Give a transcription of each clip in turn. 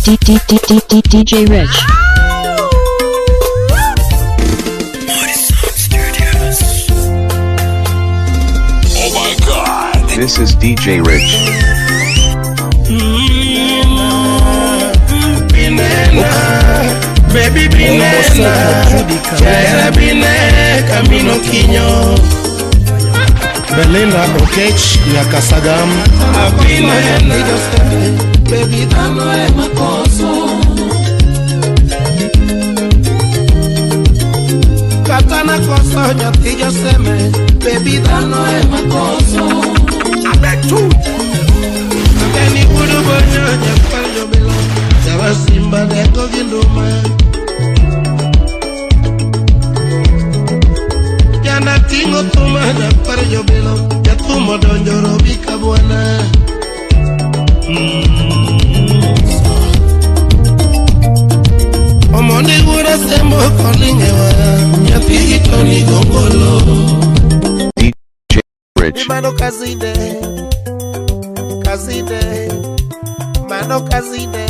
D D D D D DJ Rich. Oh my God. This is DJ Rich. Binena, baby binena, jahera bine kamino kinyo. Belinda Okech Nyakasagam. Abinena, Baby dhano ema koso. Kata nakoso nyathi joseme, Baby dhano ema koso. Akeni wudu bonyo nyakwar jobilo, jawa simba dengo gi nduma. Jana ting'o thuma nyakwar jobilo, jathum odonjo robi ka bwana. Omondi wuod Asembo kolingewa, nyathi gi Tony Gongolo. DJ Rich. Mano kazine, kazine, mano kazine,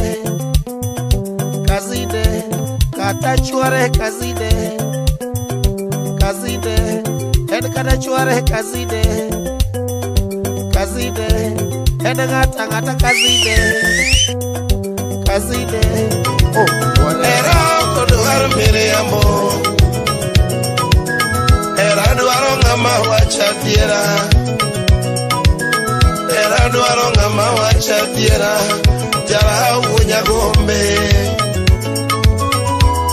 kazine, kata chware kazine, kazine, en kata chware kazine, kazine, en ng'ata ng'ata kazine, kazine, oh, hera ok odwar miriambo, hera dwaro ng'ama wacho adiera. Hera dwaro ng'ama wacho adiera, jara wuonya gombe.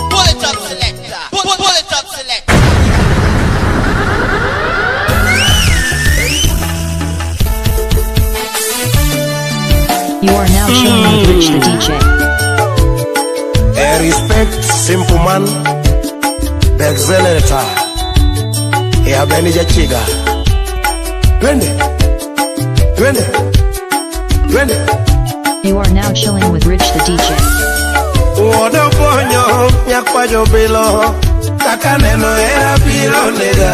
Pull it up, selector. Pull it up, selector. You are now chilling with Rich the DJ. A respect simple man, the accelerator. Ya Beni Jachiga. Twende. Twende. Twende. You are now chilling with Rich the DJ. Wuod Obonyo nyakwa jobilo, kaka neno hera biro nega.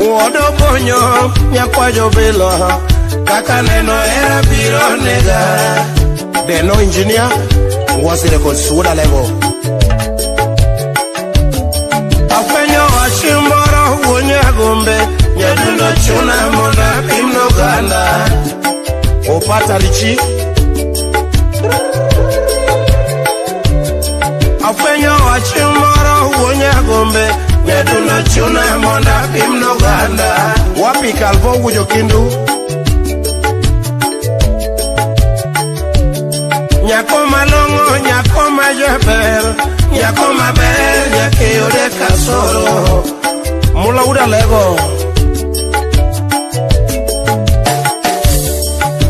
Wuod Obonyo nyakwa jobilo, kaka neno hera biro nega. The no engineer was record suda level. Afwenyo wach moro wuo Nyagombe, nyadundo chuna mondo apim noganda. Opata Richi. Afwenyo wach moro wuo Nyagombe, nyadundo chuna mondo apim noganda. Wapi Calvo Wujo Kindu. Nyako malong'o, nyako majaber, nyako maber, nyaka iyude kasoro. Mula Uda Lego.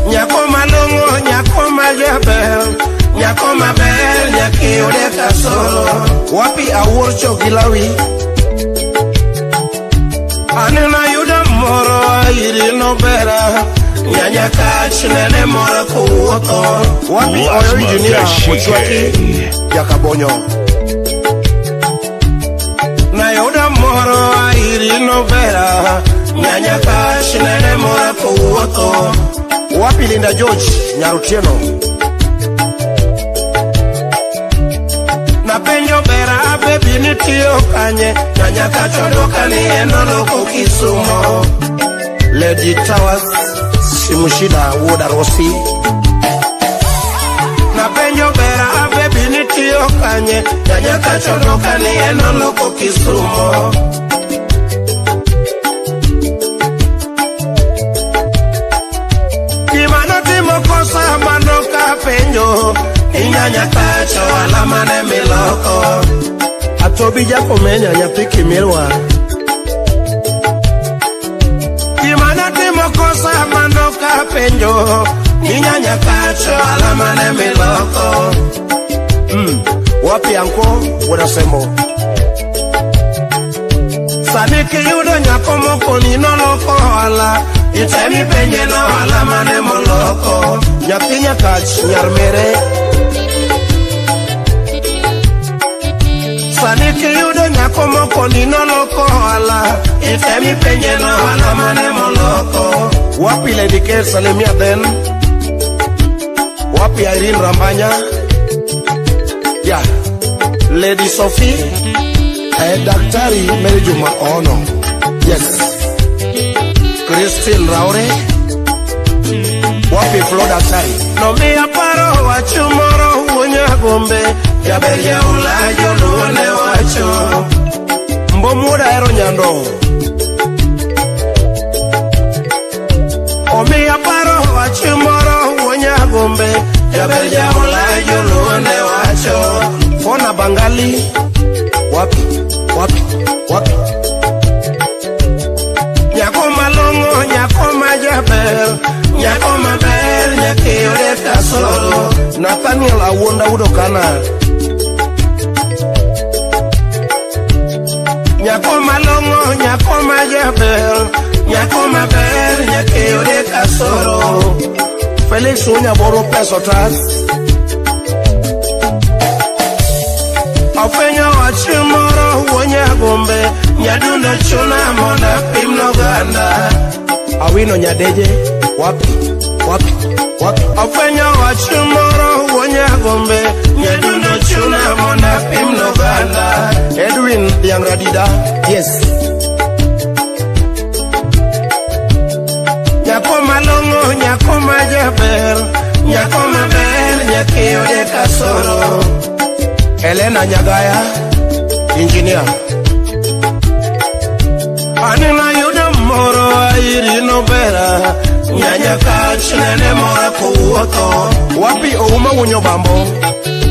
Nyako malong'o, nyako majaber, nyako maber, nyaka iyude kasoro. Wapi Awuorcho Gilawi. Aneno ayudo moro iri nobera, nyanya kach nene moro kowuotho. Wapi Oyo Lasma Engineer Ochwaki Kashike. Jakabonyo. Nayudo moro iri nobera, nyanya kach nene moro kowuotho. Wapi Linda George Nyarutieno. Napenjo bera bebi nitiyo kanye, nyanya kach odwoka ni en oloko Kisumo. Lady Towers Simushida Wuoda Rossi. Napenjo bera bebi nitiyo kanye, nyanya kach odwoka ni en oloko Kisumo. Gima notimo kosa mano kapenjo, ni nyanya kach ohala mane miloko. Atobi Jakomenya nyathi Kimirwa. Gima notimo kosa mano kapenjo, ni nyanya kach ohala mane miloko. Wapi Anko Wuoda Sembo. Sani kiyudo nyako mokoni noloko ohala, itemi penje nohala mane moloko. Nyathi Nyakach nyar mere. Sani kiyudo nyako mokoni noloko ohala, itemi penje nohala mane moloko. Wapi Lady K salimia then. Wapi Irene Rambanya. Yeah. Lady Sophie. Daktari Mary Juma Ono. Yes. Christine Raore. Wapi Flo Daktari. Nomiya paro wach moro wuo Nyagombe. Jaber jaula joluo ne wacho. Mbomuoda hero nyando. Omiya paro wach moro wuo Nyagombe. Jaber jaula joluo ne wacho. Fona Bangali. Wapi, wapi, wapi. Nyako malong'o, nyako majaber, nyako maber, nyakiyore kasoro. Nathaniel Awuonda Udokana. Nyako malong'o, nyako majaber, nyako maber, nyakiyore kasoro. Felix Unyaboro Peso Tas. Afwenyo wach moro wuo Nyagombe, nyadundo chuna mondo apim noganda. Awino Nyadeje. Wapi, wapi, wapi. Afwenyo wach moro wuo Nyagombe, nyadundo chuna mondo apim noganda. Edwin Diangradida. Yes. Nyako malong'o, nyako majaber, nyako maber, nyakiyude kasoro. Elena Nyagaya. Engineer. Anena yudo moro airi nobera, nyanya kach nene mora kowuotho. Wapi Ouma Wunyo Bambo.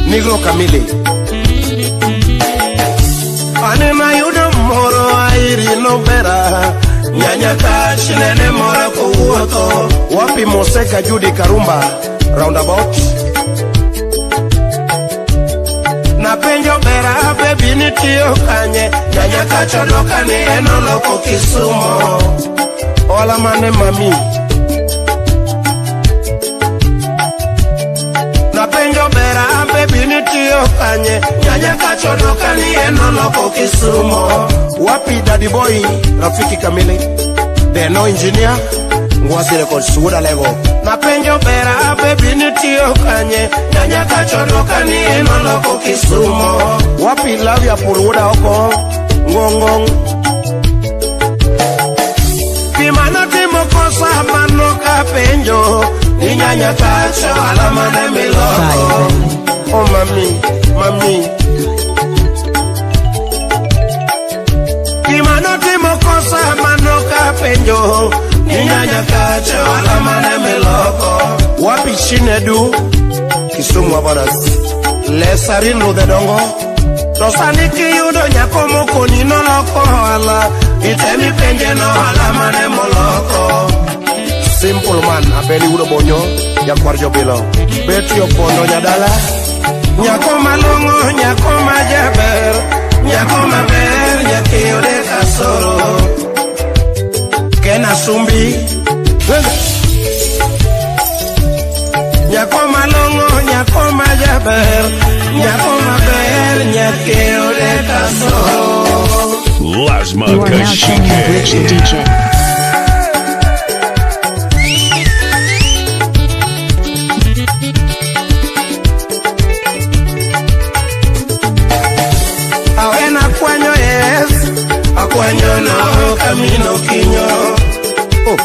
Nigro Kamili. Anena yudo moro airi nobera, nyanya kach nene mora kowuotho. Wapi Moseka Judy Karumba. Roundabout. Napenjo bera bebi nitiyo kanye, nyanya kach odwoka ni en oloko Kisumo. Ola mane mami. Napenjo bera bebi nitiyo kanye, nyanya kach odwoka ni en oloko Kisumo. Wapi Daddy Boy. Rafiki Kamili. Deno Engineer. Ngwasi Records Wuoda Lego. Napenjo bera bebi nitiyo kanye, nyanya kach odwoka ni en oloko Kisumo. Wapi Lavia Pur Wuoda Oko. Ngong Ngong. Gima notimo kosa mano kapenjo, ni nyanya kach ohala mane miloko. Oh mami, mami. Gima notimo kosa mano kapenjo, ni nyanya kach ohala mane miloko. Wapi Chinedu. Kisumu Abaras. Lesarin Rudhedongo. To sani kiyudo nyako mokoni noloko ohala, itemi penje nohala mane moloko. Simple man Abeli Wudo Bonyo. Jakwar Jobilo. Betty Opondo Nyadala. Nyako malong'o, nyako majaber, nyako maber, nyakiyude kasoro. Ken Asumbi. Nyako malong'o, nyako majaber, nyako maber, nyakiyude kasoro. Lasma You are now chilling with Rich the Kashike. DJ. Awena kwanyo yes, akwanyo no kamino kinyo. Oh.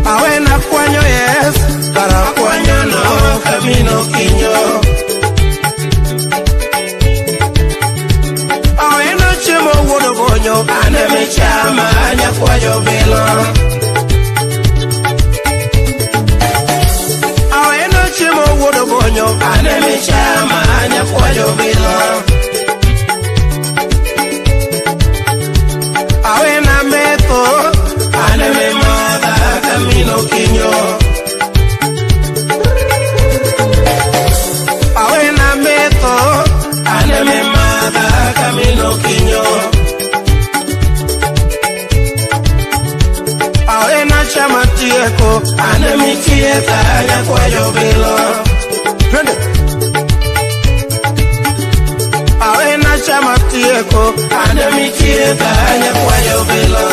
Awena kwanyo yes, kara akwanyo no kamino kinyo. Awena chiemo wuodo bonyo, ane michama nyakwayo bilo. Awena chiemo wuodo bonyo, ane michama nyakwayo bilo. Awena metho, ane mimadha kamino kinyo. Awena metho, ane mimadha kamino kinyo. Awena chama tieko, ane mitieka nyakwayo bilo. Twende. Awena chama tieko, ane mitieka nyakwayo bilo.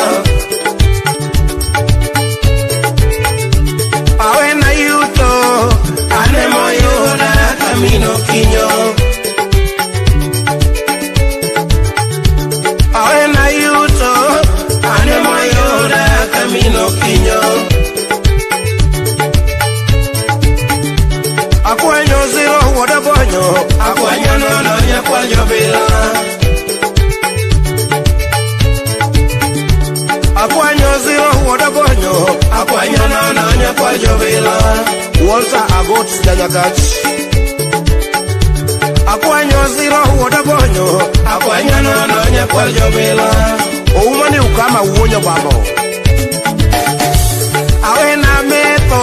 Akwanyo zero wuoda gonyo. Akwanyo nono nyakwa jobila. Walter Agot Janyakach. Akwanyo zero wuoda gonyo. Akwanyo nono nyakwa jobila. Ouma ni ukama wuonyo bambo. Awena metho,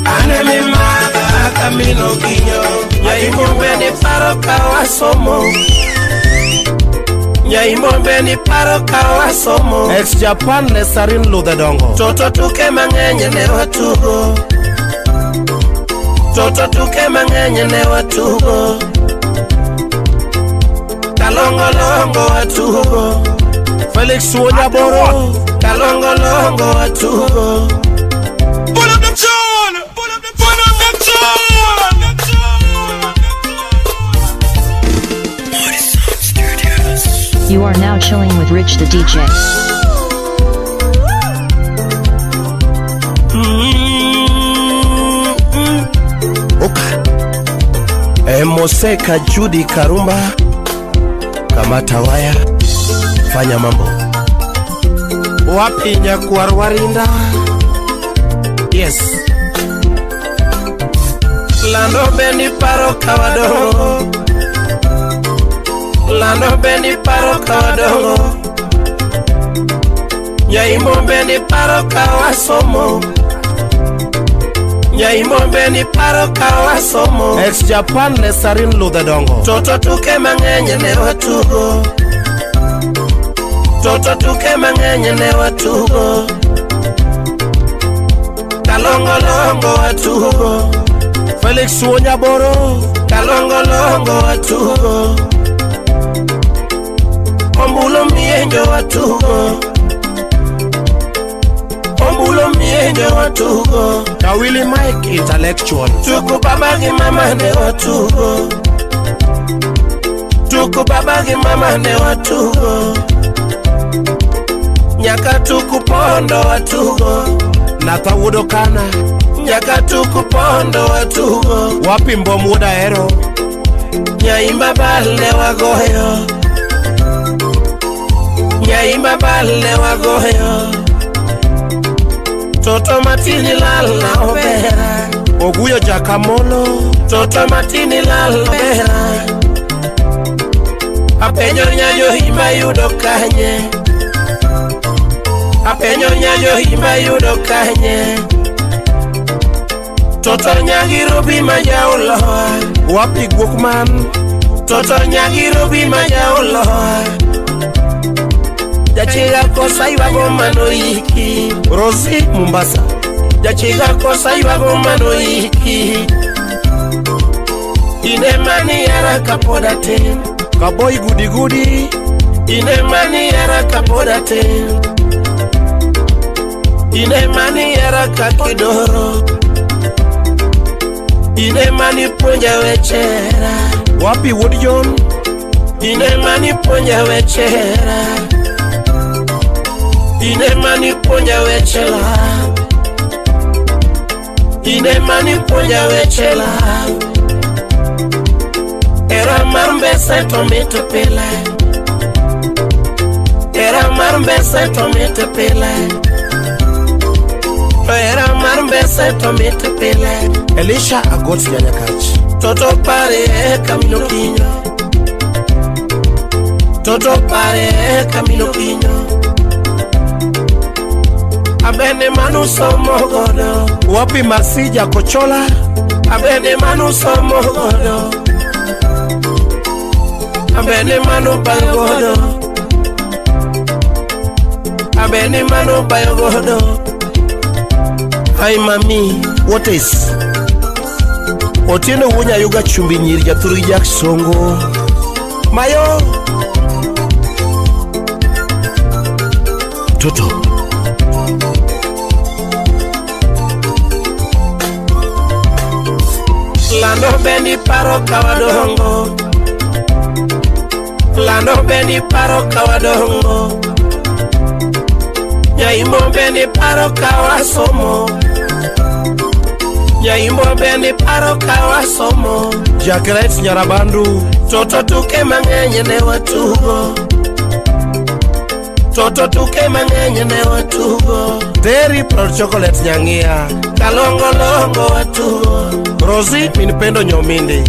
ane mimadha kamino kinyo. Nyaimbo bende paro ka wasomo. Nyaimbo bende paro ka wasomo. Ex Japan ne sarin ludhe dongo. Toto tuke mang'eny ne watugo. Toto tuke mang'eny ne watugo. Kalongolongo watugo. Felix Wuonyaboro. Kalongolongo watugo. Pull up the tune! Pull up the pull up the tune! You are now chilling with Rich the DJ. Oka. Moseka Judy Karumba. Kamata waya. Fanya mambo. Wapi nyakwar warinda? Yes. Lando bendi paro ka wadongo. Lando bendi paro ka wadongo. Nyaimbo bendi paro ka wasomo. Nyaimbo bendi paro ka wasomo. Ex Japan ne sarin ludhe dongo. Toto tuke mang'eny ne watugo. Toto tuke mang'eny ne watugo. Kalongolongo watugo. Felix Wuonyaboro. Kalongolongo watugo. Ombulo mienjo watugo. Ombulo mienjo watugo. Kawili Mike Intellectual. Tuku baba gi mama ne watugo. Tuku baba gi mama ne watugo. Nyaka tuku pondo watugo. Natha wuod Okana. Nyaka tuku pondo watugo. Wapi mbom wuod Ahero. Nyaimba bal ne wagoyo. Nyaimba bal ne wagoyo. Toto matini lal na obera. Oguyo Jakamolo. Toto matini lal obera. Apenyo nyayo hima yudo kanye. Apenyo nyayo hima yudo kanye. Toto nyagirobi majauloa. Wapi guok man. Toto nyagirobi majauloa. Jachiga kosa ywago mano iki. Rosi Mombasa. Jachiga kosa ywago mano iki. Ine mani yara kapod atin. Kaboy gudi gudi. Ine mani yara kapod atin. Ine mani yara kakidoro. Ine mani puonja weche hera. Wapi wuod John. Ine mani puonja weche hera. Ine mani puonja weche love. Ine mani puonja weche love. Hera mar mbese to mit pile. Hera mar mbese to mit pile. To hera mar mbese to mit pile. Elisha Agot Janyakach. Toto pare kamino kinyo. Toto pare kamino kinyo. Abende manu somo godo. Wapi Masija Kochola. Abende manu somo godo. Abende manu bayo godo. Abende manu bayo godo. Hi mami, what is? Otieno wuonya yuga chumbi nyiri jathurgi Jack Songo. Mayo. Toto. Lando bendi paro ka wadongo. Lando bendi paro ka wadongo. Nyaimbo bendi paro ka wasomo. Nyaimbo bendi paro ka wasomo. Jackret Nyarabandu. Toto tuke mang'eny ne watugo. Toto tuke mang'eny ne watugo. Terry Proud Chocolate Nyangia. Kalongolongo watugo. Rosie Minpendo Nyomindi.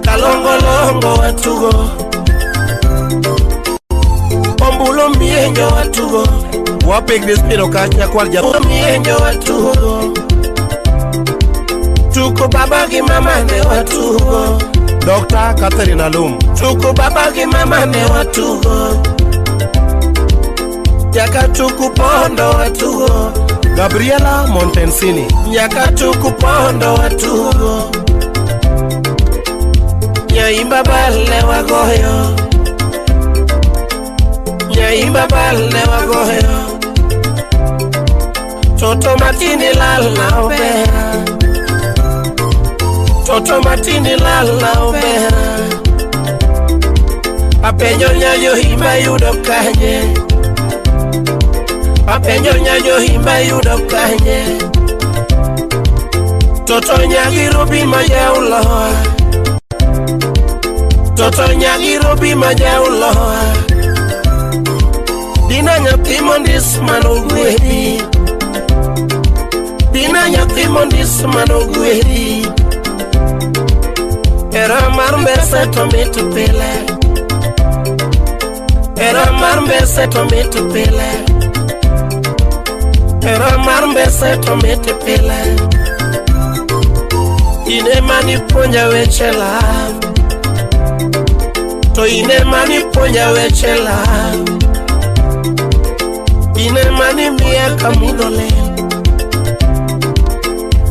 Kalongolongo watugo. Ombulo mienjo watugo. Wapik Crispino Kach nyakwar ja Mienjo watugo. Tuko baba gi mama ne watugo. Dr. Catherine Alum. Tuko baba gi mama ne watugo. Nyaka tuku pondo watugo. Gabriela Montensini. Nyaka tuku pondo watugo. Nyaimba bal ne wagoyo. Nyaimba bal ne wagoyo. Toto matini lal na obera. Toto matini lal na obera. Apenjo nyayo himba yudo kanye. Apenjo nyayo himba yudo kanye. Toto nyagi rubi majauloa. Toto nyagi rubi majauloa. Dina nyathi mondis manogwedhi. Dina nyathi mondis manogwedhi. Era mar mbese to mit pile. Era mar mbese to mit pile. Era mar mbese to mit pile. Ine mani puonja weche love. To ine mani puonja weche love. Ine mani miya kamudho lel.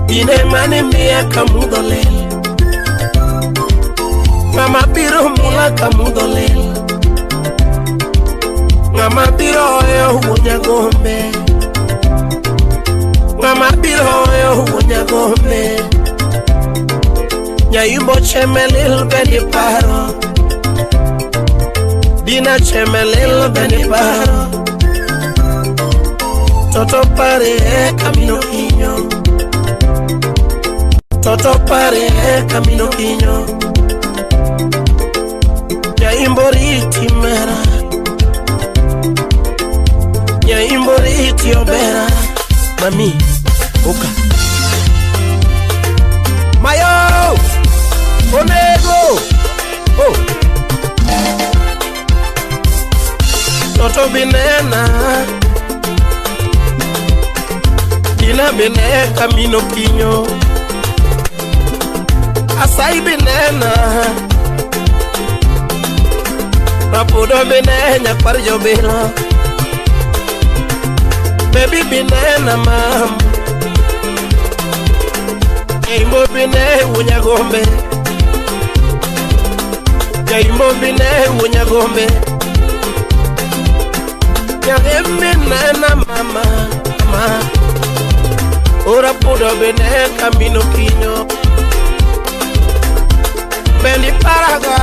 Ine mani miya kamudho lel. Ng'ama biro mula kamudho lel. Ng'ama biro hoyo wuon Nyagombe. Ng'ama biro hoyo wuon Nyagombe. Nyaimbo chemelil bende paro. Dina chemelil bende paro. Toto pare e kamino kinyo. Toto pare e kamino kinyo. Nyaimbo riti mera. Nyaimbo riti obera. Mami, oka. Mayo! Onego! Oh! Toto binena. Dina bine kamino kinyo. Asai binena. Rapudo bine nyakwar jobilo. Baby binena mam. Jaimbo bine wunyagombe. Jaimbo bine wunyagombe. Nyagem binena mama. Ma. Ora pudo bine kamino kinyo. Bendi paraga.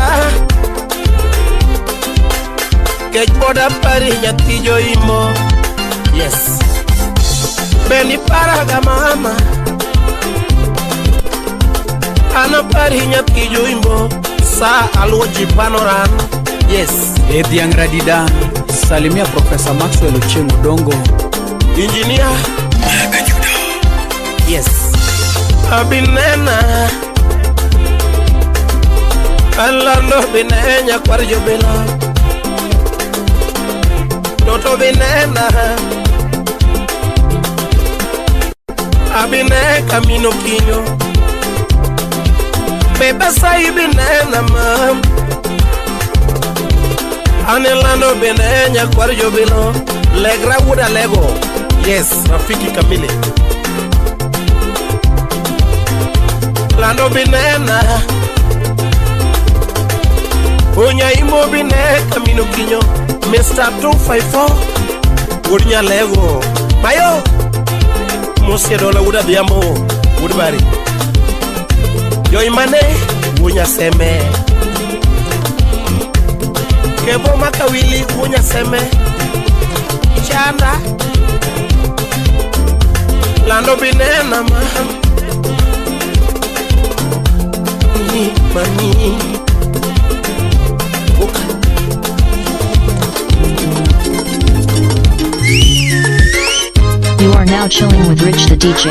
Kech boda pari nyathi joimo. Yes. Bendi paraga mama. Ana pari nyathi joimo. Sa aluo jipanoran. Yes. Edhiang' Radida, salimia Profesa Maxwell Ochieng' Odongo. Engineer. Yes. Abinena. Alando bine nyakwar jobilo. Toto binena. Abine kamino kinyo. Beba sai binena mam. Anelando bine nyakwar jobilo. Legra wuda lego. Yes, rafiki kamili. Lando binena. Onyaimbo bine kamino kinyo. Mr. 254 Wuod Nyalego. Mayo Musie dola wuod Adhiambo wuod Bari. Joimane wuod Nyaseme. Kebo Makawili wuod Nyaseme. Chanda. Lando binena mam. Mami. Oka. now chilling with Rich the DJ.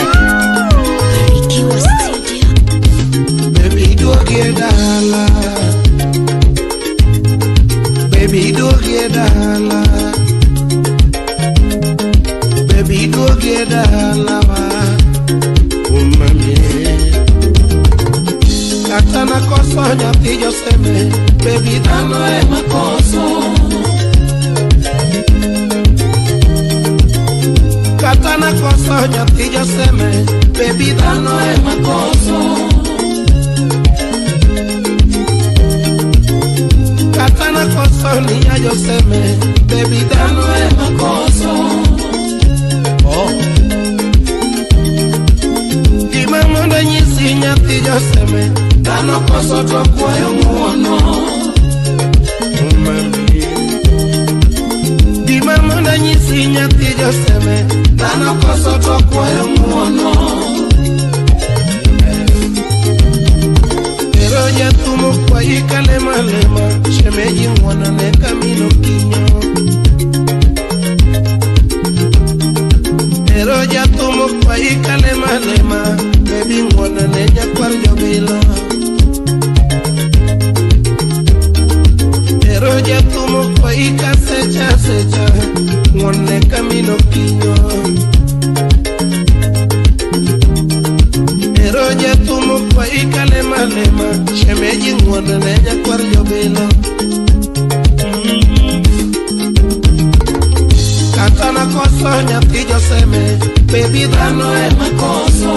Baby duogi dala, baby duogi dala, baby duogi dala wa umami. Kata nakoso nyathi Joseme, baby dhano ema koso. Kata nakoso nyathi Joseme, baby dhano ema koso. Kata nakoso ninya Joseme, baby dhano ema koso. Oh. Gima mondo nyisi nyathi Joseme, dhano koso to kwayo ng'uono. Mami. Gima mondo nyisi nyathi Joseme, dhano koso to kwayo ng'uono. Ero jathumo kwayi kalema lema, shemeji ng'uono ne kamino kinyo. Ero jathumo kwayi kalema lema, baby ng'uono ne nyakwar jobilo. Ero jathumo kwayi kasecha secha, ng'uono ne kamino kinyo. Ero jathumo kwayi kalema lema, shemeji ng'uono ne nyakwar jobilo. Kata nakoso nyathi Joseme, baby dhano ema koso.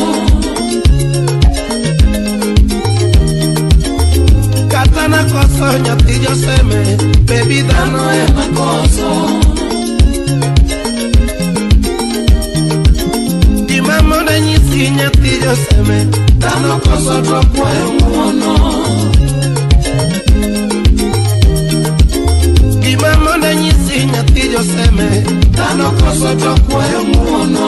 Kata nakoso nyathi Joseme, baby dhano ema koso. Gima mondo nyisi nyathi Joseme, dhano koso to kwayo ng'uono. Gima mondo nyisi nyathi Joseme, dhano koso to kwayo ng'uono.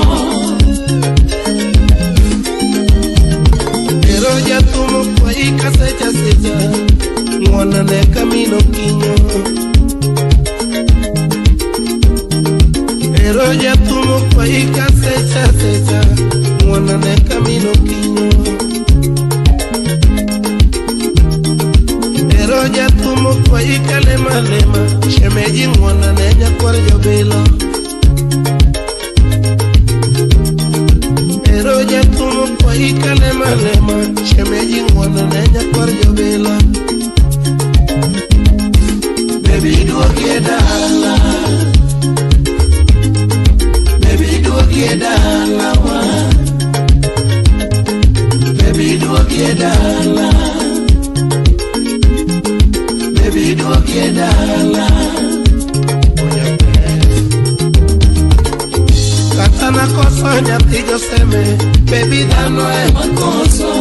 Ero jathumo kwayi kasecha secha, ng'uono ne kamino kinyo. Ero jathumo kwayi kasecha secha, ng'uono ne kamino kinyo. Ero jathumo kwayi kalema lema, shemeji ng'uono ne nyakwar jobilo. Ero jathumo kwayi kalema lema, shemeji ng'uono ne nyakwar jobilo. Baby duogi dala, baby duogi dala wa, baby duogi dala, baby duogi dala. Kata nakoso nyathi Joseme, baby dhano ema koso.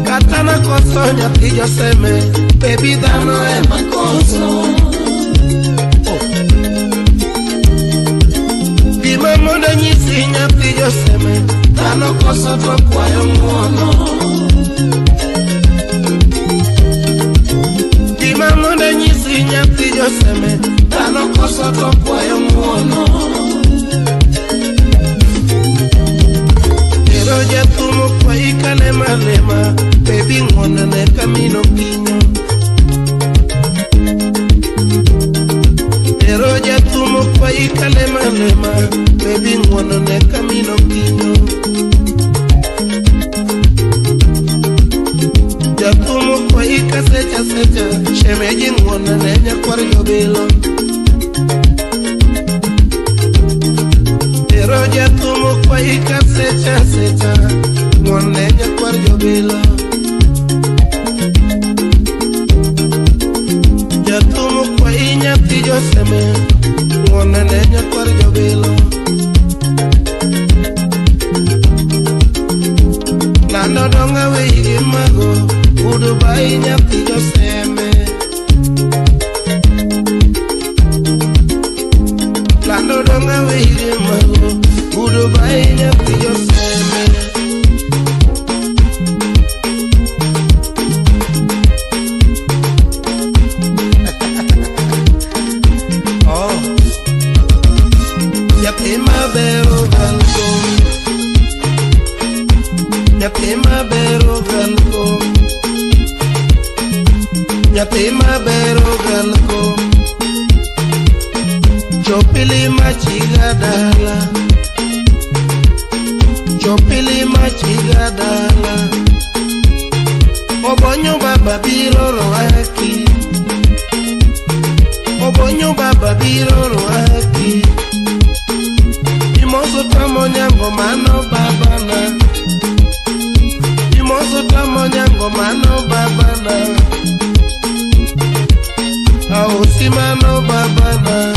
Kata nakoso nyathi Joseme, baby dhano ema koso. Gima mondo nyisi nyathi Joseme, dhano koso to kwayo ng'uono. Gima mondo nyisi nyathi Joseme, dhano koso to kwayo ng'uono. Ero jathumo kwayi kalema lema, baby ng'uono ne kamino kinyo. Ero jathumo kwayi kalema lema, baby ng'uono ne kamino kinyo. Jathumo kwayi kasecha secha, shemeji ng'uono ne nyakwar jobilo. Ero jathumo kwayi kasecha secha, ng'uono ne nyakwar jobilo. Jathumo kwayi nyathi Joseme, ng'uono ne nyakwar jobilo. Lando donga weigi mago, udo bai nyathi Joseme. Lando donga weigi mago, udo bai nyathi Joseme. Oh. Chopili machiga dala. Chopili machiga dala. Obonyo baba biro rwaki. Obonyo baba biro rwaki. Imoso tamo nyango mano babana. Imoso tamo nyango mano babana. Aosimano babana.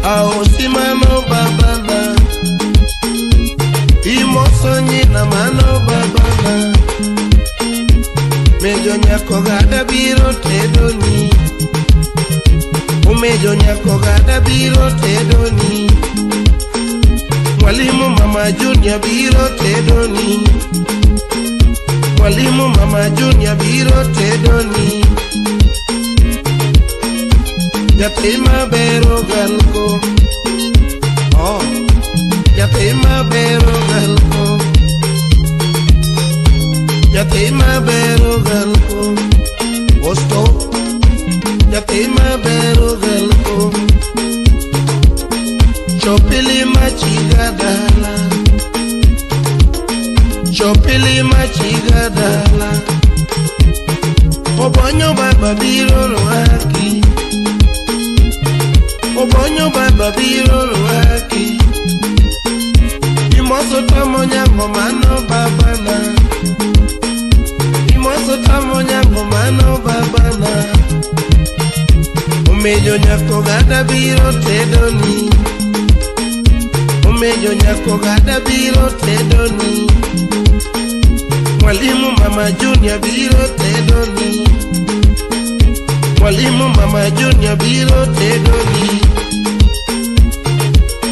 Aosimano babana. Imoso nyina mano babana. Mejo nyako gada biro tedoni. Umejo nyako gada biro tedoni. Mwalimu mama Junior biro tedoni. Mwalimu mama Junior biro tedoni. Nyathi mabero galko. Oh, nyathi mabero galko. Nyathi mabero galko. Osto. Nyathi mabero galko. Chopili machiga dala. Chopili machiga dala. Obonyo baba biro rwaki. Obonyo baba biro rwaki. Imoso tamo nyango mano babana. Imoso tamo nyango mano babana. Umejo nyako gada biro tedoni. Umejo nyako gada biro tedoni. Mwalimu mama Junior biro tedoni. Mwalimu mama Junior biro tedoni.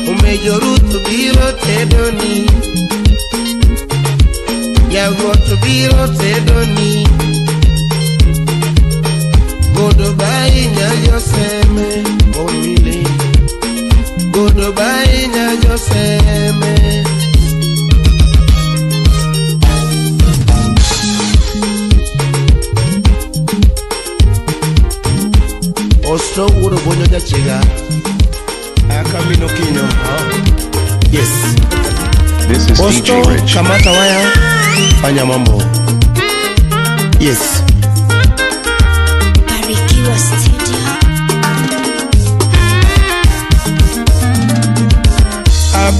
Umejo Ruth biro tedoni. Yagot biro tedoni. Goodbye nyajoseme omile. Goodbye nyajoseme. Osto wuod Obonyo jachiga. Akamino kinyo. Yes. This is Osto, DJ Rich. Kamata waya. Fanya mambo. Yes. Barikiwa Studio.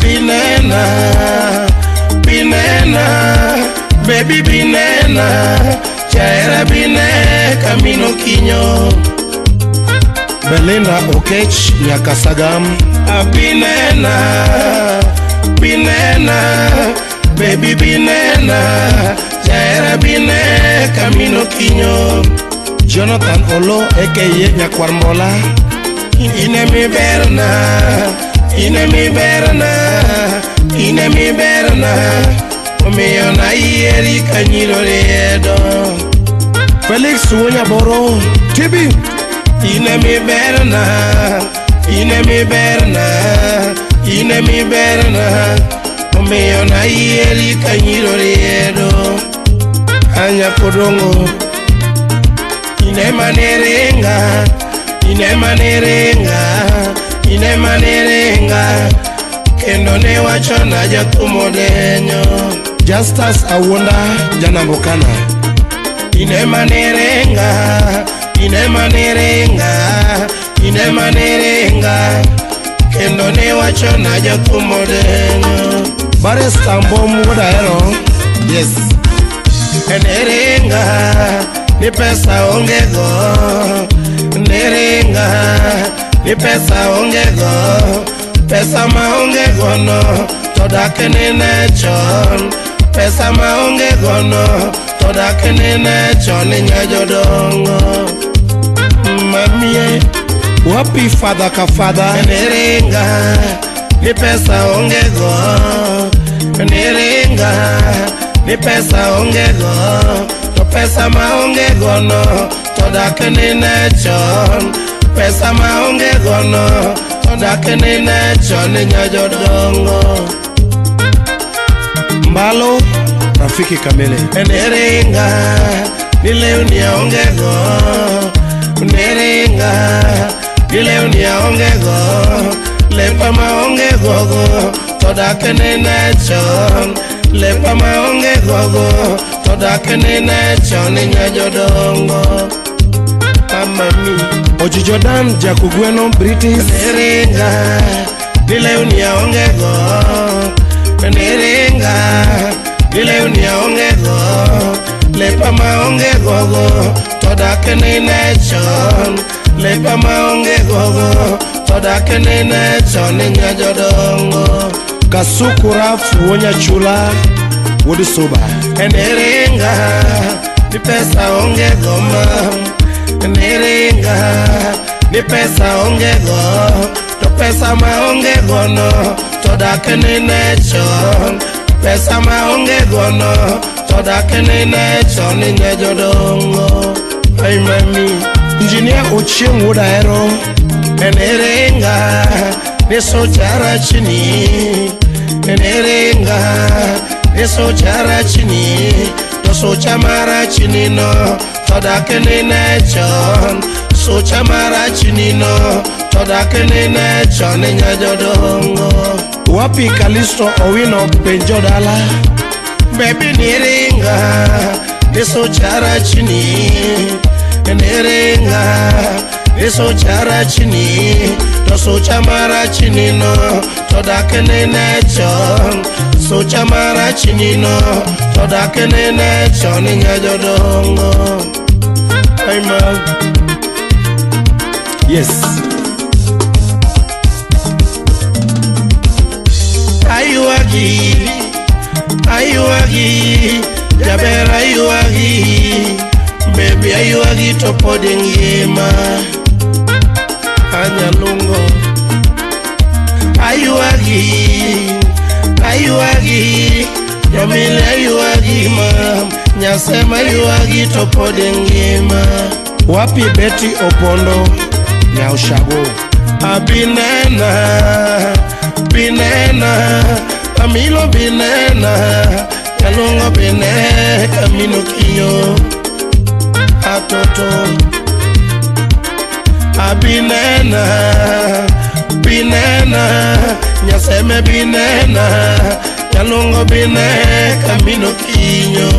Binena, binena, baby binena, chaera bine kamino kinyo. Belinda Okech Nyakasagam. Binena, binena, baby binena, chaera bine kamino kinyo. Jonathan Olo aka Nyakwar Mbola. Ine mi berna, ine mi berna, ine mi berna, omiyo na yieri ka nyiro riedo. Felix Wuonyaboro Tibi. Ine mi berna, ine mi berna, ine mi berna, omiyo na yieri ka nyiro riedo. Anya kodongo, ine manerenga, ine manerenga, ine manerenga, kendo ne wacho na jathumo denyo. Justus Awuonda Janambokana. Ine manerenga, ine manerenga, ine manerenga, kendo ne wacho na jathumo denyo. Barrister Mbom wuod Ahero. Yes. Nerenga, ni pesa onge go. Nerenga, ni pesa onge go. Pesa ma onge go no, to dak nene chon. Pesa ma onge go no, to dak nene chon nya jodongo. Mamie, Wapi father ka father. Nerenga, ni pesa onge go. Nerenga, ni pesa onge go. To pesa ma onge go no, to dak nene chon. Pesa ma onge go no, to dak nene chon nya jodongo. Mbalo Rafiki Kamili. Nerenga, ni lewni aonge go. Nerenga, ni lewni maonge go, lepa maonge gogo, to dak nene chon. Lepa maonge gogo, to dak nene chon nya jodongo. Mama mi Ojijo Dan Jakugweno British. Niringa, ni lewni aonge go. Niringa, ni lewni aonge go. Lepa maonge gogo, to dak nene chon. Lepa maonge gogo, to dak nene chon nya jodongo. Kasuku Raf Wuonya Chula Wuod Suba. Niringa, ni pesa onge go ma. Niringa, ni pesa onge go. To pesa maonge go no, to dak nene chon. Pesa maonge go no, to dak nene chon nya jodongo. Ay mami, Engineer Ochieng Wuod Ahero. Niringa, ni socha rachni. Niringa, ni socha rachni. To socha marachni no, to dak nene chon. Socha marachni no, to dak nene chon nya jodongo. Wapi Kalisto Owino Penjo Dala. Baby niringa, ni socha rachni. Niringa, ni socha rachni. To socha marachni no, to dak nene chon. Socha marachni no, to dak nene chon nya jodongo. Ay ma. Yes. Ayuagi, ayuagi, jaber ayuagi, baby ayuagi to pod ngima. Anyalungo. Ayuagi, ayuagi, jomile ayuagi ma, nyasema ayuagi to pod ngima. Wapi Betty Opondo Nyaushago. Abinena, binena, amilo binena, nyalungo bine, kamino kinyo, atoto. Abinena, binena, nyaseme binena, nyalungo bine, kamino kinyo.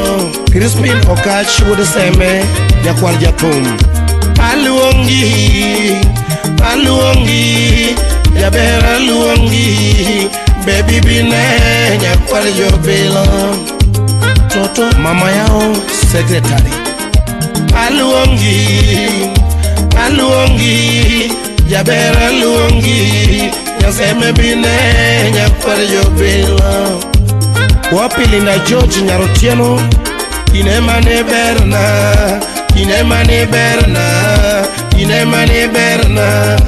Crispin Okach Wuod Seme Nyakwar Jathum. Aluongi, aluongi, jaber aluongi, baby bine, nyakwar jobilo. Toto Mama Yao Secretary. Aluongi, aluongi, jaber aluongi, nyaseme bine, nyakwar jobilo. Wapi Linda George Nyarotieno. Ine mane berna, ine mane berna, ine mane berna,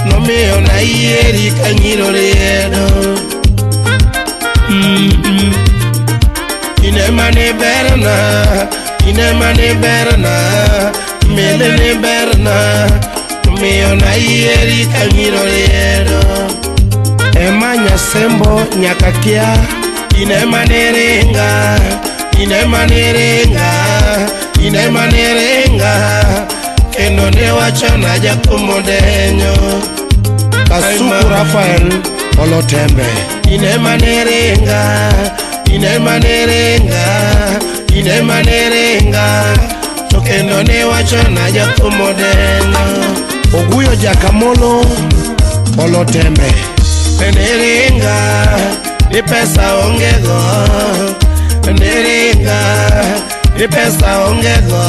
nomiyo nayieri ka nyiro riedo. Ine mane berna, ine mane berna, mele ne berna, nomiyo nayieri ka nyiro riedo. Emma Nyasembo Nyakakia. Ine mane ringa, ine mane ringa, ine mane ringa, kendo ne wachona jakumo denyo. Kasuku Rafael Olotembe. Ine mane ringa, ine mane ringa, ine mane ringa, to kendo ne wachona jakumo denyo. Oguyo Jakamolo Olotembe. Niringa, ni pesa onge go. Niringa, ni pesa onge go.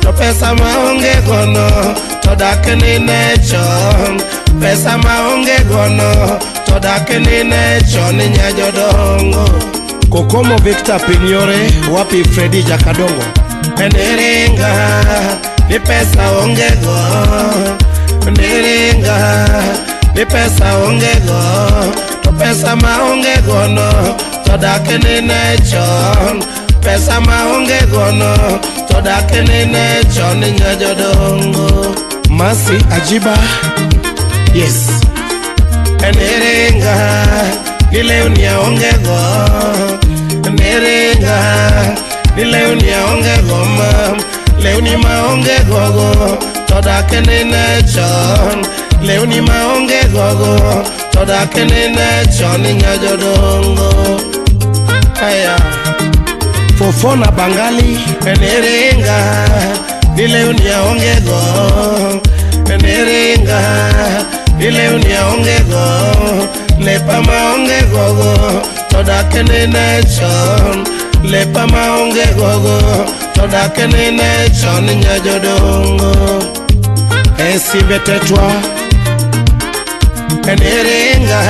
To pesa maonge go no, to dak nene chon. Pesa maonge go no, to dak nene chon nya jodongo. Kokomo Victor Pinyore. Wapi Freddy Jakadongo. Niringa, ni pesa onge go. Niringa, ni pesa onge go. To pesa maonge go no, to dak nene chon. Pesa maonge go no, to dak nene chon nya jodongo. Masi Ajiba. Yes. Niringa, ni lewni aonge go. Niringa, ni lewni aonge go ma, lewni maonge gogo, to dak nene chon. Lewni maonge gogo to dak nine chon nya jodongo. Aya Fofona Bangali Neringa ni lewni aonge go. Neringa ni lewni aonge go. Lepa maonge gogo to dak nine chon. Lepa maonge gogo to dak nine chon nya jodongo. Esibetetwa Neringa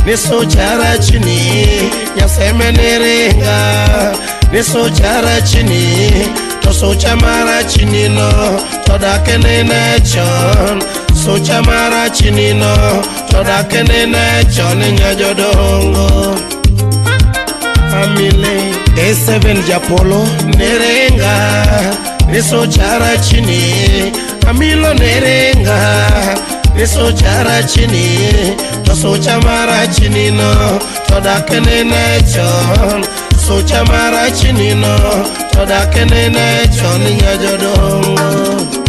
ni sochara chini nyaseme neringa ni sochara chini to socha mara chini no to dak nine chon. Socha mara chini no to dak nine chon nya jodongo. Amile A7 Japolo Neringa ni sochara chini Amilo neringa ni sochara chini to socha mara chini no to dak nine chon. Socha mara chini no to dak nine chon nya jodongo.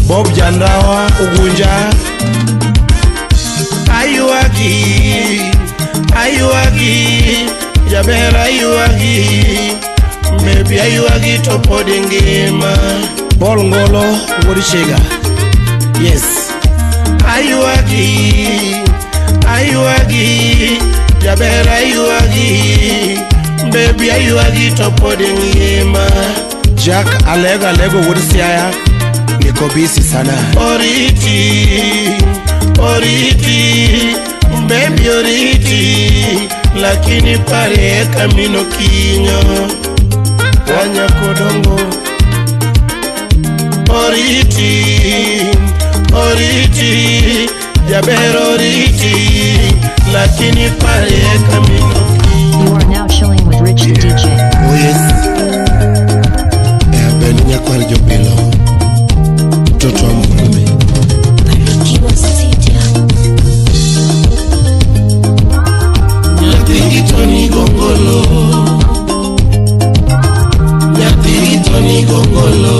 Bob Jandawa Ugunja Ayuagi Ayuagi Jaber ayuagi Baby ayuagi to pod ngima. Paul Ngolo wuod Chiga. Yes Ayuagi Ayuagi Jaber ayuagi Baby ayuagi to pod ngima. Jack Alego Alego wuod Siaya niko busy sana. Oriti Oriti Baby oriti lakini pare kamino kinyo wanya kodongo. Oriti Oriti Jaber oriti lakini pare kamino kinyo. You are now chilling with Rich the DJ. Oh yes. Beni nyakwar jopilo mtoto wa mfalme. Nyathigi to ni gongolo Nyathigi to ni gongolo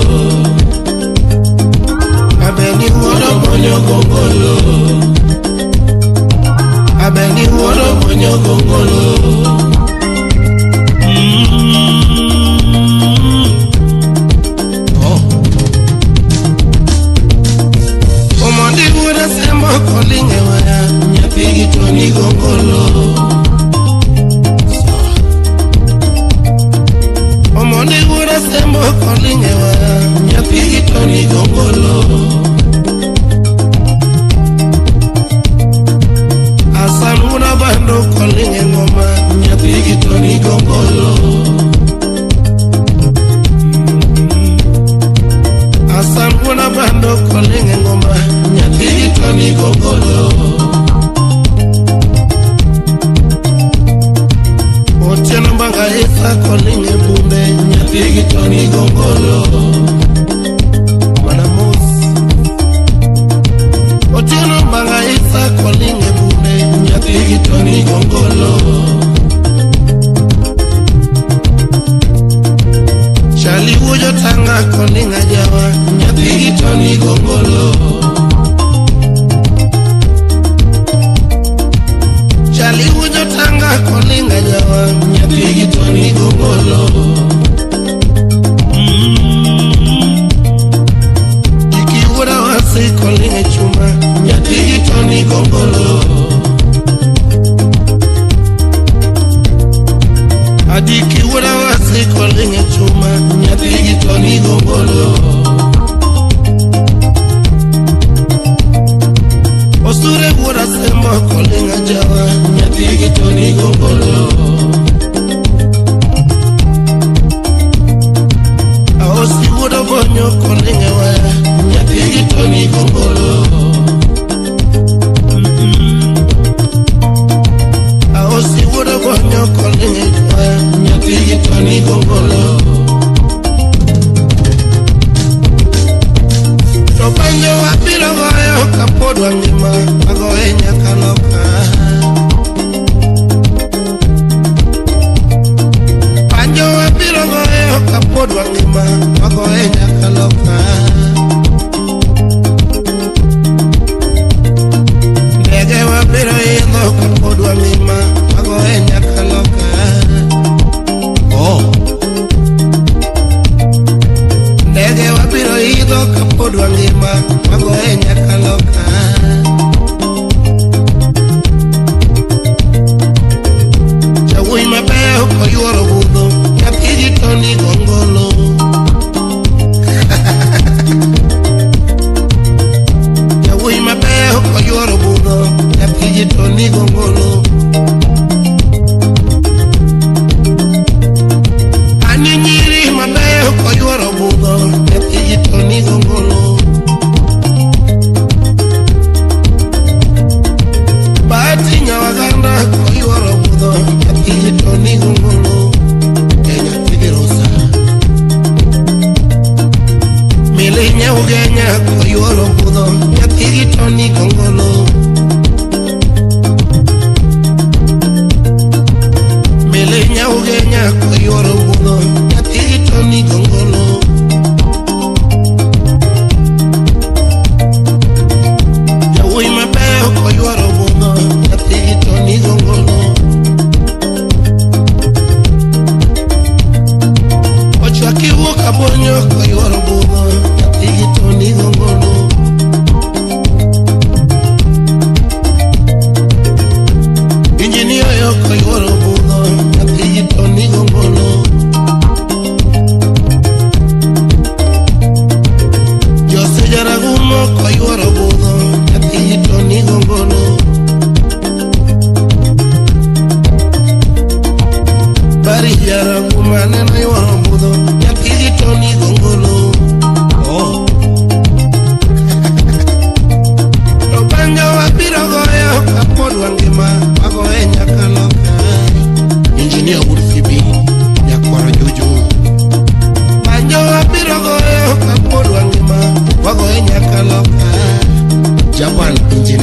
Abeni wuoro bonyo gongolo Abeni wuoro bonyo gongolo. Oh Omondi wuora sembo kolinge waya Nyathigi to ni gongolo Omondi wuora sembo kolinge waya Nyathigi to ni gongolo. Asan wuora bando kolinge ngoma Nyathigi to ni gongolo. Asan wuora bando kolinge ngoma Nyathigi to ni gongolo. Otieno banga isa kolinge bumbe Nyathigi to ni gongolo. Manamos Otieno banga isa kolinge bumbe Nyathigi to ni gongolo. Chali wujo tanga kolinga jawa Nyathigi to ni gongolo. Chali wujo tanga kolinga jawa Nyathigi to ni gongolo. Diki wuoda wasi kolinga chuma Nyathigi to ni gongolo. Adiki wuoda wasi kolinga chuma Nyathigi to ni gongolo. Osure wuoda sembo kolinga jawa Nyathigi to ni gongolo. Aosi wuoda bonyo kolinga waya Nyathigi to ni gongolo. Aosi wuoda bonyo kolinga waya Nyathigi to ni gongolo. To banjo wabiro goyo kapod wangima wagoye nyaka loka. Banjo wabiro goyo kapod wangima wagoye nyaka loka.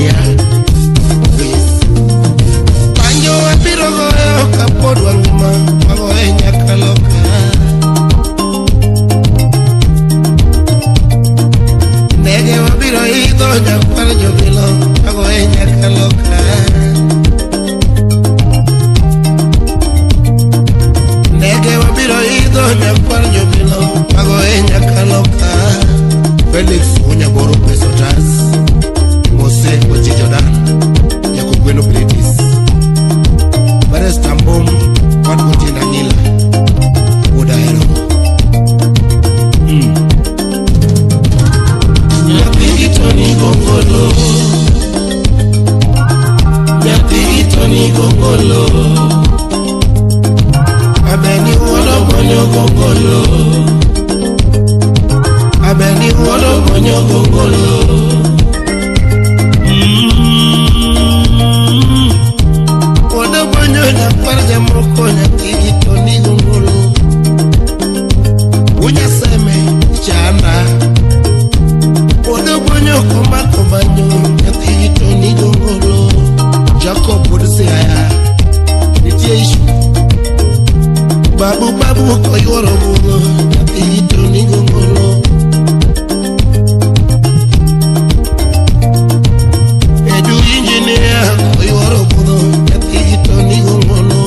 engineer. Please. Banjo wabiro goyo kapod wangima, wagoye nyaka loka. Ndege wabiro idho nyakwar jobilo, wagoye nyaka loka. Ndege wabiro idho nyakwar jobilo, wagoye nyaka loka. Felix Onyagoro Pesotas, Mose Ochijodan, Yakogweno British. Baresta Mbom, Wat Gotieno Ang'ila, Wuod Ahero. Nyathigi to ni gongolo, nyathigi to ni gongolo, Abeni wuod Obonyo gongolo, Abeni wuod Obonyo gongolo. Wuod Obonyo nyakwar jamoko nyathigi to ni gongolo. Unyaseme chanda. Wuod Obonyo komako banjo nyathigi to ni gongolo. Jacob wuod Siaya nitie issue. Babu babu koyuoro budho nyathigi to ni gongolo. Edu engineer koyuoro budho nyathigi to ni gongolo.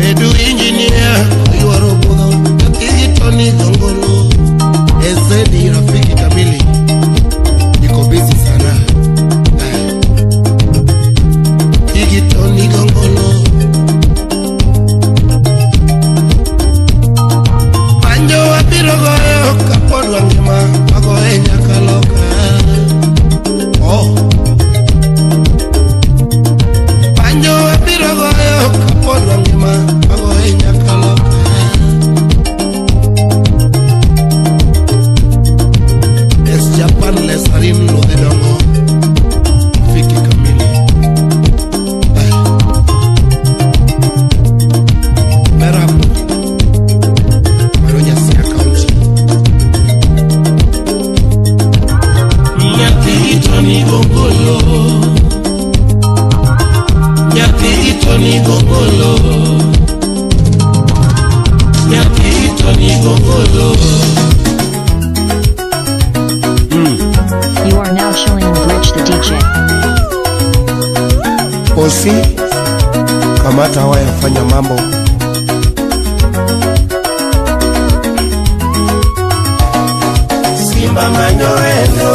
Edu engineer koyuoro budho nyathigi to ni gongolo. Ezedi rafiki kamili niko busy sana. Eh. Igi to ni gongolo. Banjo wabiro goyo kapod wangima, wagoye nyaka loka. Oh. Banjo wabiro goyo kapod wangima, wagoye nyaka loka. Es Japan lesarin lodhe dongo, Fiki kamili. Eh. Merap Mano Nyasia County. Nyathigi to ni gongolo, nyathigi to ni gongolo, nyathigi to ni gongolo. You are now chilling with Rich the DJ. Osi kamata waya fanya mambo. Simba manyo endo,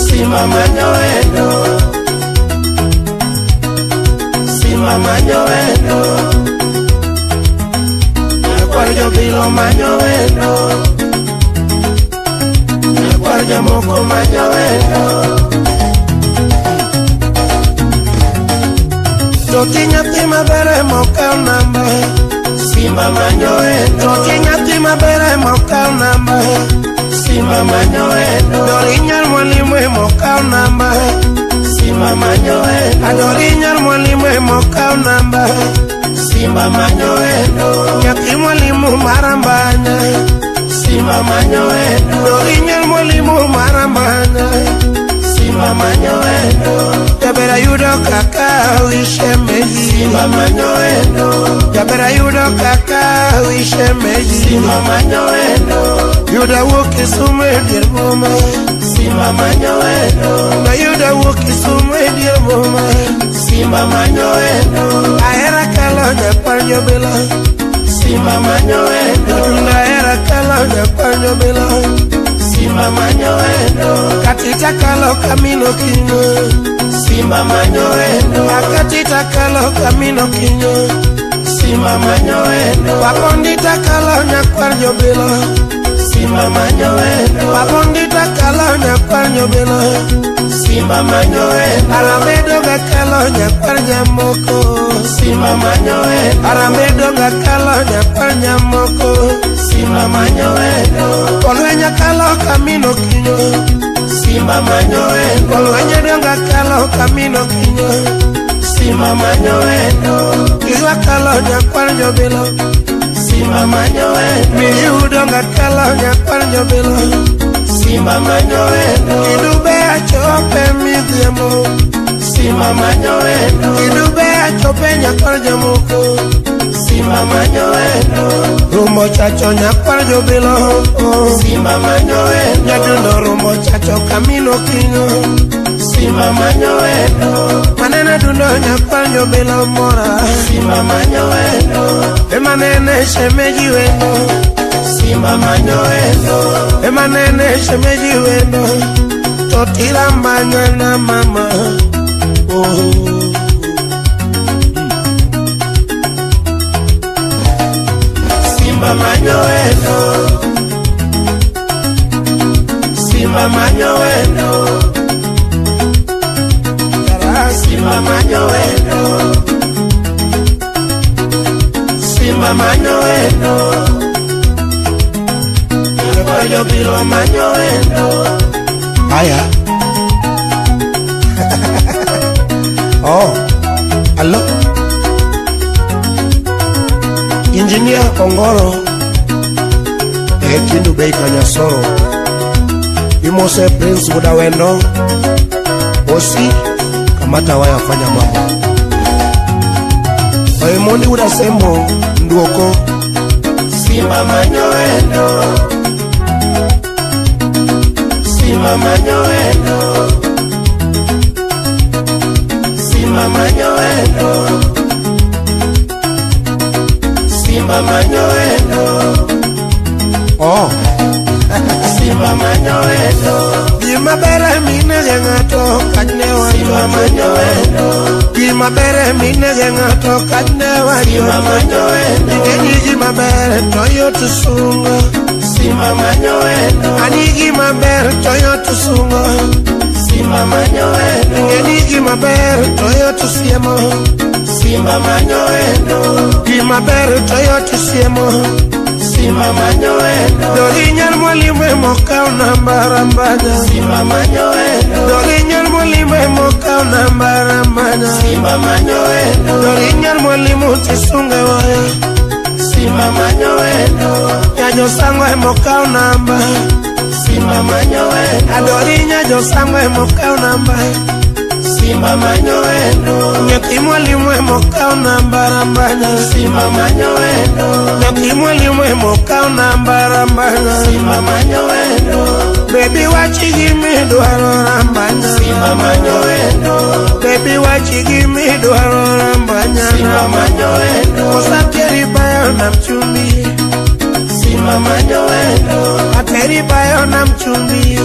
Simba manyo endo, Simba manyo endo, Nyakwar jobilo manyo endo, Nyakwar jomoko manyo endo. Toti nyathi maber emokaw namba, Simba manyo endo. Toti nyathi maber emokaw namba, Simba manyo endo. Dori nyar mwalimu emokaw namba, Simba manyo endo. Adori nyar mwalimu emokaw namba, Simba manyo endo. Nyathi mwalimu marambanya, Simba manyo endo. Dori nyar mwalimu marambanya, Simba manyo endo. Jaber ayudo kaka wishemeji, Simba manyo endo. Jaber ayudo kaka wishemeji, Simba manyo endo. Yuda wuok Kisumu e dier boma, Simba manyo endo. Nayuda wuok Kisumu e dier boma, Simba manyo endo. Ahera kalo nyakwar jobilo, Simba manyo endo. Ahera kalo nyakwar jobilo, Simba manyo endo. Katita kalo kamino kinyo, Simba manyo endo. Akatita kalo kamino kinyo, Simba manyo endo. Wapondita kalo nyakwar jobilo, Simba manyo endo. Wapondita kalo nyakwar jobilo, Simba manyo endo. Aramedo ga kalo nyakwar nyamoko, Simba manyo endo. Aramedo ga kalo nyakwar nyamoko, Simba manyo endo. Olwenya kalo kamino kinyo, Simba manyo endo. Olwenya donga kalo kamino kinyo, Simba manyo endo. Iwa kalo nyakwar jobilo, Simba Simba manyo wendo. Miyudo ngakalo nyakwar jobilo. Simba manyo wendo. Kidube achope midhiambo. Simba manyo wendo. Kidube achope nyakwar jomoko. Simba manyo wendo. Rumbo chacho nyakwar jobilo. Simba manyo wendo. Nyadundo rumbo chacho kamino kinyo. Simba manyo wendo. Manene dundo nyakwar jobilo mora. Simba manyo wendo. Emanene shemeji wendo. Simba manyo wendo. Emanene shemeji wendo. Totira manyana mama. Oh. Simba manyo wendo. Simba manyo wendo. Simba manyo wendo. Simba manyo wendo. Nyakwar jobilo manyo wendo. Haya. Oh, alo. Engineer Ongoro e Kindu Bay Kanyasoro. Imose Prince Mudawendo. Osi kamata waya fanya mambo. Oimondi Udasembo Nduoko. Simba manyo wendo. Simba manyo wendo. Simba manyo wendo. Simba manyo wendo. Oh. Simba manyo wendo. Gima ber minege ng'ato kachne wacho. Simba manyo wendo. Gima ber minege ng'ato kachne wacho. Simba manyo wendo. Ing'eni gima ber to yot sungo. Simba manyo wendo. Ani gima ber to yot sungo. Simba manyo wendo. Ing'eni gima ber to yot siemo. Simba manyo wendo. Gima ber to yot siemo. Simba manyo wendo. Dori nyar mwalimu emokao namba rambanya. Simba manyo wendo. Dori nyar mwalimu emokao namba rambanya. Simba manyo wendo. Dori nyar mwalimu tisunge waya. Simba manyo wendo. Nyajo sango emokao namba. Simba manyo wendo. Adori nyajo sango emokao namba. Simba manyo wendo. Nyathi mwalimu emokao namba rambanya. Simba manyo wendo. Nyathi mwalimu emokao namba rambanya. Simba manyo wendo. Baby wachi gimidwaro rambanya. Simba manyo wendo. Baby wachi gimidwaro rambanya. Simba manyo wendo. Osateri bayo na mchumbi. Simba manyo wendo. Ateri bayo na mchumbi.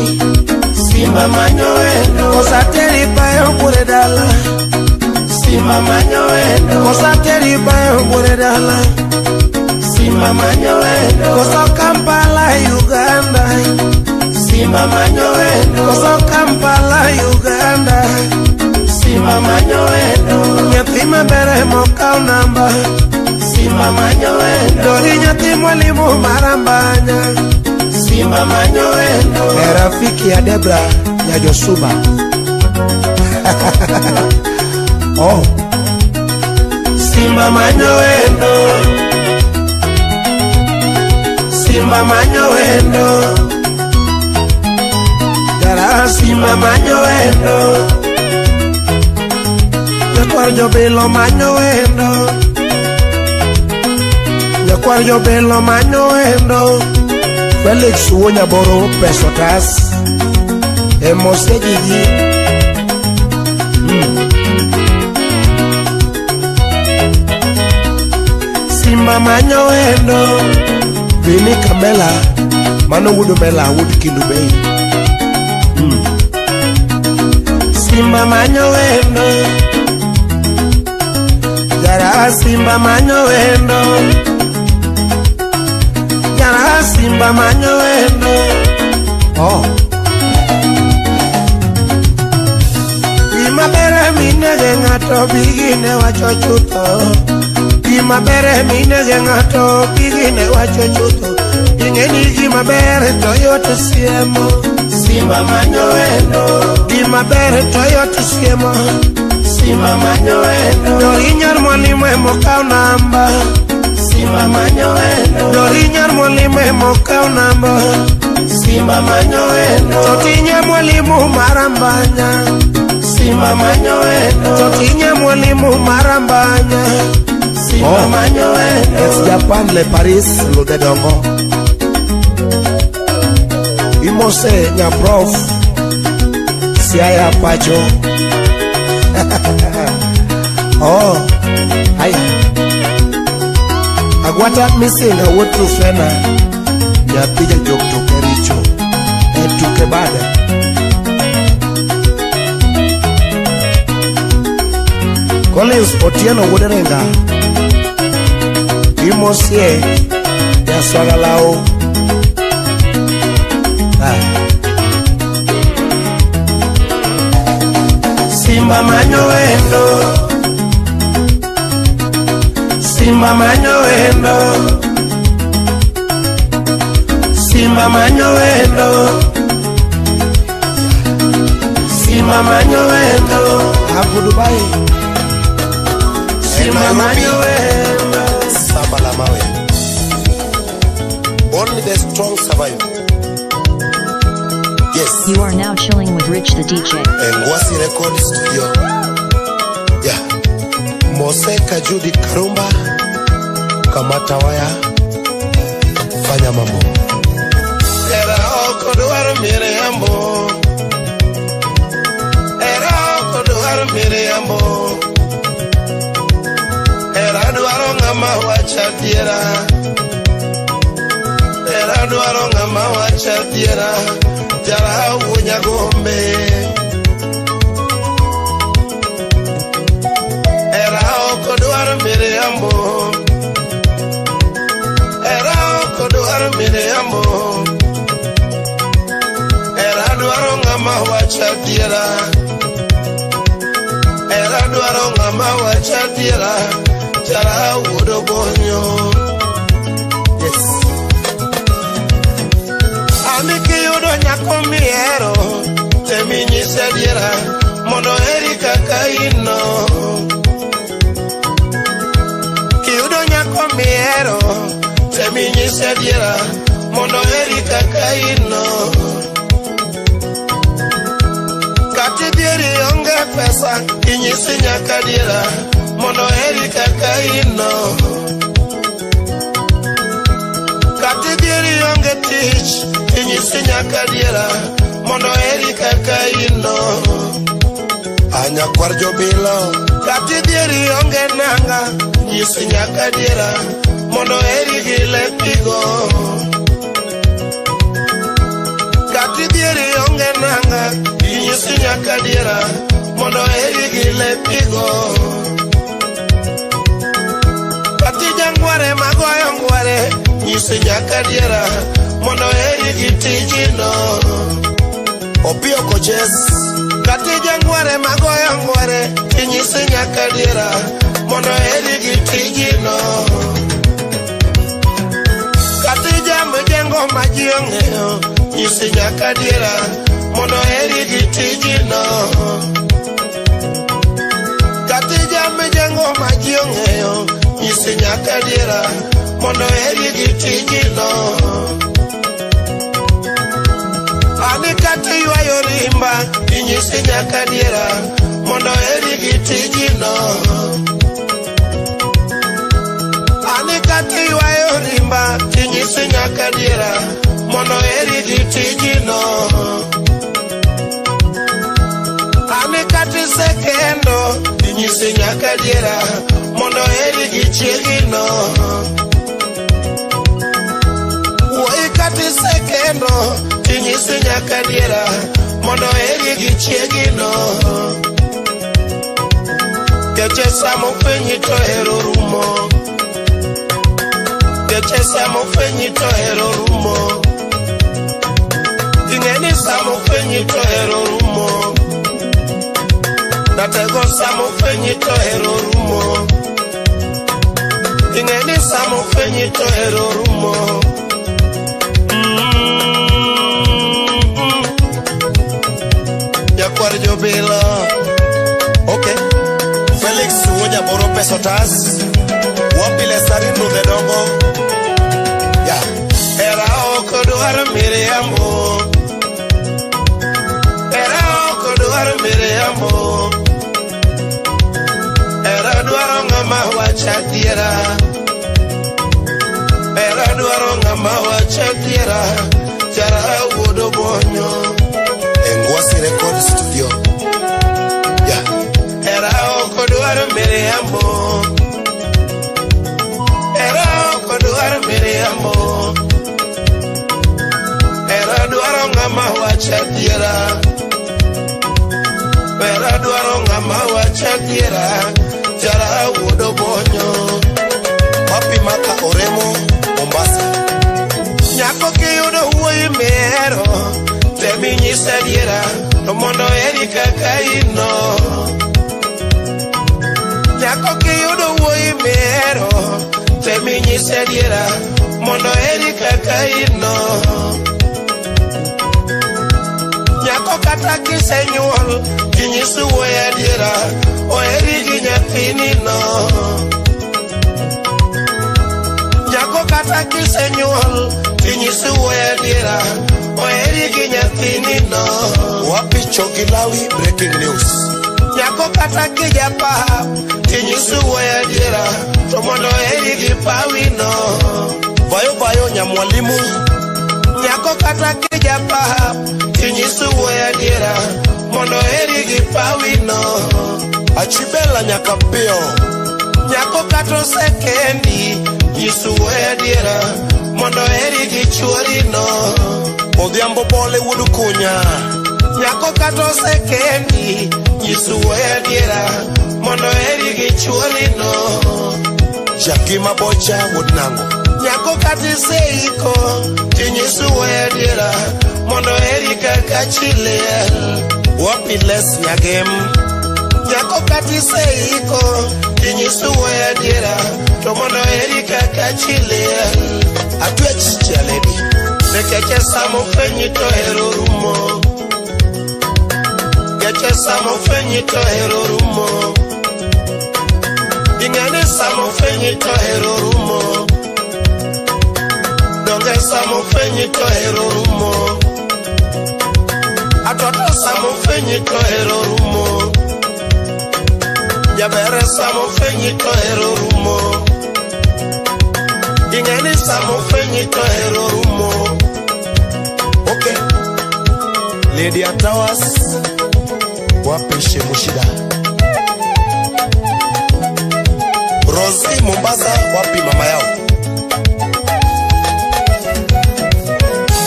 Simba manyo wendo. Osateri bayo bure dala. Simba manyo wendo. Osateri bayo bure dala. Simba manyo wendo. Koso Kampala Uganda. Simba manyo wendo. Koso Kampala Uganda. Simba manyo wendo. Nyathi maber emokao namba. Simba manyo wendo. Dori nyathi mwalimu marambanya. Simba manyo wendo. Rafiki ya Debra ya Josuba. Oh. Simba manyo wendo. Simba manyo wendo. Gara Simba manyo wendo. Nyakwar jobilo manyo wendo. Nyakwar jobilo manyo wendo. Felix Wuonyaboro Pesotas. Emose Gigi. Simba manyo wendo. Vini Kamela. Mano wuod Mela wuod Kindu Bay. Simba manyo wendo. Jara Simba manyo wendo. Jara Simba manyo wendo. Oh. Gima ber minege ng'ato bigine wacho chutho. Gima ber minege ng'ato bigine wacho chutho. Ing'eni gima ber to yot siemo. Simba manyo wendo. Gima ber to yot siemo. Simba manyo wendo. Dori nyar mwalimu emokao namba. Simba manyo wendo. Dori nyar mwalimu emokaw namba. Simba manyo wendo. Totinye mwalimu marambanya. Simba manyo wendo. Totinye mwalimu marambanya. Simba Oh. manyo wendo. Ex Japan le Paris ludhe dongo. Imose nyaprof Siaya pacho. Oh, haya. Agwata misinga wuod Trufena nyathi jajok toke richo e tuke bada. Collins Otieno wuod Renga imosie jaswagalao. Ah. Simba manyo wendo. Simba manyo wendo. Simba manyo wendo. Simba manyo wendo. Hapo Dubai. Simba manyo wendo. Samba la mawe. Only the strong survive. Yes. You are now chilling with Rich the DJ. Ngwasi Record Studio. Yeah. Mose Kajudi Karumba. Kamata waya. Fanya mambo. Era ok odwar miriambo. Era ok odwar miriambo. Era dwaro ng'ama wacho adiera. Era dwaro ng'ama wacho adiera. Jara wuonya gombe. Era ok odwar miriambo. Era ok odwar miriambo. Era dwaro ng'ama wacho adiera. Era dwaro ng'ama wacho adiera. Jara wuod Obonyo. Yes. Ani kiyudo nyako mihero, tem inyise adiera mondo oheri kaka in no. Kiyudo nyako mihero, tem inyise adiera mondo oheri kaka in no. Kata idhier ionge pesa, inyisi nyaka adiera mondo oheri kaka in no. Kata idhier ionge tich, inyisi nyaka adiera mondo oheri kaka in no. Anyakwar Jobilo. Kata idhier ionge nanga, nyisi nyaka adiera mondo oheri gi lepigo. Kata idhier ionge nanga, inyisi nyaka adiera mondo oheri gi lepigo. Kata ijangware magoyo ngware, nyisi nyaka adiera mondo oheri gi tijino. Opiyo Koches. Kata ijangware magoyo ngware, inyisi nyaka adiera mondo oheri gi tijino. Kata ijamjengo ma ji ong'eyo, nyisi nyaka adiera mondo oheri gi tijino. Kata ijamjengo ma ji ong'eyo, nyisi nyaka adiera mondo oheri gi tijino. Ani kata iywayo rimba, inyisi nyaka adiera mondo oheri gi tijino. Ani kata iywayo rimba, inyisi nyaka adiera mondo oheri gi tijino. Ani kata isekendo, inyisi nyaka adiera mondo oheri gi chiegino. Wuoyi kata isekendo, inyisi nyaka adiera mondo oheri gi chiegino. Keche sama ofwenyi to hero rumo. Keche sama ofwenyi to hero rumo. Ing'e ni sama ofwenyi to hero rumo. Datego sama ofwenyi to hero rumo. Ing'e ni sama ofwenyi to hero rumo. Nyakwar Jobilo. Okay. Felix Wuonya Boro Pesotas. Wapi Lesarino the Dongo. Yeah. Hera ok dwar miriambo. Hera ok dwar miriambo. Hera dwaro ng'ama wacho adiera. Hera dwaro ng'ama wacho adiera. Jara wuod Obonyo. Engwasi Record Studio. Yeah. Hera ok dwar miriambo. Hera ok dwar miriambo. Hera dwaro ng'ama wacho adiera. Hera dwaro ng'ama wacho adiera. Jara wuod Obonyo. Wapi Maka Oremo Mombasa. Nyako kiyudo wuoyi mihero, tem inyise adiera, to mondo oheri kaka in no. Nyako kiyudo wuoyi mihero, tem inyise adiera, mondo oheri kaka in no. Nyako kata kisenyuol, kinyis wuoyi adiera, oheri gi nyathini no. Nyako kata kisenyuol, tinyis wuoyi adiera, oheri gi nyathini no. Wapi Chogilawi breaking news. Nyako kata kijapap, tinyis wuoyi adiera, to mondo oheri gi pawi no. Vayo Vayo Nyamwalimu. Nyako kata kijapap, tinyis wuoyi adiera, mondo oheri gi pawi no. Achibela Nyakapio. Nyako kata osekendi, nyis wuoyi adiera, mondo oheri gi chuori no. Odhiambo Bole wuod Kunya. Nyako kata osekendi, nyis wuoyi adiera, mondo oheri gi chuori no. Jakima Bocha wuod Nango. Nyako kata iseiko, tinyis wuoyi adiera, mondo oheri kaka chi liel. Wapi Les Nyagem. Nyako kata iseiko, tinyis wuoyi adiera, to mondo oheri kaka chi liel. Atwech Chaledi. Nikech sama ofwenyi to hero rumo. Nikech sama ofwenyi to hero rumo. Ing'e ni sama ofwenyi to hero rumo. Donge sama ofwenyi to hero rumo. Atoto sama ofwenyi to hero rumo. Jaber sama ofwenyi to hero rumo. Ing'e ni sama ofwenyi to hero rumo. Okay. Lady Towers. Wapi Shemushida. Rosie Mombasa. Wapi mama yao.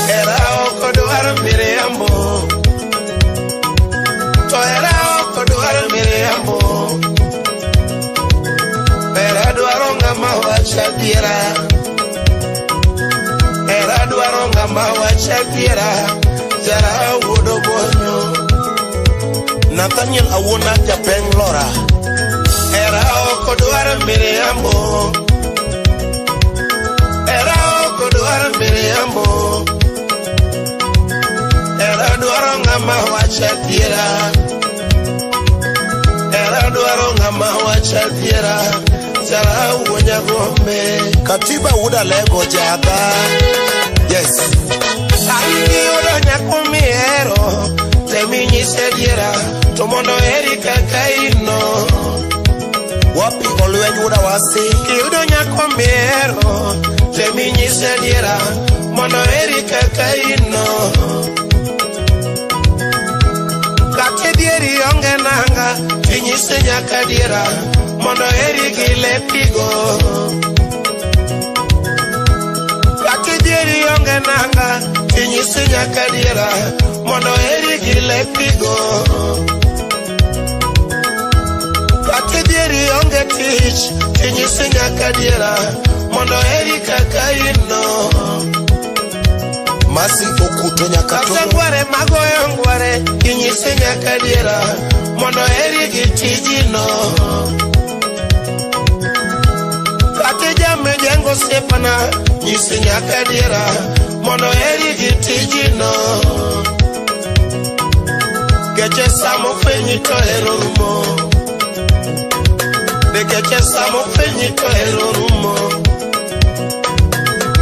Hera ok dwar miriambo. To hera ok dwar miriambo. Hera dwaro ng'ama wacho adiera. Hera dwaro ng'ama wacho adiera. Jara wuod Obonyo. Nathaniel Awona Japeng Lora. Hera ok dwar miriambo. Hera ok dwar miriambo. Hera dwaro ng'ama wacho adiera. Hera dwaro ng'ama wacho adiera. Jara wuod Nyagombe. Katiba wuod Alego Jaga. Yes. An kiyudo nyako mihero, tem inyise adiera, to mondo oheri kaka in no. Wapi Olweny wuod Awasi. Kiyudo nyako mihero, tem inyise adiera, mondo oheri kaka in no. Kata dieri onge nanga, tinyise nyaka adiera, mondo oheri gi lepigo. Kata dieri onge nanga, tinyise nyaka adiera, mondo oheri gi lepigo. Kata dieri onge tich, tinyise nyaka adiera, mondo oheri kaka in no. Masi Okuto Kata Nyakatono. ngware magoyo ngware, inyise nyaka adiera, mondo oheri gi tijino. Kata jamijengo osiepna, nyise nyaka adiera, mondo oheri gi tijino. Keche sama ofwenyi to hero rumo. Nikech sama ofwenyi to hero rumo.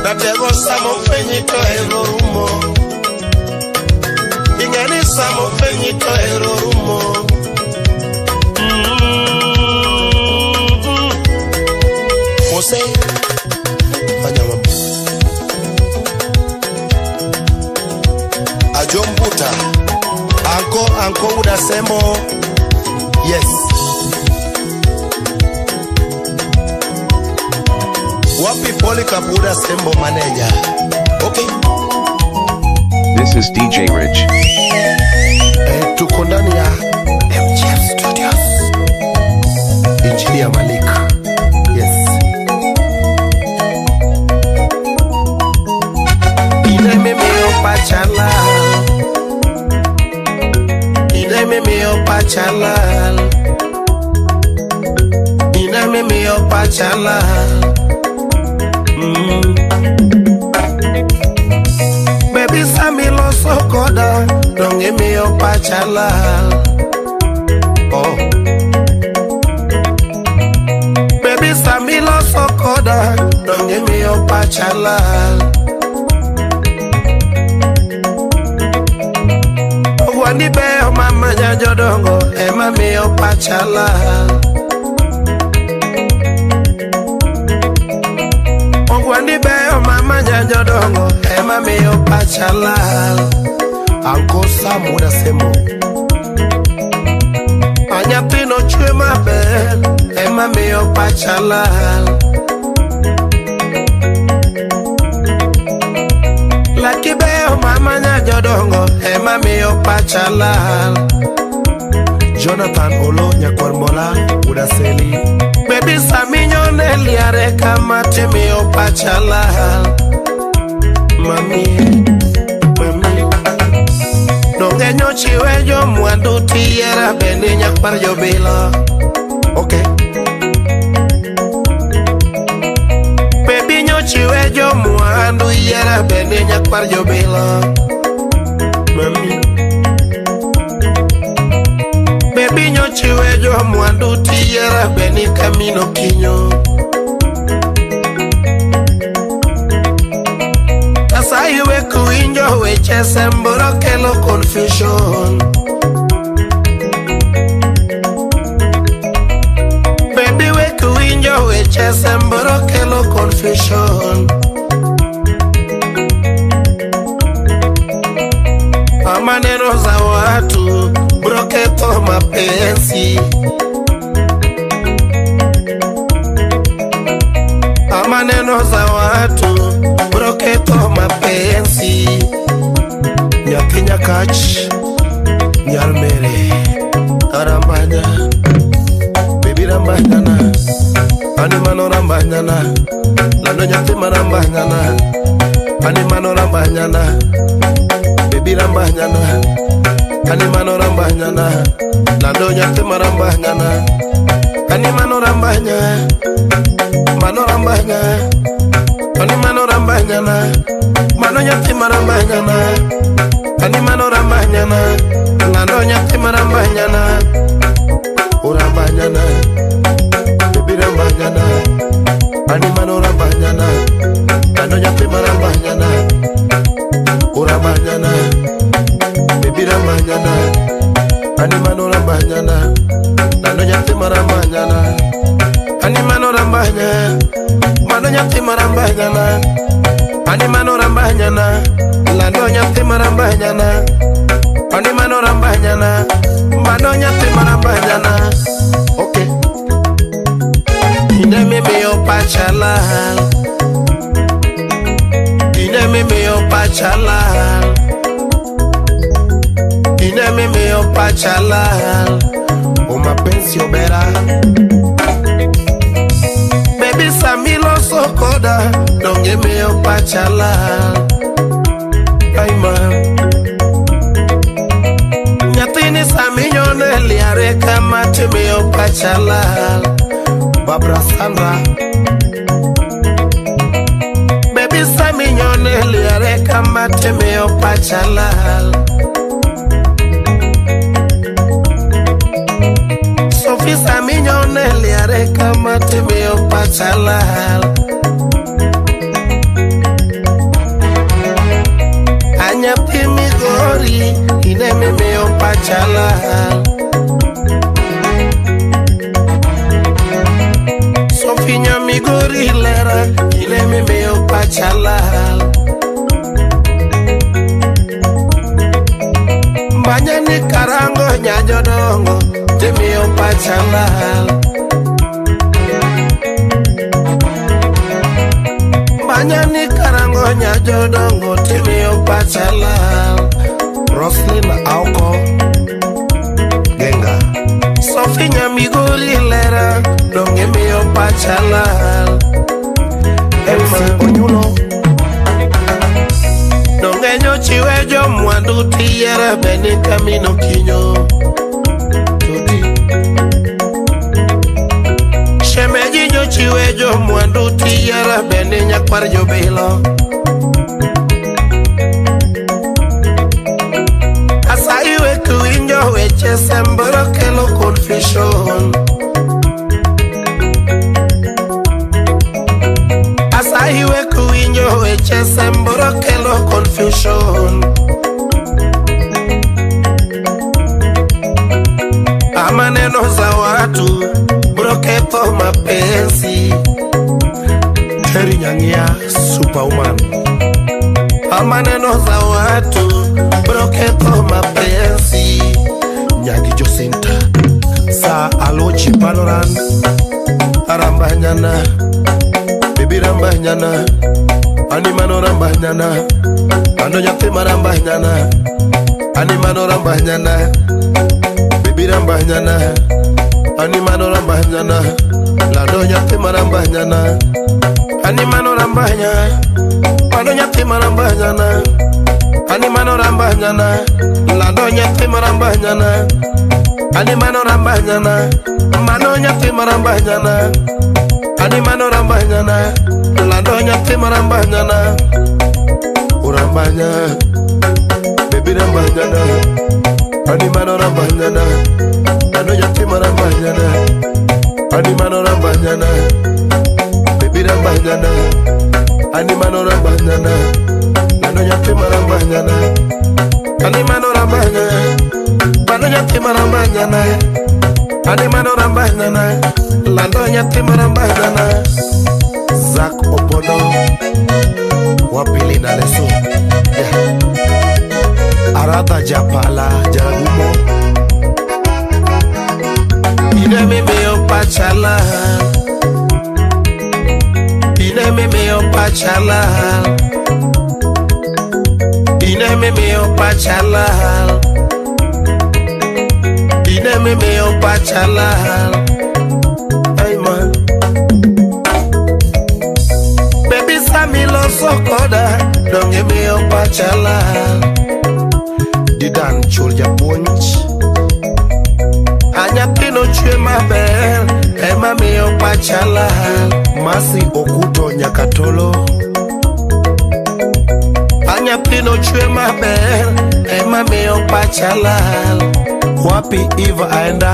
Ratego sama ofwenyi to hero rumo. Ing'e ni sama ofwenyi to hero rumo. Mose Wanyama Ajombuta Anko anko udasemo. Yes. Wapi Polycarp Udasembo manager. Okay. This is DJ Rich. Tuko ndani ya MGF Studios. Engineer Malik. Yes. Ine mimi opachala. Ine mimi opachala. Ine mimi opachala. Baby Sami loso koda, donge mi opachala. Oh. Baby Sami loso koda, donge mi opachala. Ogwandi beyo mama nyajodongo, ema mi opachala. Ogwandi beyo mama nyajodongo, ema mi opachala. Anko Sam Udasembo. Anyathino chwe maber, ema miyo pacha lal. Laki beyo mama nyajodongo, ema miyo pacha lal. Jonathan Olo Nyakwar Mbola Udaseli. Baby Sami nyone liare kama timiyo pacha lal. Mami, mami. Donge nyochiwe jomwandu tiyiera bende nyakwar jobilo. Okay. Baby nyochiwe jomwandu yiera bende nyakwar jobilo. Mami. Baby nyochiwe jomwandu tiyiera bende kamino kinyo. Asayi wek winjo weche semboro kelo confusion. Baby wek winjo weche semboro kelo confusion. Maneno za watu bro ketho mapenzi. Maneno za watu bro ketho mapenzi. Nyathi Nyakach Nyar Mere Arambanya. Baby rambanyana. Ani mano rambanyana. Lando nyathi marambanyana. Ani mano rambanyana. Baby rambanyana. Ani mano rambanyana. Lando nyathi marambanyana. Ani mano rambanya. Mano rambanya. Ani mano rambanyana. Mano nyathi marambanyana. Ani mano rambanyana. Lando nyathi marambanyana. Urambanyana. Baby rambanyana. Ani mano rambanyana. Lando nyathi marambanyana. Urambanyana. Baby rambanyana. Ani mano rambanyana. Lando nyathi marambanyana. Ani mano rambanya. Mano nyathi marambanyana. Ani mano rambanyana. Lando nyathi marambanyana. Ani mano rambanyana. Mano nyathi marambanyana. Okay. Ine mimi opachala. Ine mimi opachala. Ine mimi opachala. O mapenzi obera. Baby Sami loso koda, donge mi opachala. Ay ma. Nyathini Sami nyone liare kama timi opachala. Barbara Sandra. Baby Sami nyone liare kama timi opachala. Sophie Sami nyone liare Janyandare kama timiyo pacha lal. Anyathi Migori ine mimiyo pacha lal. Sofinya Migori lera ine mimiyo pacha lal. Mbanya ni karango nyajodongo timiyo pacha lal. Mbanya ni karango nyajodongo timiyo pacha lal. Roslyn Aoko Genga. Sofinya Migori lera donge miyo pacha lal. MC Onyulo. Donge nyochiwe jomwandu tiyiero beni kamino kinyo. Toti. Shemeji nyochiwe jomwandu tiyiero beni nyakwar jobilo. Asayi wek winjo weche sembro kelo confusion. Asayi wek winjo weche sembro kelo confusion. Amaneno za watu bro ketho mapenzi. Terry Nyangia Superwoman. Amaneno za watu bro ketho mapenzi. Nyagi Josinta. Sa Alochi Panoran. Arambanyana bibi rambanyana animano rambanyana ando nyathi marambanyana animano rambanyana bibi rambanyana animano rambanyana lando nyathi marambanyana animano rambanya ando nyathi marambanyana animano rambanyana lando nyathi marambanyana animano rambanyana mano nyathi marambanyana animano rambanyana lando nyathi marambanyana urambanya baby rambanyana animano rambanyana lando nyathi marambanyana animano rambanyana baby rambanyana animano rambanyana lando nyathi marambanyana animano rambanya mano nyathi marambanyana animano rambanyana lando nyathi marambanyana. Zak Opondo Wapili na Leso. Yeah. Aradha Japala Jaragumo. Ine mimiyo pacha lal. Ine mimiyo pacha lal. Ine mimiyo pacha lal. Ine mimiyo pacha lal. Hey man. Baby Sami loso koda donge miyo pacha lal. Didan chul japuonj. Anyathino chwe maber ema miyo pacha lal. Masi Okuto Nyakatolo. Anyathino chwe maber ema miyo pacha lal. Wapi Eva aenda.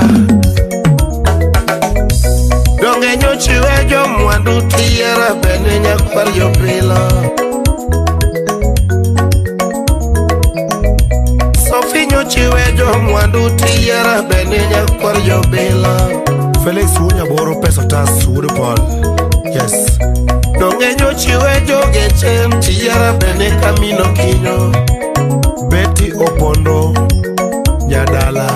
Donge nyochiwe jomwandu tiyiero bende nyakwar jobilo. Sofi nyochiwe jomwandu tiyiero bende nyakwar jobilo. Felix Wunyaboro pesa tas Wuod Paul. Yes. Donge nyochiwe jogeche tiyiero bende kamino kinyo. Betty Opondo Nyadala.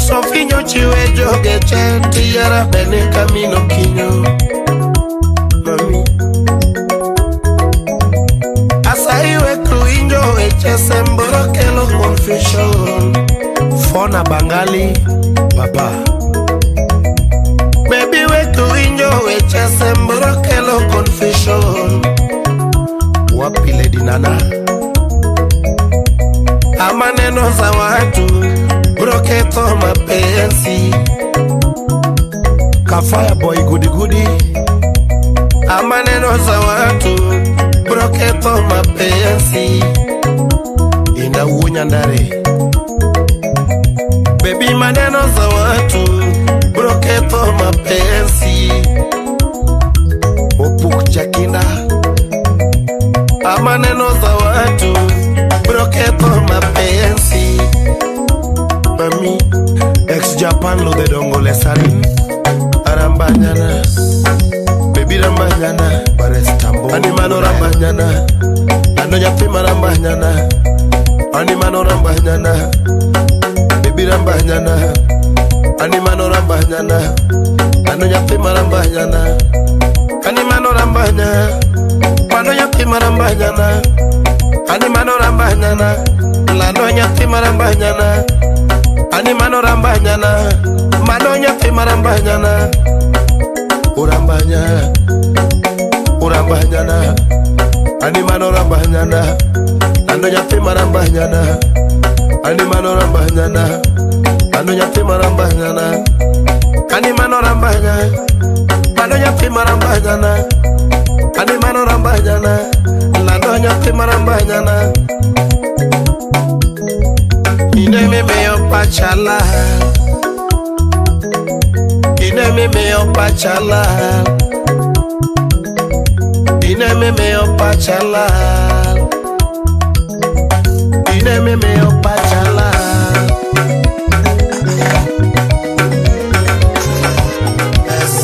Sofi nyochiwe jogeche tiyiero bende kamino kinyo. Mami. Asayi wek winjo weche sembro kelo confusion. Fona Bangali Baba. Baby wek winjo weche sembro kelo confusion. Wapi Lady Nana. Amaneno za watu bro ketho mapenzi. Kafaya boy goody goody. Amaneno za watu bro ketho mapenzi. Inda wuo Nyandare. Baby maneno za watu bro ketho mapenzi. Ludhe dongo lesarin Arambanyana Baby rambanyana Animano rambanyana Ano nyathi marambanyana Animano rambanyana Baby rambanyana Animano rambanyana Ano nyathi marambanyana Animano rambanya Mano nyathi marambanyana Animano rambanyana Lano nyathi marambanyana Animano rambanyana Mano nyathi marambanyana Urambanya Urambanyana Animano rambanyana Lano nyathi marambanyana Animano rambanyana Lano nyathi marambanyana Animano rambanya Mano nyathi marambanyana Animano rambanyana Lano nyathi marambanyana Ineme meyo pachala Ineme meyo pachala Ineme meyo pachala Ineme meyo pachala.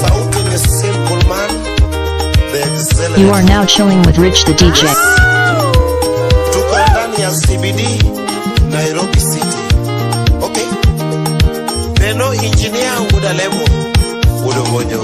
Sauti ni simple man. The excellent. You are now chilling with Rich the DJ. Tuko ndani ya CBD Nairobi City. Okay. Neno engineer Wuda Level. Wudo Bonyo.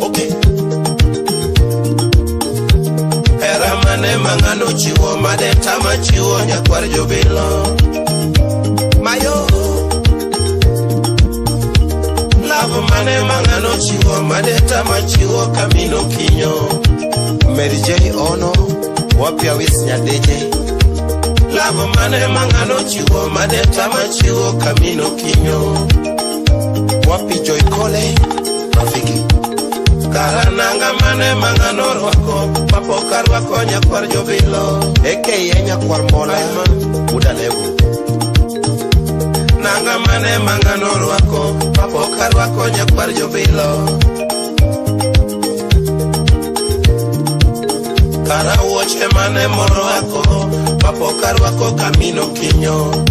Okay. Era mane mangano chiwo madeta machiwo nyakwar jobilo. Mayo. Love mane mangano chiwo madeta machiwo kamino kinyo. Mary J Ono wapia wis nyadeje. Love mane mangano chiwo madeta machiwo kamino kinyo. Wapi Joy Kole Rafiki. Karananga mane mangano rwako mapoka rwako nyakwar jobilo. Aka nyakwar Mola Wuda Level. Nanga mane mangano rwako mapoka rwako nyakwar jobilo. Kara wuoche mane morwako mapoka rwako kamino kinyo.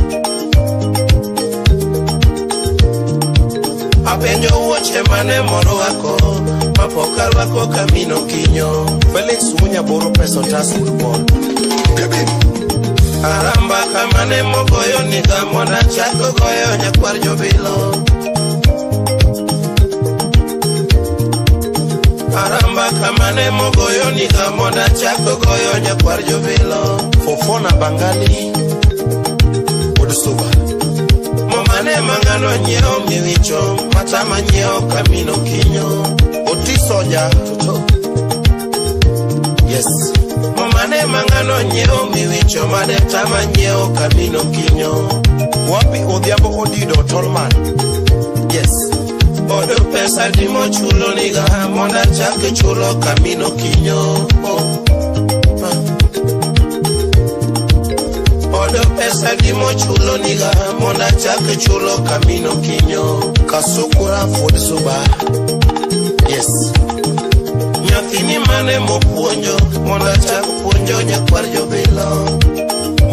Apenjo wuoche mane morwako mapoka rwako kamino kinyo. Felix Munya boro pesa tas football. Aramba kamane mogoyo niga mona chako goyo nyakwar jobilo. Aramba kamane mogoyo niga mona chako goyo nyakwar jobilo. Fofona Bangali Odusuba. Momane mangano nyeo miwicho matama nyeo kamino kinyo. Otisoja Toto. Yes. Momane mangano nyeo miwicho madetama nyeo kamino kinyo. Wapi Odhiambo Odido Tolman. Yes. Odo pesa dimo chulo niga monda chake chulo kamino kinyo. Oh. Odo pesa dimo chulo niga monda chake chulo kamino kinyo. Kasukura Fodsuba. Yes. Nyathini mane mopuonjo monda chak puonjo nyakwar jobilo.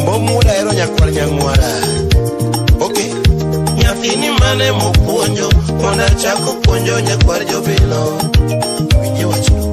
Mbomuda ero nyakwar nyang'wara. Okay. Nyathini mane mopuonjo monda chak puonjo nyakwar jobilo. Winje wachno.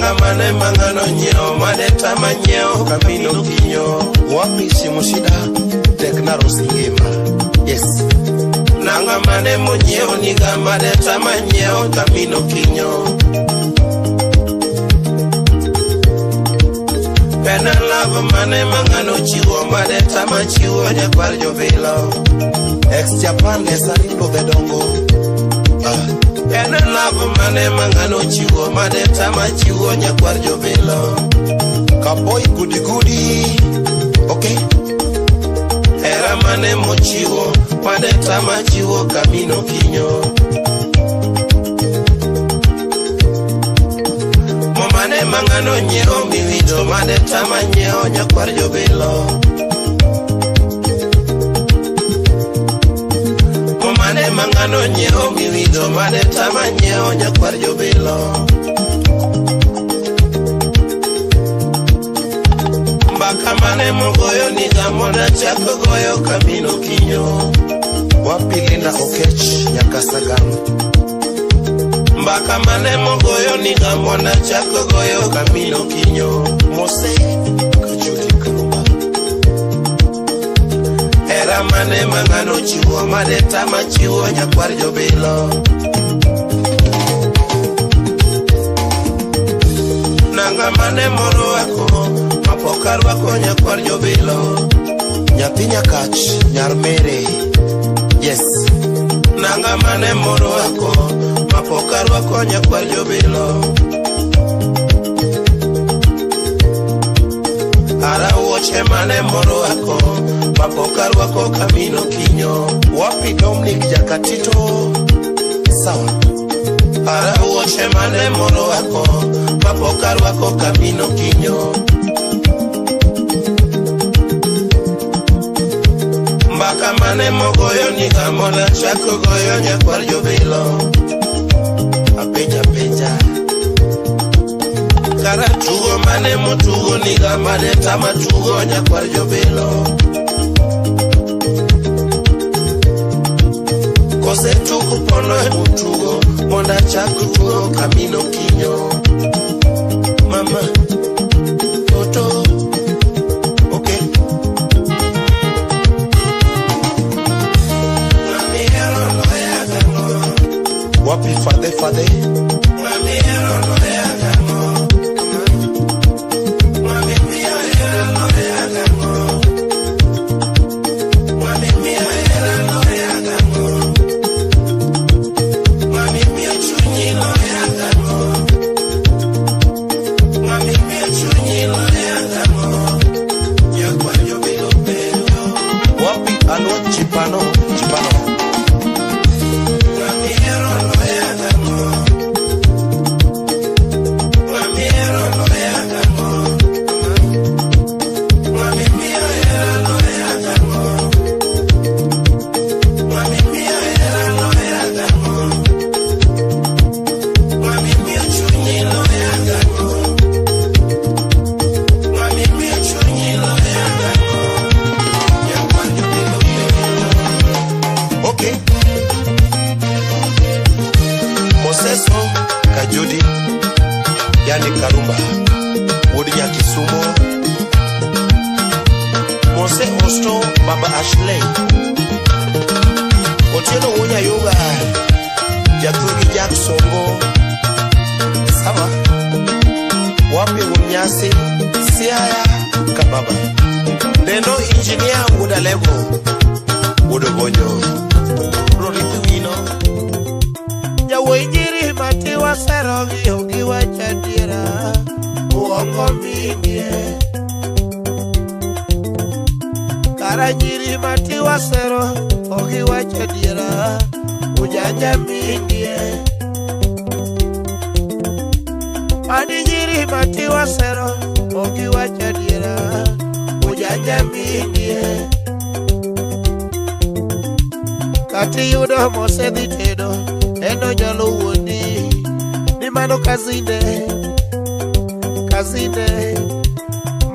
Nanga mane mangano nyiewo mane tama nyiewo kamino kinyo. Wapi simusida teknaro singima. Yes. Nanga mane monyiewo niga mane tama nyiewo kamino kinyo. Pena love mane mangano chiwo mane tama chiwo nyakwar jobilo. Ex Japan esarindo bedongo. Pena love mane mangano chiwo mane tama chiwo nyakwar jobilo. Kaboy goody goody. Okay. Era mane mochiwo mane tama chiwo kamino kinyo. Mane mangano nyiewo miwito mane tama nyiewo nyakwar jobilo. Mane mangano nyiewo miwito mane tama nyiewo nyakwar jobilo. Mbaka mane mogoyo niga monda chako goyo kamino kinyo. Wapi Linda Okech nyakasagam. Mbaka mane mogoyo niga monda chako goyo kamino kinyo. Mose Kajuti Karumba. Era mane mangano chiwo mane tama chiwo nyakwar jobilo. Nanga mane morwako mapok arwako nyakwar jobilo. Nyathi nyakach nyar mere. Yes. Nanga mane morwako mapok arwako nyakwar jobilo. Ara wuoche mane morwako mapok arwako kamino kinyo. Wapi Dominic Jakatito. Sawa. Ara wuoche mane morwako mapok arwako kamino kinyo. Mbaka mane mogoyo niga mona chako goyo nyakwar jobilo. Apenja penja. Kara tugo mane motugo niga mane tama tugo nyakwar jobilo. Kose tugo pono e mutugo monda chako tugo kamino kinyo. Mama toto. Okay. Mami hero loya gango. Wapi fade fade. Mami hero loya gango. Mami mia hero loya gango. Mami mia hero loya gango. Mami mia chunyi loya gango. Mami mia chunyi loya gango. Nyakwar jobilo penjo. Wapi alwo chipano chipano. Mami hero loya gango. Mami hero loya gango. Mami mia hero loya gango. Mami mia hero loya gango. Mami mia chunyi loya gango. Mami mia chunyi loya gango. Nyakwar jobilo penjo. Okay. Moseso Kajudi yani Karumba wuod Nyakisumo. Mose Osto Baba Ashley. Otieno wuod Ayuga Jathurgi Jack Songo. Sawa. Wapi wuon nyasi Siaya Kababa. Dendo injinia wuod Alego wuod Ogonjo. Rorith wino. Jawuoyi nyiri mati wasero gi ok giwach adiera. Uongo minie. Kara nyiri mati wasero ok giwach adiera. Ujanja minie. Mani nyiri mati wasero ok giwach adiera. Ujanja minie. Kati yudo mosedhi tedo en onyalo wuondi ni mano kazine kazine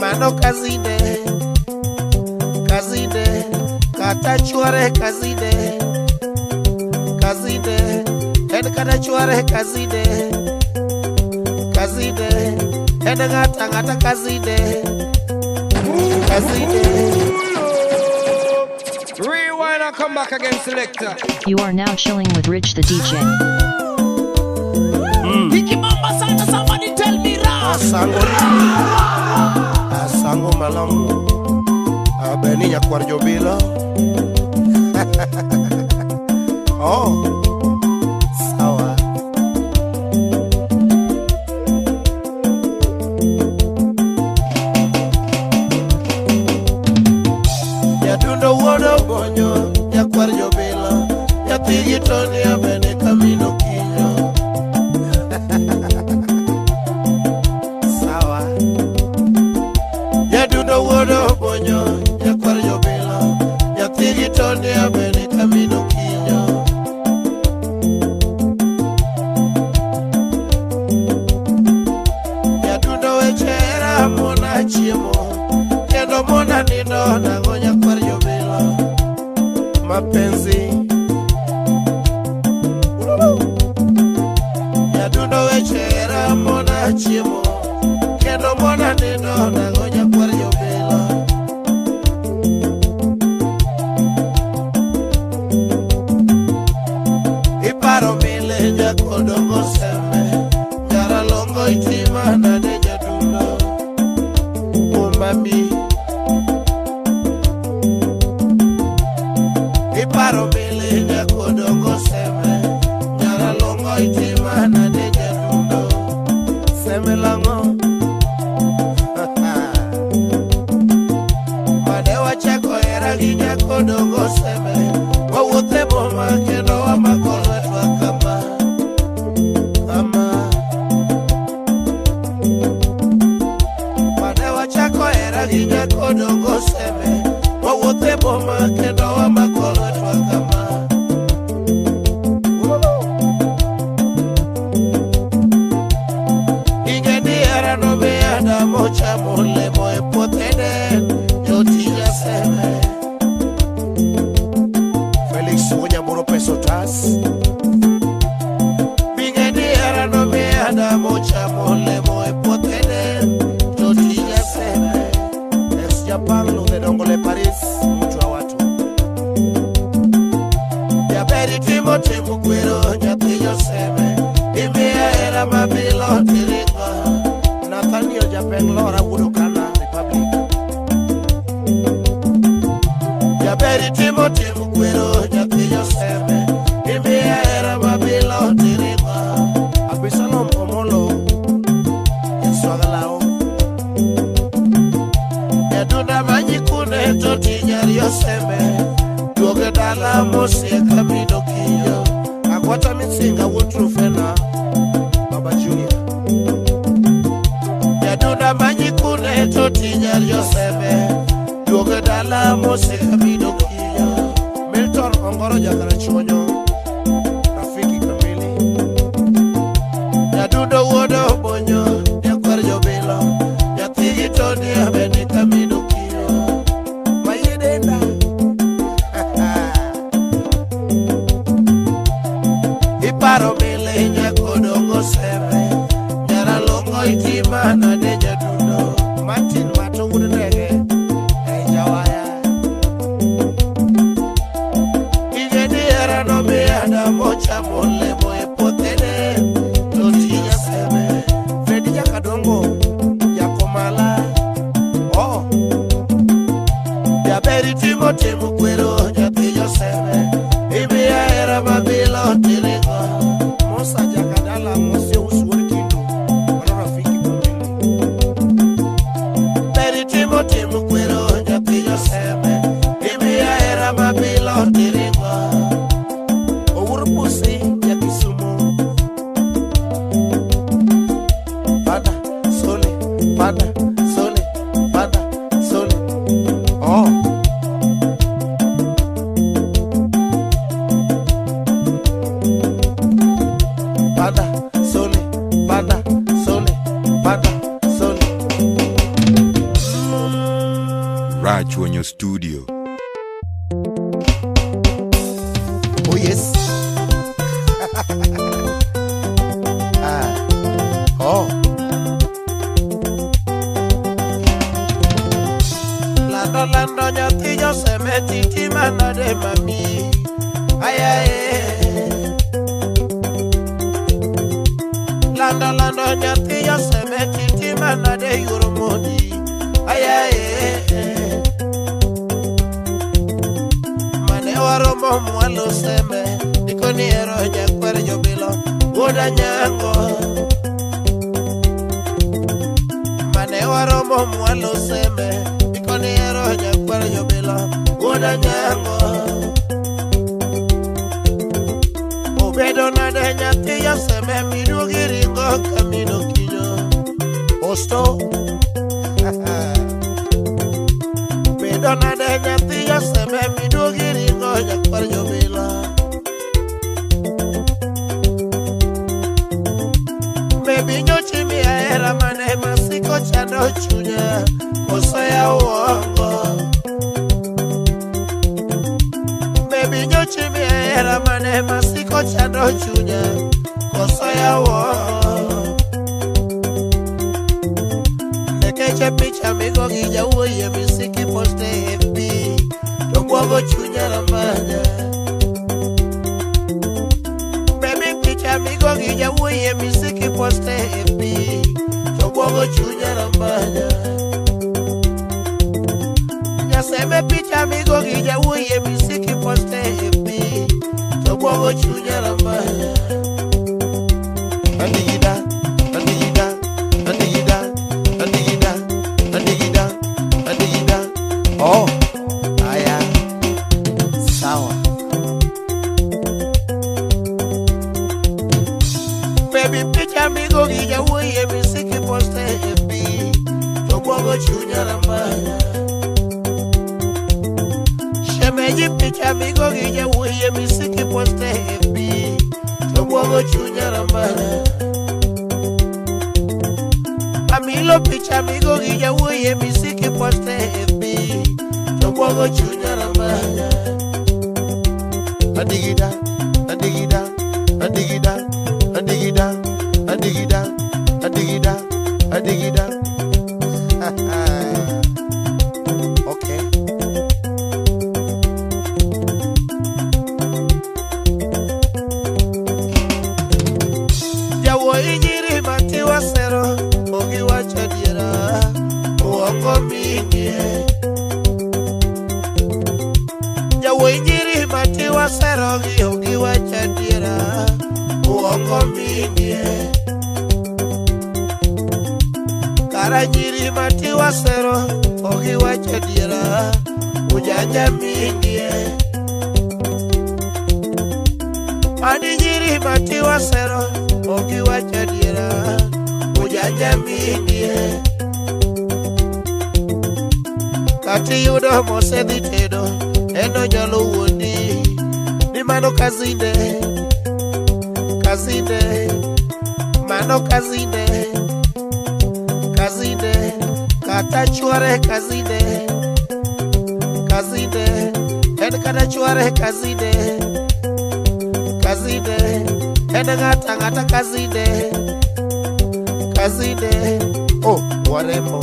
mano kazine kazine kata chware kazine kazine en kata chware kazine kazine. En ng'ata ng'ata kazine. Kazine. Rewind and come back again, selector. You are now chilling with Rich the DJ. Somebody tell me Asango, asango malamu. Abeni nyakwar jobilo. Oh, sawa. Nyadundo wuodo bonyo, nyakwar jobilo. Nyathigi toni abene kamino kinyo. Sawa. Nyadundo wuodo bonyo, nyakwar jobilo. Nyathigi toni abene kamino kinyo. Nyadundo wechera mona chiemo, kendo mona nindo nang'o nyakwar jobilo. Mapenzi. Nyadundo wechera mona chiemo, kendo mona nindo nang'o nyakwar jobilo. Iparo mile nyakodongo seme, nyaralongo itima nade nyadundo. Umami. Iparo mile nyakodongo seme, nyaralongo itima nade nyadundo. Seme lang'o. Mane wachako hera gi nyakodongo seme, wawuotho e boma kendo wamako lwetwa kama kama. Mane wachako hera gi nyakodongo seme, wawuotho e boma kendo wamako lwetwa kama. Ing'e ni hera nomiyo Adam ochamo olemo e puoth Eden, jotija seme. Felix Wuonyamuro peso tas. Ing'e ni hera nomiyo Adam ochamo olemo e puoth Eden, jotija seme. Ex Japan ludhe dongo le Paris, mtu wa watu. Jaber itimo timo kwero nyathi joseme, imiya hera mabilo tiringo. Nathaniel Japeng Lora wuod Okana Republic. Jaber itimo timo kwero nyathi joseme, imiya hera mabilo tiringo. Abisalom Omolo Yeswagalao. Nyadunda manyikune to tinyar yoseme, duoge dala mosie kamino kiyo. Agwata Misinga wuod Trufena, Baba Junior. Nyadunda manyikune to tinyar yoseme, duoge dala mosie kamino kiyo. Milton Ongoro Jakarachuonyo, Rafiki kamili. Nyadundo wuod Obonyo, nyakwar jobilo, nyathigi toni abene kamino kiyo. Mayie denda. Iparo mile nyakodongo seme, nyaralongo itima nade nyadundo. Martin Mato wuod Ndege, ei Jawaya. Ing'e ni hera nomiyo Adam ochamo olemo e puoth Eden, to tija seme. Fredi Jakadongo, Jakomala. Oh. Jaber itimo timo kwero nyathi joseme, imiya hera mabilo tiringo. Musa Jakadala Mose wuod Kindu, mano rafiki kamili. Ber itimo timo kwero nyathi joseme, imiya hera mabilo tiringo. Owuor Pusi ja Kisumu. Pada sole, pada sole, pada sole. Oh. Pada sole, pada sole, pada sole. Rachuonyo Studio. Oh yes. Ah. Oh. Lando lando nyathi joseme titi manade mami. Ayae. Lando lando nyathi joseme titi manade yuro moni. Ayae. Mane waromo mwalo seme nikoni ero nyakwar jobilo wuoda nyango. Mane waromo mwalo seme nikoni ero nyakwar jobilo wuoda nyango. Obedo nade nyathi joseme miduogi ringo kamino kinyo osto. Bedo nade nyathi joseme miduogi ringo nyakwar jobilo. Baby nyochi mi ahera mane masiko chando chunya koso ya uongo. Baby nyochi mi ahera mane masiko chando chunya koso ya uongo. Nekeche picha migo gi jawuoyi e misiki poste FB to bwogo chunya ramanya. Baby picha migo gi jawuoyi e misiki poste FB to bwogo chunya ramanya. Nyaseme picha migo gi jawuoyi e misiki poste FB to bwogo chunya ramanya. Andigida, andigida, andigida, andigida, andigida, andigida. Oh, haya. Sawa. Baby picha migo gi jawuoyi e misiki poste FB to bwogo chunya ramanya. Shemeji picha migo gi jawuoyi e misiki poste FB to bwogo chunya ramanya. Amilo picha migo gi jawuoyi e misiki poste FB to bwogo chunya ramanya. Adigida, adigida, adigida, adigida, adigida, adigida, adigida. Okay. Jawuoyi nyiri matiwa sero ogiwacho adiera uongo mingie. Jawuoyi nyiri matiwa sero gi ogiwacho adiera uongo mingie. Kara nyiri matiwa sero ogiwacho adiera ujanja mingie. Ani nyiri matiwa sero ogiwacho adiera ujanja mingie. Kati yudo mosedhi tedo en onyalo wuondi ni mano kazinde, kazinde, mano kazinde, kazinde, kata chwore kazinde, kazinde, en kata chwore kazinde, kazinde, en ng'ata ng'ata kazinde, kazinde. Oh, warembo.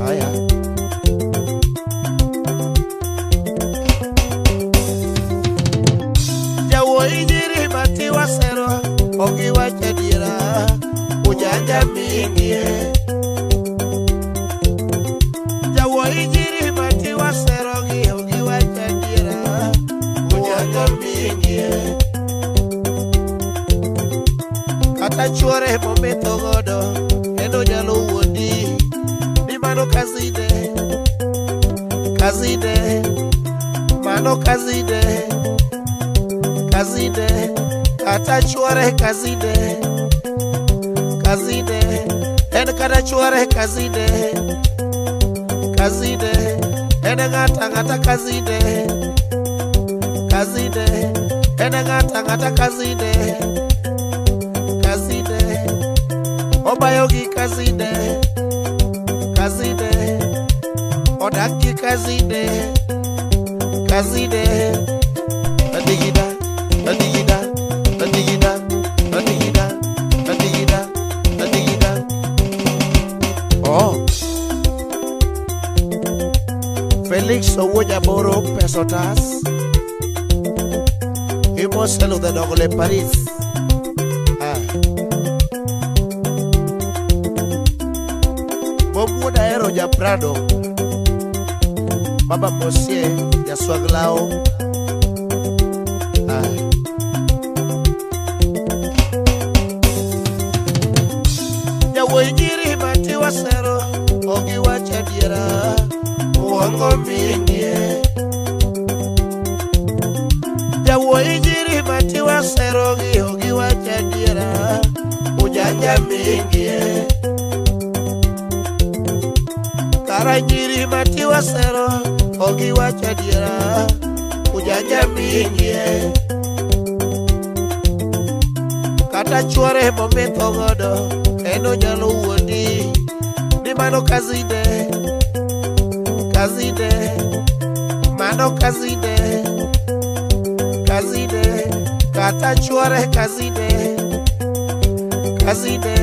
Aya. Jawuoyi nyiri matiwa sero ogiwacho adiera ujanja mingie. Jawuoyi nyiri matiwa sero gi ogiwacho adiera ujanja mingie. Kata chwore mometho godo en onyalo wuondi ni mano kazinde, kazinde, mano kazinde, kazinde, kata chwore kazinde, kazinde, en kata chwore kazinde, kazinde, en ng'ata ng'ata kazinde, kazinde, en ng'ata ng'ata kazinde, kazinde, obayo gi kazinde, kazinde, odak gi kazinde, kazinde. Adigida, adigida, adigida, adigida, adigida, adigida. Oh. Felix owuo jaboro pesotas. Imoselo the dogle Paris. Ah. Bob wuod Ahero ja Prado. Baba Mosie ja Swaglao. Ah. Jawuoyi nyiri matiwa sero ok giwach adiera uongo mingie. Jawuoyi nyiri matiwa sero gi ok giwach adiera ujanja mingie. Kara nyiri matiwa sero ok giwach adiera ujanja mingie. Kata chuore mometho godo en onyalo wuondi ni mano kazine, kazine, mano kazine, kazine, kata chuore kazine, kazine,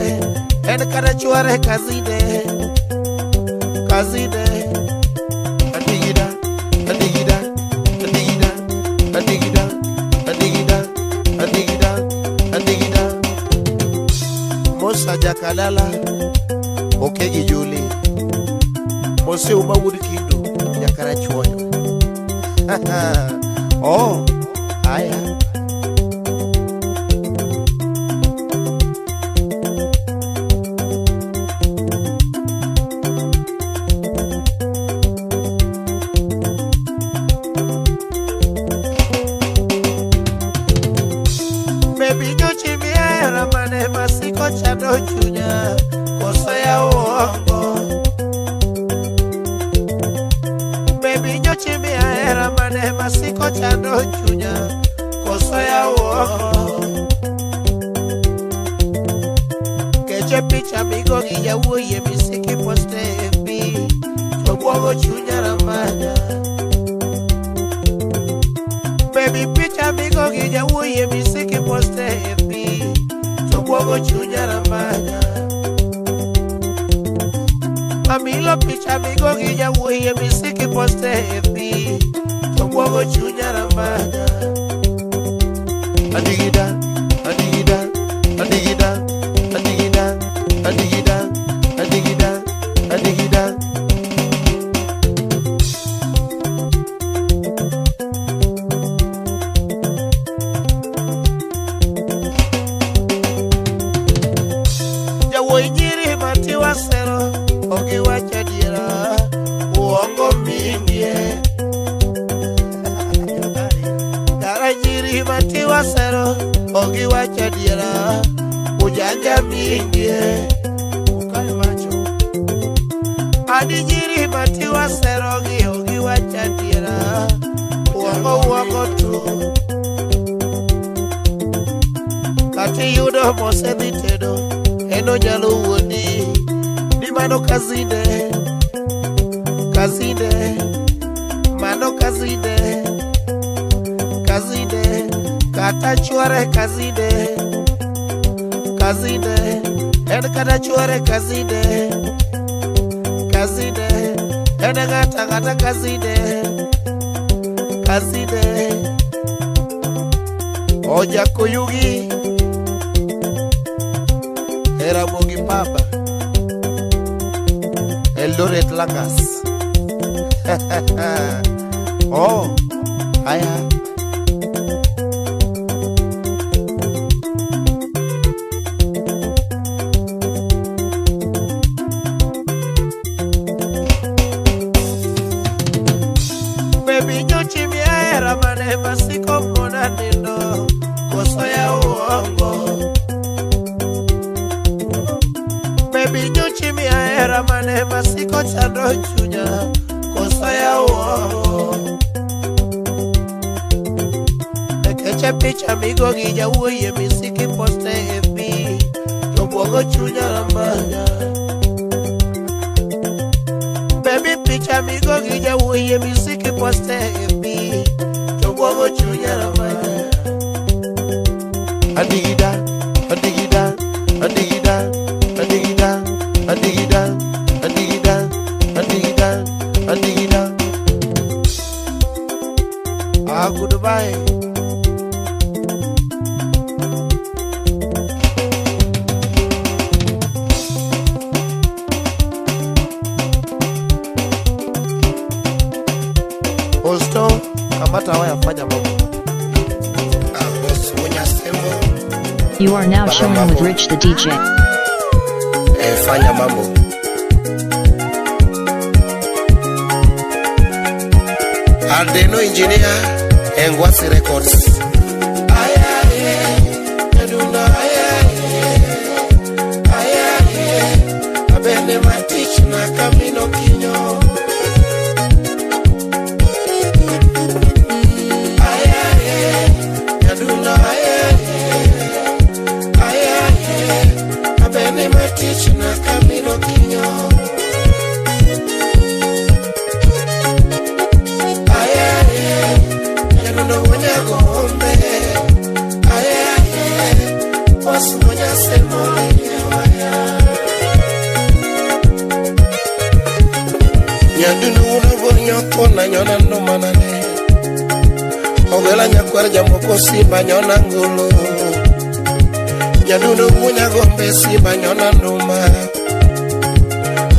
en kata chuore kazine, kazine. Adigida, adigida, adigida, adigida, adigida, adigida, adigida. Musa Jakalala, Okegi Juli, Mose Uma wuod Kindu, Jakarachuonyo. Oh, aya. Baby nyochi miera mane masiko chando chunya koso ya uongo. Baby nyochi miera mane masiko chando chunya koso ya uongo. Keche picha migo gi jawuoyi misiki poste FB to bwogo chunya ramanya. Baby picha migo gi jawuoyi misiki poste FB to bwogo chunya ramanya. Mamilo picha migo gi jawuoyi misiki poste FB to bwogo chunya ramanya. Adigida, adigida, adigida, adigida, adigida, adigida, adigida. Jawuoyi nyiri matiwa sero ok giwach adiera uongo mingie. Kara nyiri matiwa sero ok giwach adiera ujanja mingie. Adi nyiri matiwa sero gi ok giwach adiera uongo uongo tu. Kata iyudo mosedhi tedo en onyalo wuondi ni mano kazine, kazine, mano kazine, kazine, kata chuore kazine, kazine, en kata chuore kazine, kazine, en ng'ata ng'ata kazine, kazine. Oja koyugi Ramogi Papa, Eldoret Langas. Oh, aya. Baby nyochi miera mane masiko mona nindo koso ya uongo. Baby nyochi miera mane masiko chando chunya koso ya uongo. Ekeche picha migo gi jawuoyi misiki poste FB to bwogo chunya ramanya. Baby picha migo gi jawuoyi misiki poste FB to bwogo chunya ramanya. Adigida, adigida, adigida, adigida, adigida, adigida, adigida, adigida. You are now Baba chilling with Mambo. Rich the DJ. Fanya mambo. Adeno engineer Engwasi Records. Ayaye, Nyadundo ayaye, ayaye, abende matich na kamino kinyo. Ayaye, Nyadundo ayaye, ayaye, abende matich na kamino kinyo. Ayaye, Nyadundo wonyago ombe. Ayaye, boss wonya semo waya. Nyadundo wuno bonyo tuona nyona no manane. Ogela nyakwar jamoko simba nyona ngolo. Nyadundo wunya gombe simba nyona numa.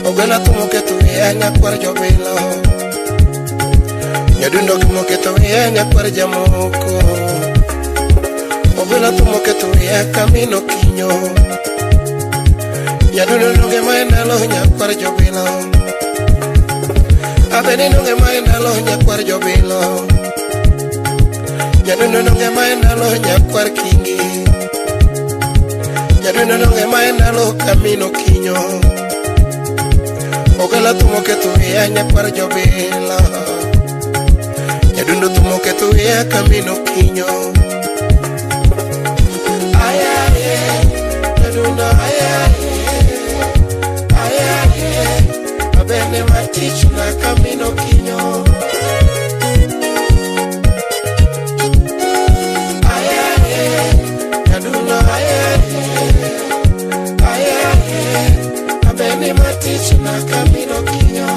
Ogela tumoketo ya nyakwar jobilo. Nyadundo kimoketo ya nyakwar jamoko. Ogela tumoketo ya kamino kinyo. Nyadundo nonge maendalo nyakwar jobilo. Abeni nonge maendalo nyakwar jobilo. Nyadundo nonge maendalo nyakwar kingi. Nyadundo nonge maendalo kamino kinyo. Ogela tumoketo ya nyakwar jobilo. Nyadundo tumoketo ya kamino kinyo. Ayaye, nyadundo ayaye, ayaye, abene matich na kamino kinyo. Ayaye, nyadundo ayaye, ayaye, abene matich na kamino kinyo.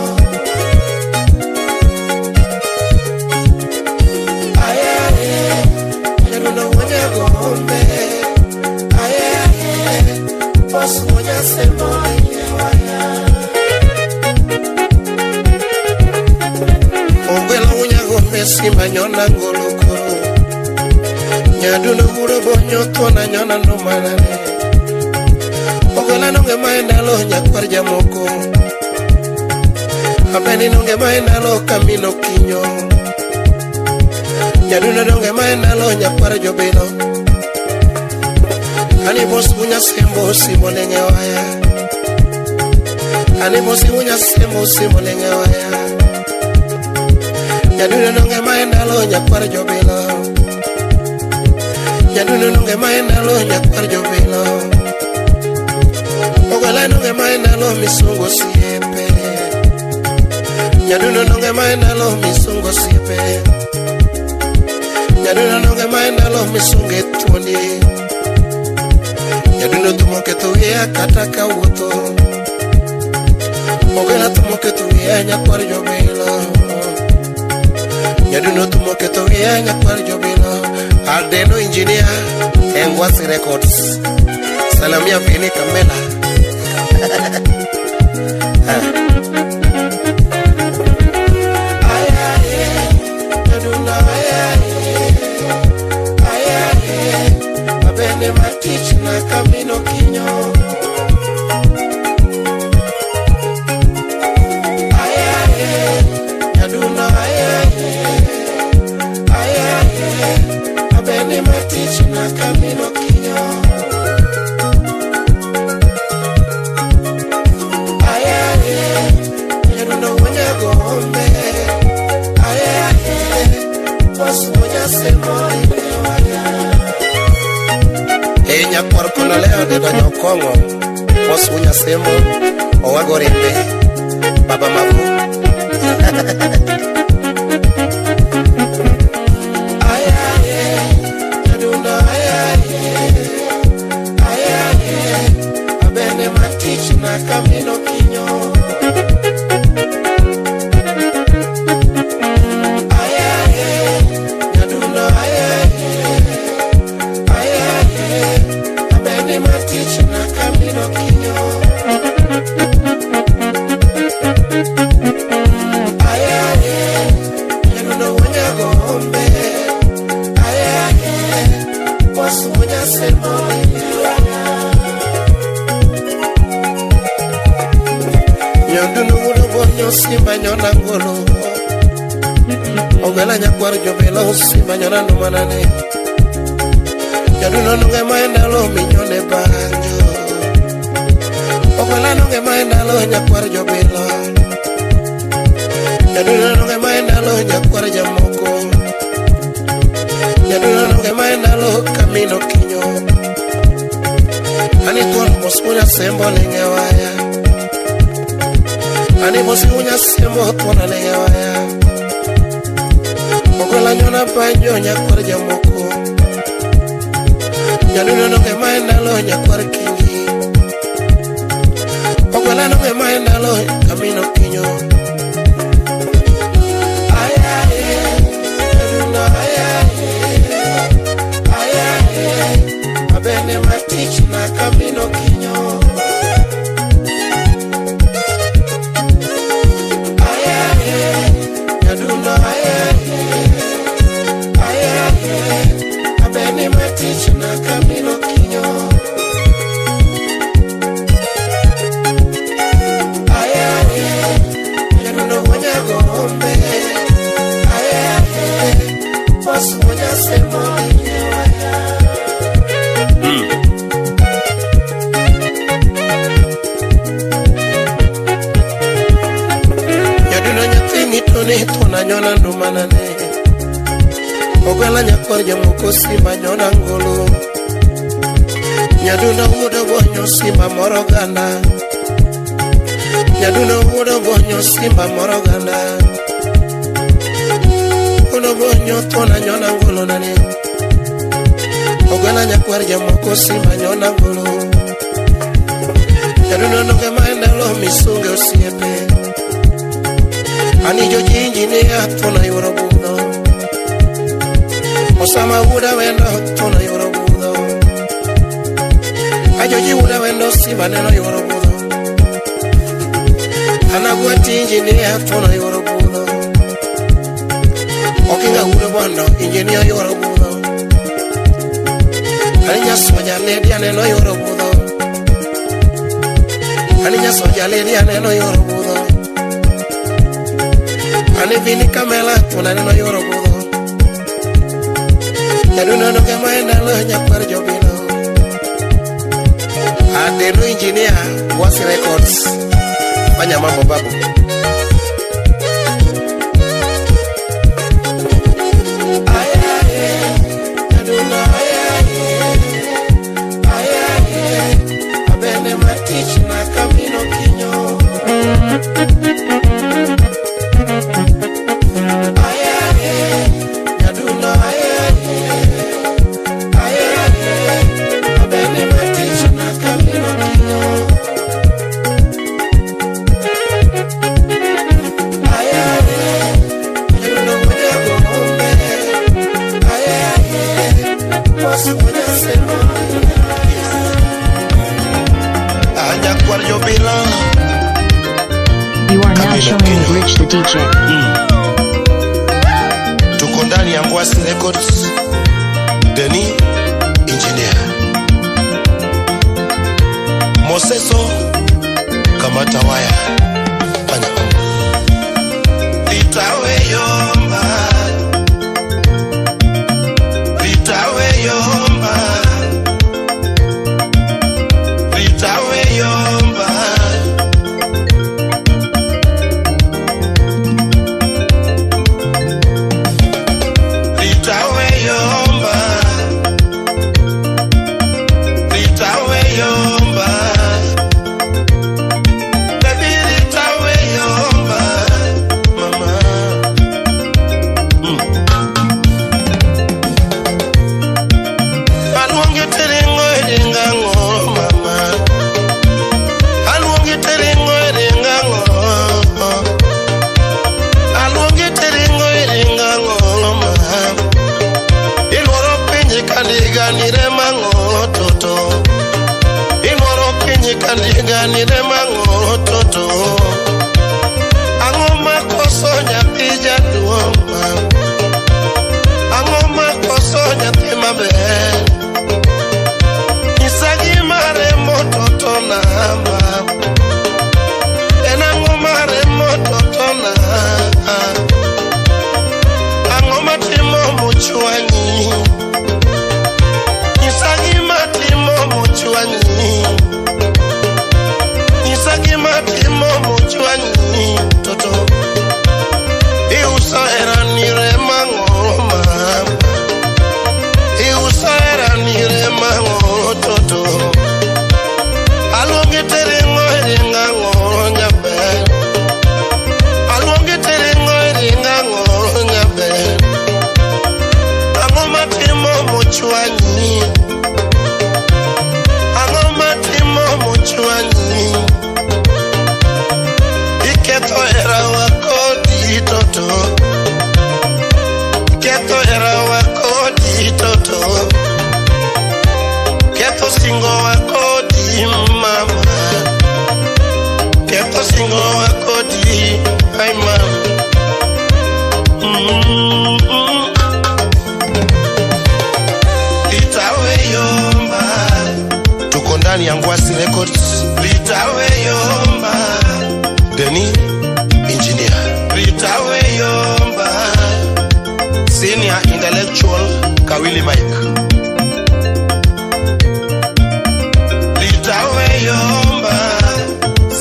Ayaye, nyadundo wonyago ombe. Ayaye, boss wonya semo waya. Ogwelo wonyago ombe simba nyona ngolo koro. Nyadundo wuro bonyo tuona nyona no manane. Ogwela nonge maendalo nyakwar jamoko. Abeni nonge maendalo kamino kinyo. Nyadundo nonge maendalo nyakwar jobilo. Ani boss wunya sembo simo lenge waya. Ani boss wunya sembo simo lenge waya. Nyadundo nonge maendalo nyakwar jobilo. Nyadundo nonge maendalo nyakwar jobilo. Ogala nonge maendalo misungo siepe. Nyadundo nonge maendalo misungo siepe. Nyadundo nonge maendalo misunge tuoni. Nyadundo tumoketo ya kata kawuotho. Ogela tumoketo ya nyakwar jobilo. Nyadundo tumoketo ya nyakwar jobilo. Adeno engineer Engwasi Records. Salamia Vini Kamela. Ayaye, nyadundo ayaye, ayaye, abene matich na kamino kinyo. Ayaye, nyadundo ayaye, ayaye, abene matich na kamino kinyo. Ayaye, nyadundo wonyago ombe. Ayaye, boss wonya semo waya. E nyakwar kono leo de donyo kong'o. Boss wonya semo owago rimbe. Baba Mavu. Ayaye, nyadundo ayaye, ayaye, abene matich na kamino kinyo. Ayaye, nyadundo ayaye, ayaye, abene matich na kamino kinyo. Ayaye, nyadundo wonyago ombe. Ayaye, boss wonya semo. simba nyona ngolo. Ogwela nyakwar jobilo simba nyona ndumanane. Jaduno nonge maendalo minyone banjo. Ogwela nonge maendalo nyakwar jobilo. Jaduno nonge maendalo nyakwar jamoko. Jaduno nonge maendalo kamino kinyo. Ani tuon moskunya sembo lenge waya. Ani moskunya sembo tuona lenge waya. Ogwela nyona banjo nyakwar jamoko. Jaduno nonge maendalo nyakwar kingi. Ogwela nonge maendalo kamino kinyo. Abene matich na kamino kinyo. Ayaye, nyadundo ayaye, ayaye. Abene matich na kamino kinyo. Ayaye, nyadundo wanyago ombe. Ayaye, boss wanyasemo waya. Tona nyona ndumanane. Ogwela nyakwar jamoko simba nyona ngolo. Nyadundo wuodo bonyo simba moro ganda. Nyadundo wuodo bonyo simba moro ganda. Wuodo bonyo tona nyona ngolo nane. Ogwela nyakwar jamoko simba nyona ngolo. Nyadundo nonge maendalo misunge osiepe. Ani joji engineer tona yoro budho. Osama wuda wendo tona yoro budho. Ajoji wuda wendo simba neno yoro budho. Anagwati engineer tona yoro budho. Okinga wuda bondo engineer yoro budho. Ani nyasoja lady aneno yoro budho. Ani nyasoja lady aneno yoro budho. Ani vini kamela tona neno yoro budho. Jaduno nonge maendalo nyakwar jobilo. Adeno engineer Wasi Records. Fanya mambo babu. Ayaye, jaduno ayaye, ayaye. Abene matich na kamino kinyo. You are now showing Rich the DJ. Tuko ndani ya Ngwasi Records. Deni engineer. Moseso kamata waya. Fanya mambo. Litawe yomba. Litawe yomba. Litawe yomba. Litawe yomba. Litawe yomba. Baby, litawe yomba. Mama. Aluonge terengo eringango mama. Aluonge terengo eringango. Aluonge terengo eringango mama. Iluoro piny kandiganire mang'o toto. Iluoro piny kandiganire mang'o toto. Ang'o makoso nyathi jaduong' ma? Ang'o makoso nyathi maber? Nyisa gima remo toto namba. En ang'o maremo toto matimo mochwanyi toto? Iuso herani remang'o mama? Iuso herani remang'o toto? Aluongi tiring'o iring'ang'o nyaber. Aluongi tiring'o iring'ang'o nyaber. Ang'o matimo mochwanyi? Ang'o matimo mochwanyi? Iketho herawa kodi toto. Ketho herawa kodi toto. Ketho singowa kodi mama. Ketho singowa kodi ai mama. Litawe yomba. Tuko ndani ya Ngwasi Records. Litawe yomba. Deni Engineer. Litawe yomba. Senior Intellectual Kawili Mike. Litawe yomba.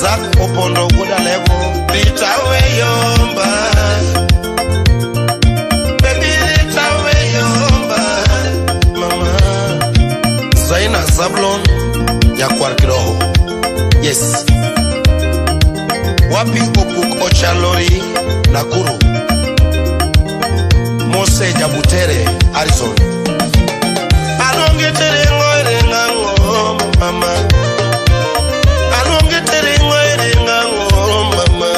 Zack Opondo Wuoda Levo. Litawe yomba. Baby litawe yomba. Mama Zaina Zablon Nyakwar Kiroho. Yes. Wapi Opuk Ochalori Nakuru. Mose Jabutere Harrison. Aluongi tiring'o iring'ang'o mama. Aluongi tiring'o iring'ang'o mama.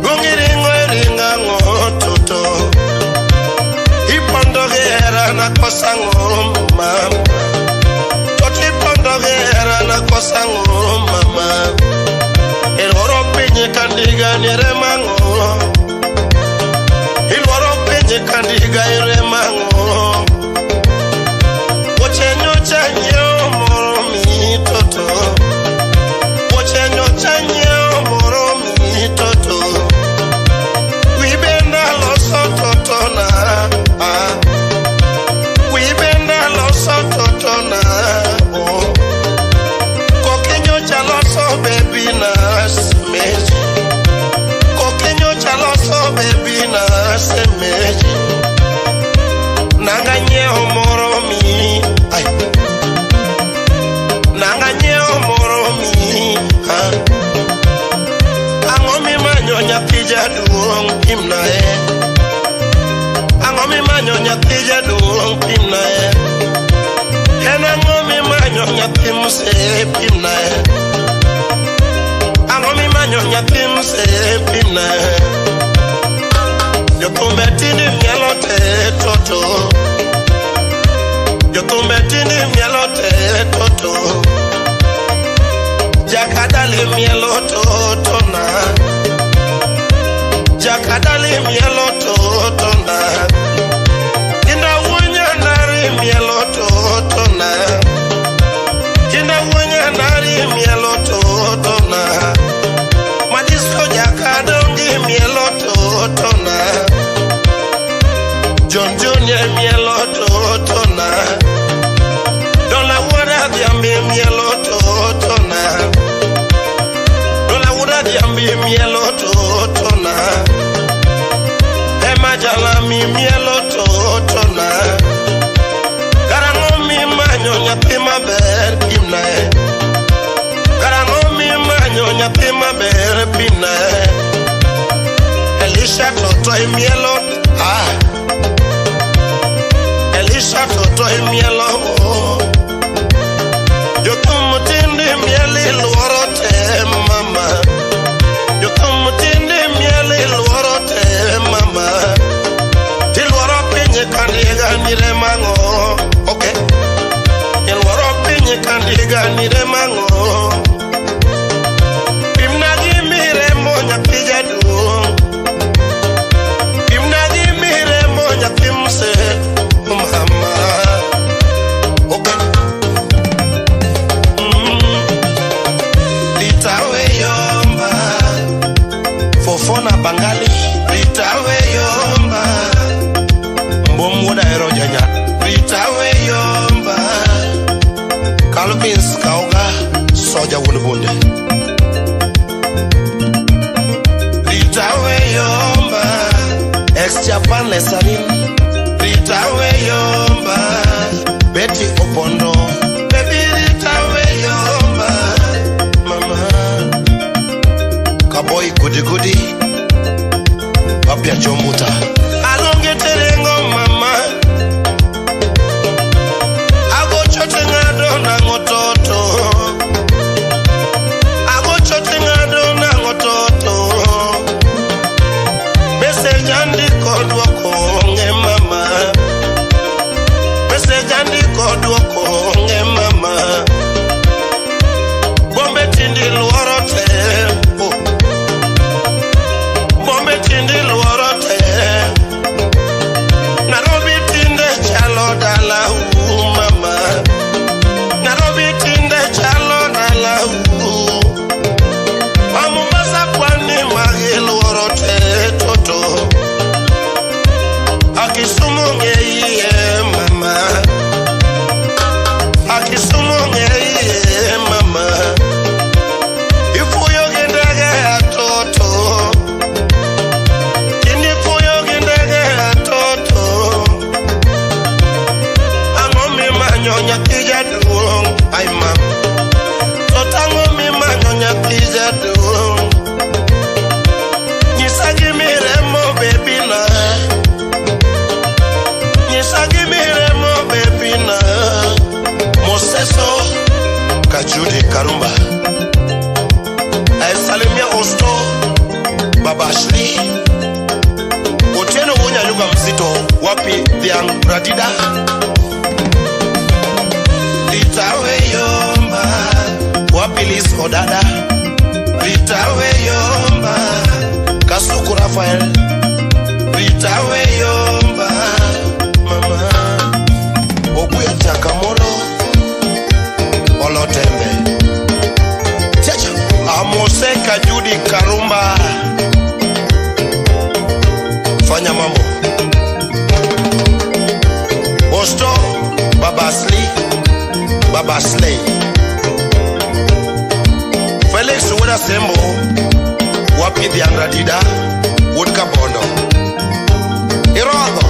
Luongi ring'o iring'ang'o toto. Ipondo gi hera na kosang'o mama. Toto ipondo gi hera na kosang'o mama. Iluoro piny kandiga ni remang'o. Iluoro piny kandiga iremang'o. Wuoche nyocha nyiewo moro mi toto. Wuoche nyocha nyiewo moro mi toto. Wi benda loso toto na. Ah. Wi benda loso toto na. Oh. Koke nyocha loso baby na semeji. Koke nyocha loso baby na semeji. Nanga nyiewo moro mi. Ai. Nanga nyiewo moro mi. Ah. Ang'o mimanyo nyathi jaduong' pimnae? Ang'o mimanyo nyathi jaduong' pimnae? En ang'o mimanyo nyathi mse pimnae? Ang'o mimanyo nyathi mse pimnae? Jothumbe tinde mielo te toto. Jothumbe tinde mielo te toto. Jakadali mielo toto na. Jakadali mielo toto na. Inda wuonya nari mielo toto na. Inda wuonya nari mielo toto na. Madisko jakadongi mielo toto na. John Junior mielo toto na. Dola wuoda dhiambi mielo toto na. Dola wuoda dhiambi mielo toto na. Ema jalami mielo toto na. Karang'o mimanyo nyathi maber pimnae? Karang'o mimanyo nyathi maber pimnae? Elisha toto imielo ah. Elisha toto imielo oh. Jothum tinde miel iluoro te mama. Jothum tinde miel iluoro te mama. Tiluoro piny kandiga ni remang'o. Okay. Iluoro piny kandiga ni remang'o. Pimna gi miremo nyathi jaduong'. Pimna gi miremo nyathi mse mama. Japan Lesarin. Rita weyomba, Betty Opondo. Baby Rita weyomba, mama. Kaboy goody goody, Papia Chombuta. Alonge terengo mama. Agochote ngado nango toto. Agochote ngado nango toto. Message andiko dwoko onge mama. Message andiko dwoko onge mama. Bombe tindi luoro te. Oh. Bombe tindi luoro te. Nairobi tinde chalo dala u mama. Nairobi tinde chalo dala u. Ma Mombasa pwani magiluoro te toto. Akisumu ngeiye mama. Akisumu ngeiye mama. Ifuyo gi ndege atoto. Tinde ifuyo gi ndege atoto. Ang'o mimanyo nyathi jaduong' ai mam. To tang'o mimanyo nyathi jaduong'. Nyisa gimiremo baby na. Nyisa gimiremo baby na. Moseso Kajudi Karumba. Salimia Osto Baba Ashley. Otieno Wunyanyuka mzito wapi Dhiang Radida. Litawe yomba wapi Liz Odada. Litawe yomba Kasuku Rafael. Litawe yomba mama. Obuya Chakamolo Olotembe. Chacha Amose Kajudi Karumba. Fanya mambo. Osto Baba Asli Baba Slay. Felix Wuda Sembo wapi Dhiang Radida Wuod Kabondo. Irodho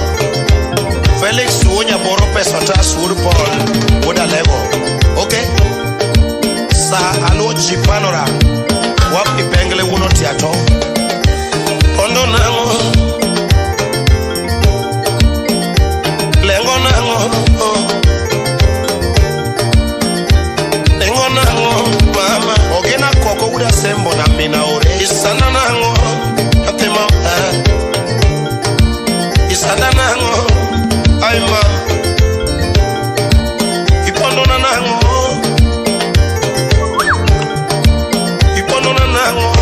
Felix Wuonya Boro Pesa Tas Wuod Paul Wuod Alego. Okay. Sa Aluochi Panora wapi Pengle Wuon Otiato. Pondo nang'o. Lengo nang'o. Lengo nang'o mama. Ogena koko Wuda Sembo na mina ore. Isana nang'o nyathi ma. Isana nang'o ai ma. Ipondo na nang'o. Ipondo na nang'o.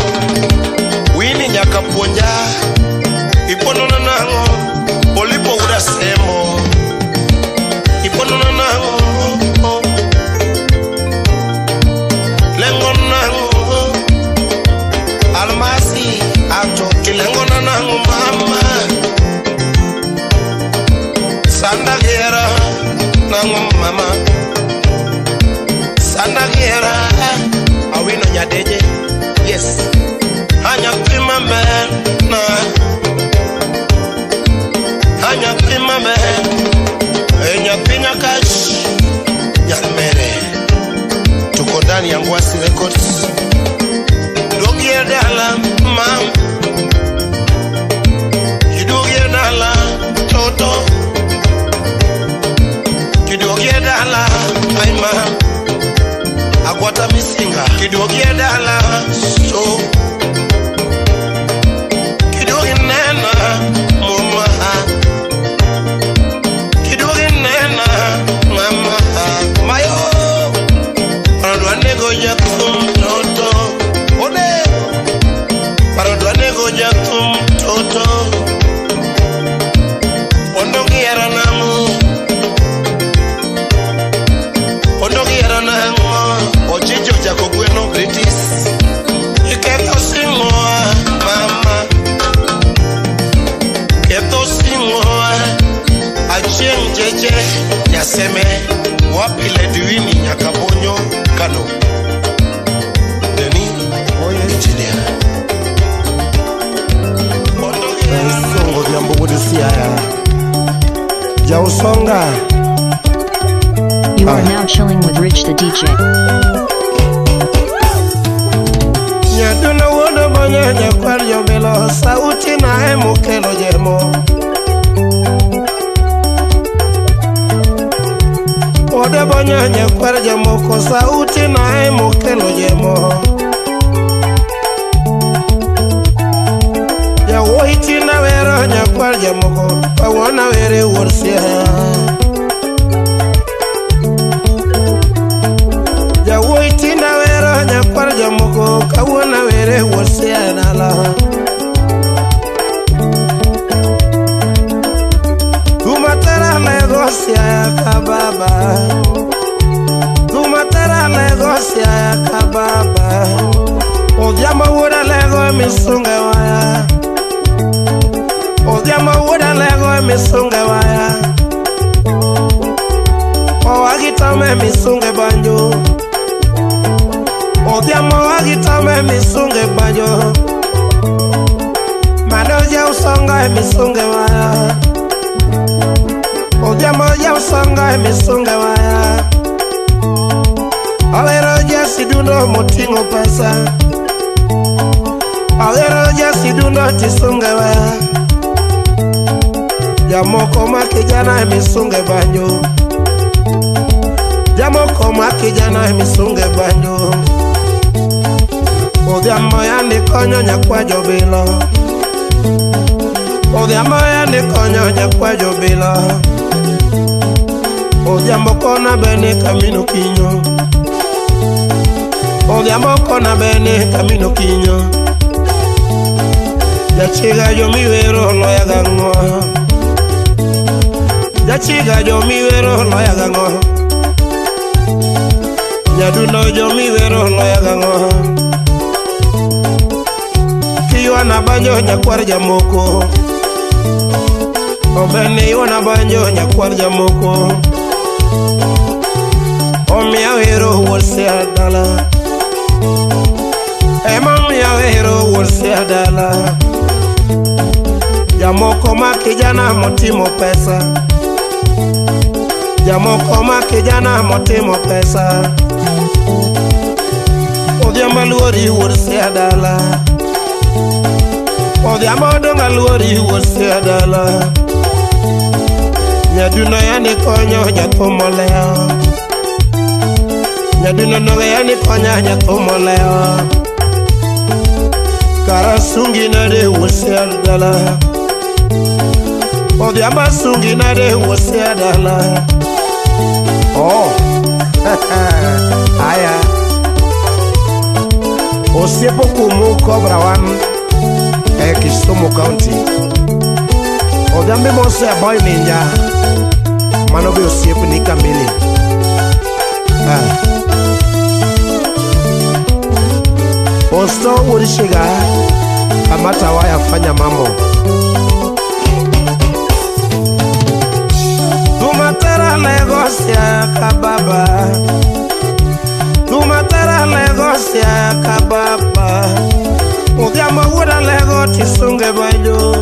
Wini nyaka puonja. Ipondo na nang'o. Olipo Wuda Sembo. Ipondo na nang'o. Lengo nang'o. Almasi ato kilengo na nang'o mama. Sanda gera nang'o mama. Sanda gera awino nyadeje. Yes. Anyathi maber na. Anyathi maber. E nyathi nyakach nyar mere. Tuko ndani ya Ngwasi Records. Duogie dala mam. Kiduogie dala toto. Kiduogie dala ai mam. Agwata misinga. Kiduogie dala so. Kiduogie nena mama. Kiduogie nena mama. Mayo. Parodwa nego jathum toto. Ole. Parodwa nego jathum toto. Pondo giera nang'o. Pondo giera nang'o. Ochicho chako gweno British. Jausonga. You are now chilling with Rich the DJ. Nyaduno wuodo bonyo nyakwar jobilo sauti na emokelo jemo. Wuodo bonyo nyakwar jomoko sauti na emokelo jemo. Jawuoyi tina wero nyakwar jomoko kawuono were wuod Siaya. Jawuoyi tina wero nyakwar jomoko kawuono were wuod Siaya dala. Tumatera lego Siaya ka baba. Tumatera lego Siaya ka baba. Odhiambo wuod Alego misunge waya. Odhiambo wuod Alego misunge waya. Owagi tome misunge banjo. Odhiambo owagi tome misunge banjo. Mano jausonga misunge waya. Odhiambo jausonga misunge waya. Awero jasidundo moting'o pesa. Awero jasidundo tisunge waya. Jamoko ma kijana misunge banjo. Jamoko ma kijana misunge banjo. Odhiambo yandi konyo nyakwa jobilo. Odhiambo yandi konyo nyakwa jobilo. Odhiambo kona bene kamino kinyo. Odhiambo kona bene kamino kinyo. Jachiga jomiwero loya gang'o. Jachiga jomiwero loya gang'o. Nyadundo jomiwero loya gang'o. Kiywana banjo nyakwar jamoko. Obeni ywana banjo nyakwar jamoko. Omiya wero wuod Siaya dala. Ema omiya wero wuod Siaya dala. Jamoko ma kijana motimo pesa. Jamoko ma kijana motimo pesa. Odhiambo luori wuod Siaya dala. Odhiambo donga luori wuod Siaya dala. Nyaduno yandi konyo jathum olewo. Nyaduno noge yandi konya jathum olewo. Kara sungi nade wuod Siaya dala. Odhiambo sungi nade wuod Siaya dala. Oh, aya. Osiepo kumu Cobra One e Kisumu County. Odhiambo mose boy ninja. Mano be osiepni kamili. Osto wuod Shiga kamata waya fanya mambo. Tumatera lego Siaya ka baba. Tumatera lego Siaya ka baba. Odhiambo wuod Alego tisunge banjo.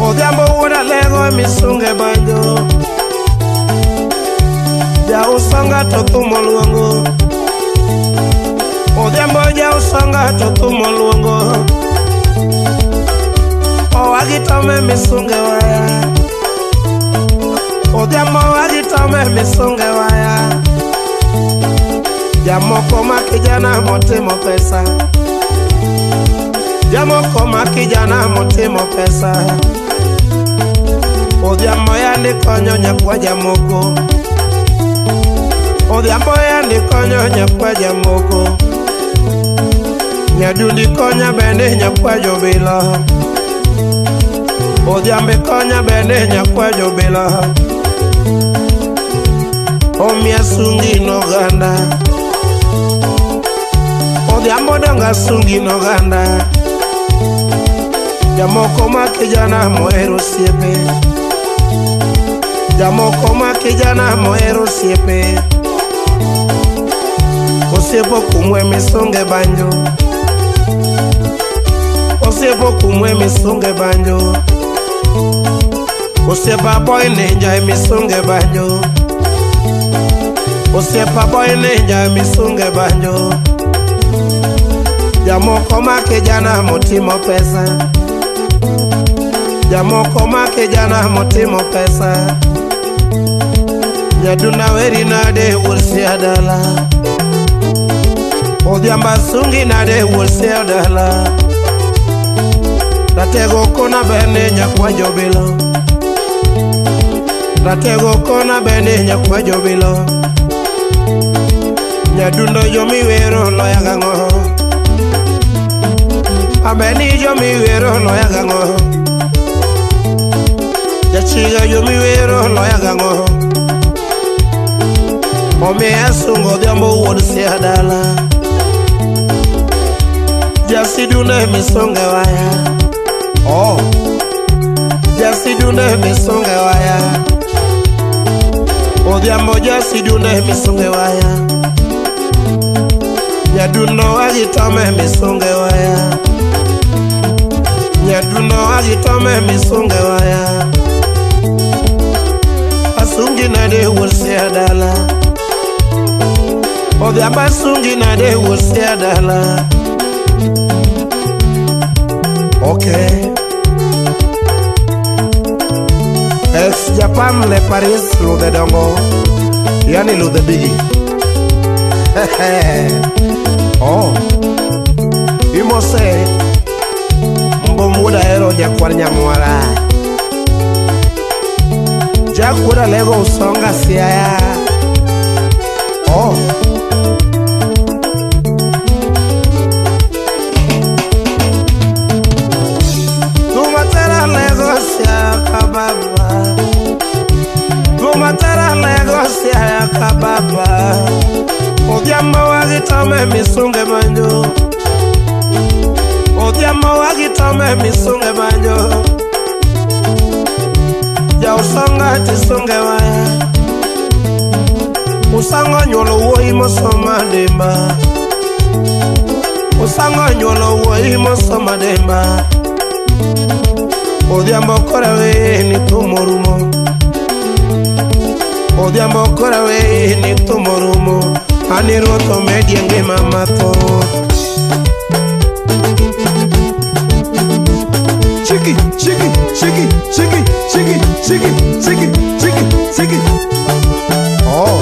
Odhiambo wuod Alego misunge banjo. Jausonga to thum oluongo. Odhiambo jausonga to thum oluongo. Owagi tome misunge waya. Odhiambo owagi tome misunge waya. Jamoko ma kijana motimo pesa. Jamoko ma kijana motimo pesa. Odhiambo yandi konyo nyakwa jamoko. Odhiambo yandi konyo nyakwa jamoko. Nyadundi konya bende nyakwa jobilo. Odhiambo konya bende nyakwa jobilo. Omiya sungi noganda. Odhiambo donga sungi noganda. Jamoko ma kijana mohero osiepe. Jamoko ma kijana mohero osiepe. Osiepo kumwe misunge banjo. Osiepo kumwe misunge banjo. Osiepa boy ninja misunge banjo. Osiepa boy ninja misunge banjo. Jamoko ma kijana motimo pesa. Jamoko ma kijana motimo pesa. Nyaduna weri nade wuosia dala. Odhiambo sungi nade wuosia dala. Ratego kona bene nyakwa jobilo. Ratego kona bene nyakwa jobilo. Nyadundo jomiwero loya gang'o. Abeni jomiwero loya gang'o. Jachiga jomiwero loya gang'o. Omiya sungo Odhiambo wuod Siaya dala. Jasidune misunge waya. Oh, jasidune misunge waya. Odhiambo jasidune misunge waya. Nyadundo agitome misunge waya. Nyadundo agitome misunge waya. Asungi nade wuod Siaya dala. Odhiambo asungi nade wuod Siaya dala. Okay. Ex Japan le Paris ludhe dongo. Yani ludhe bigi. Oh. Imose Mbom wuod Ahero nyakwar Nyamwara. Jack wuod Alego Usonga Siaya. Oh. Tumatera Lego Siaya kababa. Tumatera Lego Siaya kababa. Odhiambo wagitome misunge banjo. Odhiambo wagitome misunge banjo. Ja usonga tisunge waya. Usango nyuolo wuoyi mosoma demba. Usango nyuolo wuoyi mosoma demba. Odhiambo kora we ni thumo rumo. Odhiambo kora we ni thumo rumo. Ani ruoth omedie ngima mathoth. Chiki, chiki, chiki, chiki, chiki, chiki, chiki, chiki, chiki. Oh.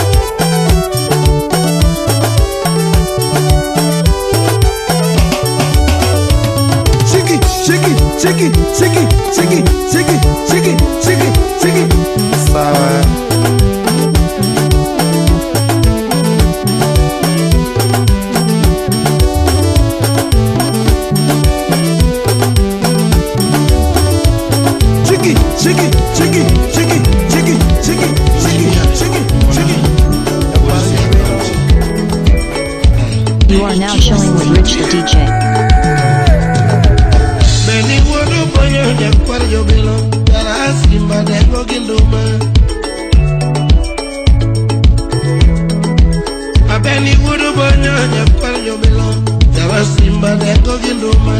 Chiki, chiki, chiki, chiki, chiki, chiki, chiki, chiki, chiki. Sawa. Chiki, chiki, chiki, chiki, chiki, chiki, chiki, chiki, chiki. You are now chilling with Rich the DJ. Beni wuodo bonyo nyakwar jobilo. Dala simba dengo gi nduma. Abeni wuodo bonyo nyakwar jobilo. Dala simba dengo gi nduma.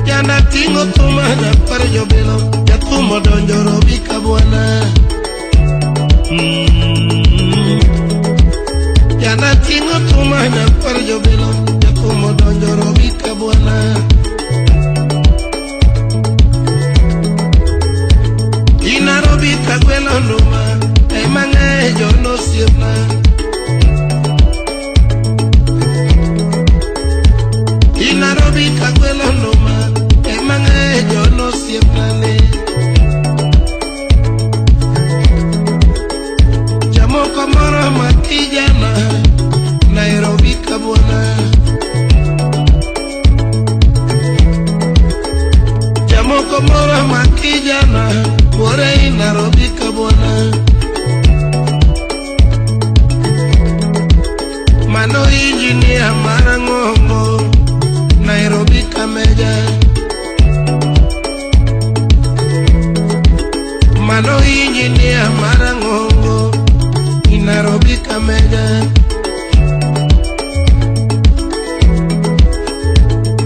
Jana tingo thuma nyakwar jobilo. Jathumo donjo robi ka bwana. Jana tingo thuma nyakwar jobilo. Jathumo donjo robi ka bwana. Inarobi kagwelo nduma. Ema ng'eyo nosiepna. Inarobi kagwelo nduma. Ema ng'eyo nosiepna ne. Jamoko moro ma kijana Nairobi ka bwana. Jamoko moro ma kijana Bore Nairobi ka bwana. Mano injinia marang'ongo Nairobi kameja. Mano injinia marang'ongo Nairobi kameja.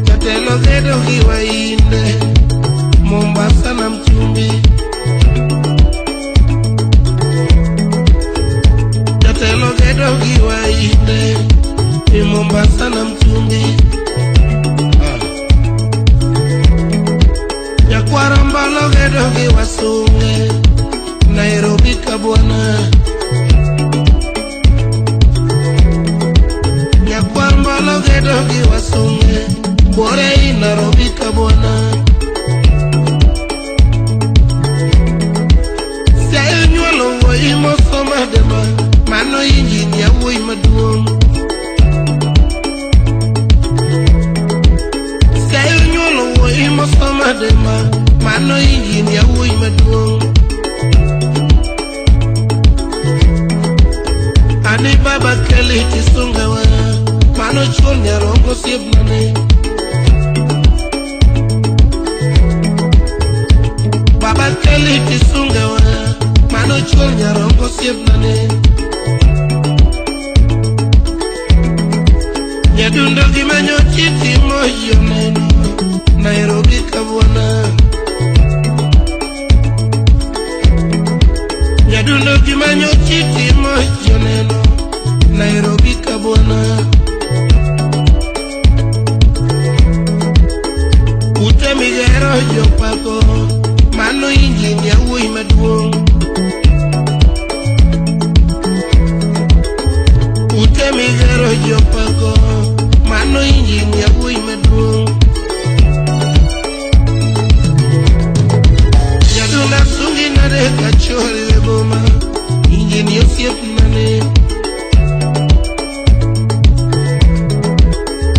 Jatelo gedo gi wainde. Jatelo gedo gi wainde e Mombasa na Mtumbi. Nyakwara Mbalo gedo gi wasunge Nairobi kabwana. Nyakwar Mbalo gedo gi wasunge Bore Nairobi kabwana. Siaya nyuolo wuoyi mosomo adema, mano injinia wuoyi maduong'. Siaya nyuolo wuoyi mosomo adema, mano injinia wuoyi maduong'. Ani baba Kelly tisungawa, mano chuor nyarongo osiepnane. Baba Kelly tisungawa, mano chuor nyarongo osiepnane. Nyadundo gimanyo chitimo joneno Nairobi kabwana. Nyadundo gimanyo chitimo joneno Nairobi kabwana. Ute migero jopako, mano injinia wuoyi maduong'. Ute migero jopako, mano injinia wuoyi maduong'. Nyadunda sungi nade kachori e boma, injinia osiepnane.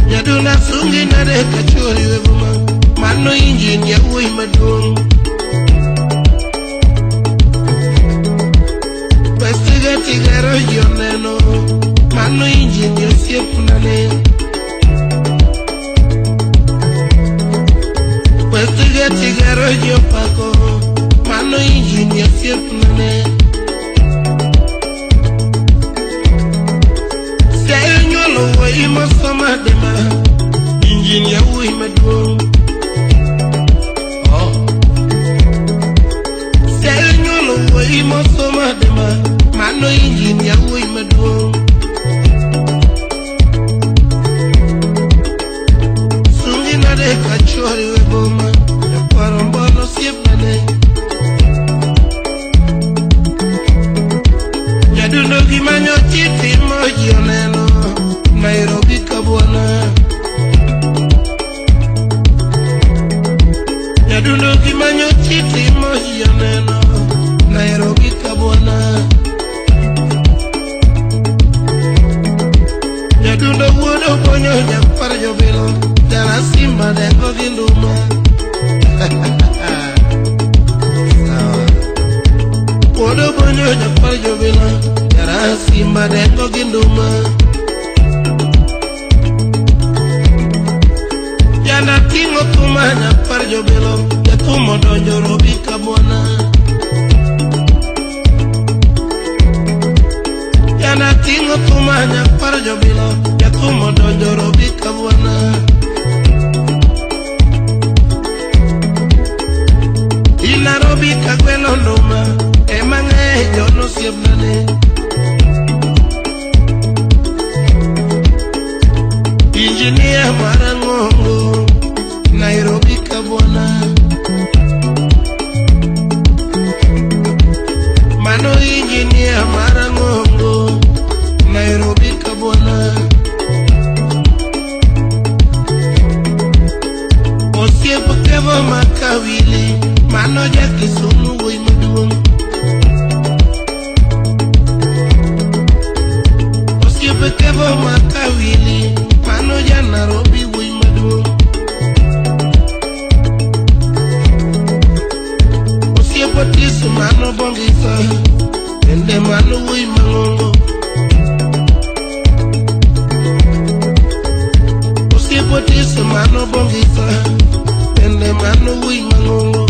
Nyadunda sungi nade kachori e boma, mano injinia wuoyi maduong'. Westigate gero joneno, mano injinia osiepnane. Westigate gero jopako, mano injinia osiepnane. Siaya nyuolo wuoyi mosomo adema, injinia wuoyi maduong'. Siaya nyuolo wuoyi mosomo adema, mano injinia wuoyi maduong'. Sungi nade kachori we boma, nyakwar Ombolo osiepnane. Nyadundo gimanyo chitimo ji oneno Nairobi kabwana. Nyadundo gimanyo chitimo ji oneno Nairobi kabwana. Nyadundo wuod Obonyo nyakwar Jobilo, dala Simba dengo gi nduma. Sawa. Wuod Obonyo nyakwar Jobilo, dala Simba dengo gi nduma. Jana ting'o thuma nyakwar Jobilo, jathum odonjo Robi kabwana. Jana ting'o thuma nyakwar Jobilo, jathum odonjo Robi kabwana. In Nairobi kagwelo nduma, ema ng'eye John osiepnane. Injinia marang'ongo Nairobi kabwana. Mano injinia marang'ongo Nairobi kabwana. Osiep Kevo Makawili, mano ja Kisumu wuoyi maduong'. Osiep Kevo Makawili, mano ja Nairobi wuoyi maduong'. Osiep Otis mano Bongisa, bende mano wuoyi mang'ongo. Osiep Otis mano Bongisa, bende mano wuoyi mang'ongo.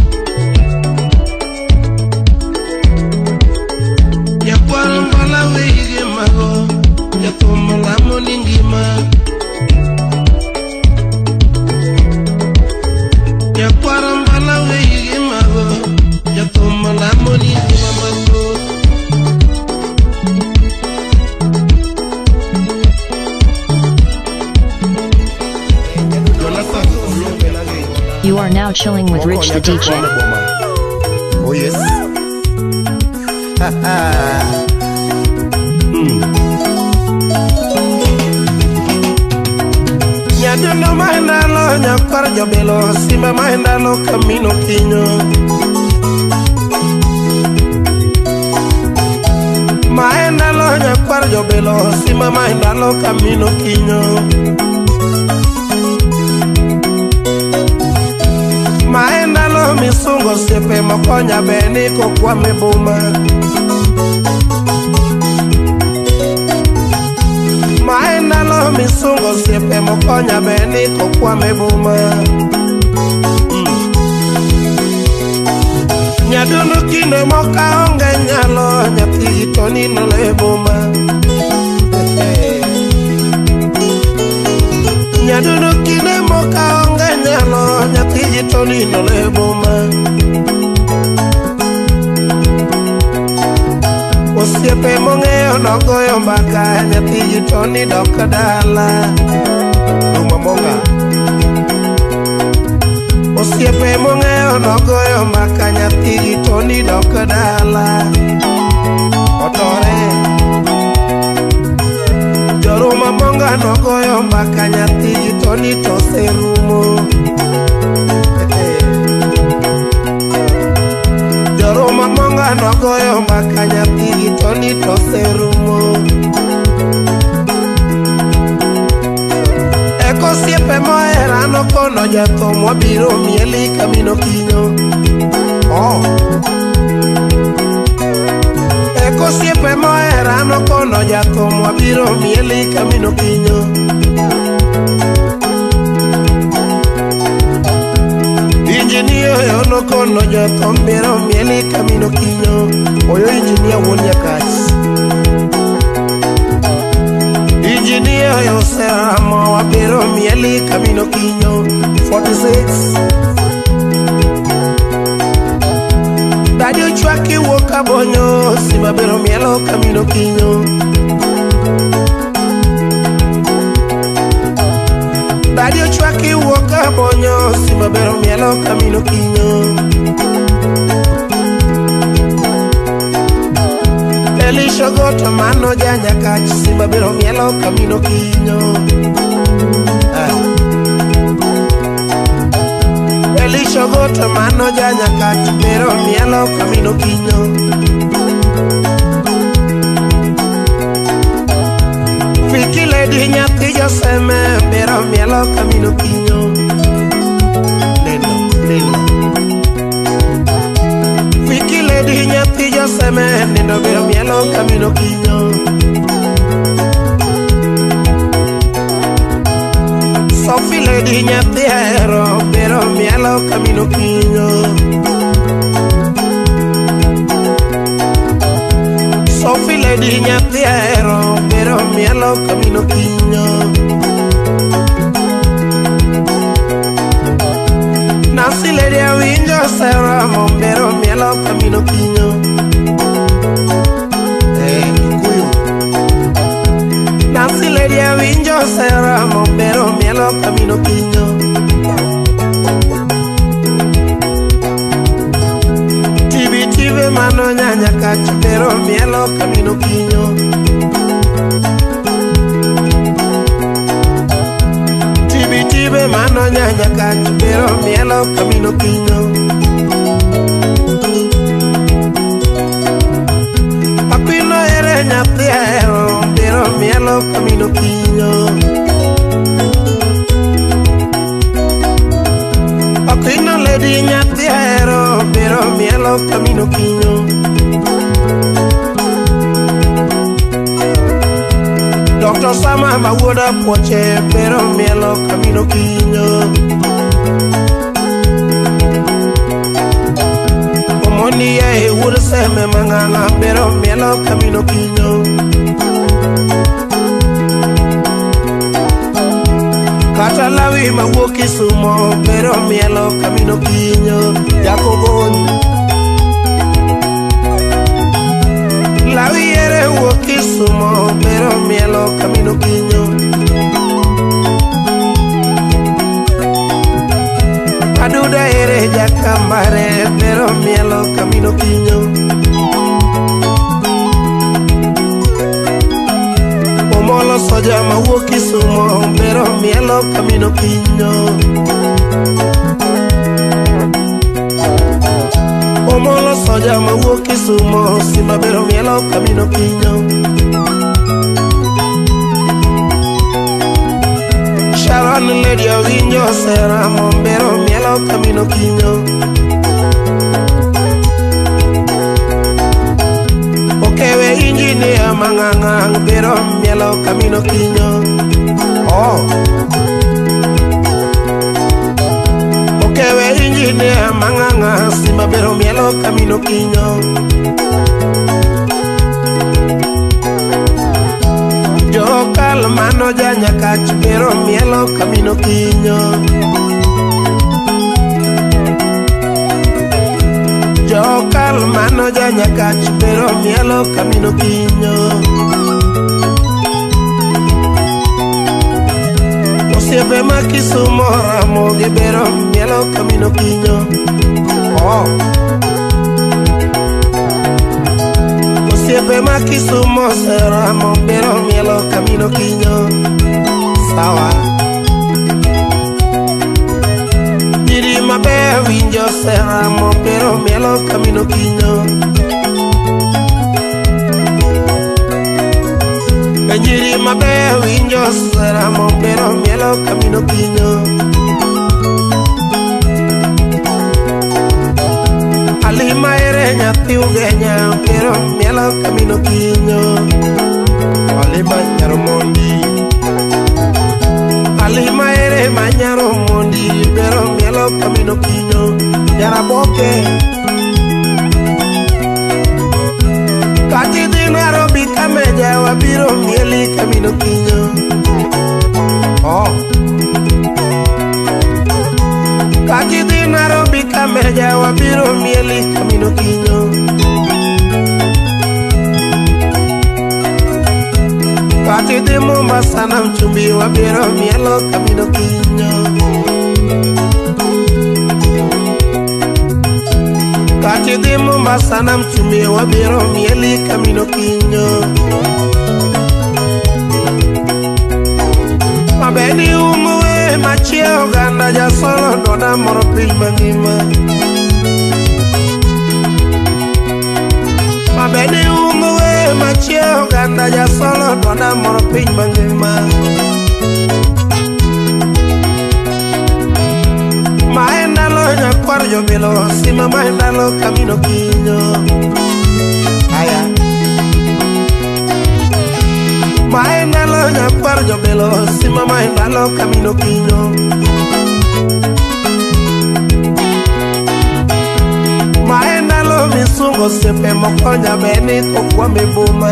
Nyakwar Mbala weyige mago, jathum lamo ni ngima. Nyakwar Mbala weyige mago, jathum lamo ni ngima mathoth. are now chilling with Rich the DJ. Oh yes. Nyadundo maendalo nyakwar jobelo simba maendalo kamino kinyo. Maendalo nyakwar jobelo simba maendalo kamino kinyo. Maendalo misungo sepe mokonya beni kokwame boma. Maendalo misungo sepe mokonya beni kokwame boma. Nyadundo kinde moka onge nyalo nyathi to nino le boma. Nyadundo kinde moka onge nyalo nyathi to nino le boma. Osiepe mong'eyo nogoyo mbaka nyathi to ni dok dala. Ruma monga. Osiepe mong'eyo nogoyo mbaka nyathi to ni dok dala. Otore. Joruma monga nogoyo mbaka nyathi to ni to serumo. Joruma monga nogoyo mbaka nyathi to ni to serumo. Eko osiepe mohera nokono jathum wabiro mieli kamino kinyo. Oh. Eko osiepe mohera nokono jathum wabiro mieli kamino kinyo. Injinia oyo nokono jathum biro mieli kamino kinyo. Oyo injinia wuon Nyakach. Injinia oyo seramo wabiro mieli kamino kinyo. 46. Dadi ochwaki wuok abonyo simba biro mielo kamino kinyo. Dadi ochwaki wuok abonyo simba biro mielo kamino kinyo. Elisha Goto mano ja Nyakach simba biro mielo kamino kinyo. Elisha Goto mano ja Nyakach biro mielo kamino kinyo. Fiki Lady nyathi Joseme biro mielo kamino kinyo. Neno, neno. Fiki Lady nyathi Joseme neno biro mielo kamino kinyo. Sophie Lady nyathi ahero biro mielo kamino kinyo. Sophie Lady nyathi ahero biro mielo kamino kinyo. Nancy Lady awinjo seramo biro mielo kamino kinyo. Kuyo. Nancy Lady awinjo seramo biro mielo kamino kinyo. Tibi tibe mano nyanya kach biro mielo kamino kinyo. Tibi tibe mano nyanya kach biro mielo kamino kinyo. Apino ere nyathi ahero biro mielo kamino kinyo. Apino Lady nyathi ahero biro mielo kamino kinyo. Dr. Sama mawuoda puoche biro mielo kamino kinyo. Omoni ye wuod seme mang'ang'a biro mielo kamino kinyo. Kata lawi mawuok Kisumo biro mielo kamino kinyo. Jakogony. Lawi ere wuok Kisumo biro mielo kamino kinyo. Aduda ere jakamare bero mielo kamino kinyo. Omolo soja mawuok Kisumo bero mielo kamino kinyo. Omolo soja mawuok Kisumo sima bero mielo kamino kinyo. Sharon Lady Owinjo sera mombero mielo kamino kinyo. Okewe injinia mang'ang'ang bero mielo kamino kinyo. Oh. Okewe injinia mang'ang'ang sima bero mielo kamino kinyo. Jokal mano janyakach bero mielo kamino kinyo. Jokal mano janyakach bero mielo kamino kinyo. Osiepe ma Kisumo Ramogi bero mielo kamino kinyo. Oh. Osiepe ma Kisumo Seramo bero mielo kamino kinyo. Sawa. Nyiri maber winjo Seramo bero mielo kamino kinyo. Nyiri maber winjo Seramo bero mielo kamino kinyo. Alima ere nyathi Ugenya bero mielo kamino kinyo. Alima Nyaromondi. Alima ere ma Nyaromondi bero mielo kamino kinyo. Nyaraboke. Kati dhi Nairobi kameja wabiro mieli kamino kinyo. Oh. Kati dhi Nairobi kameja wabiro mieli kamino kinyo. Kati dhi Mombasa na Mchumbi wabiro mielo kamino kinyo. Kati dhi Mombasa na Mchumbi wabiro mieli kamino kinyo. Mabeni umuwe machie oganda jasolo doda moro piny mangima. Mabeni umuwe machie oganda jasolo doda moro piny mangima. Maendalo nyakwar jobilo sima maendalo kamino kinyo. Aya. Maendalo nyakwar jobilo sima maendalo kamino kinyo. Maendalo misungo osiepe moko nyabeni kokwame boma.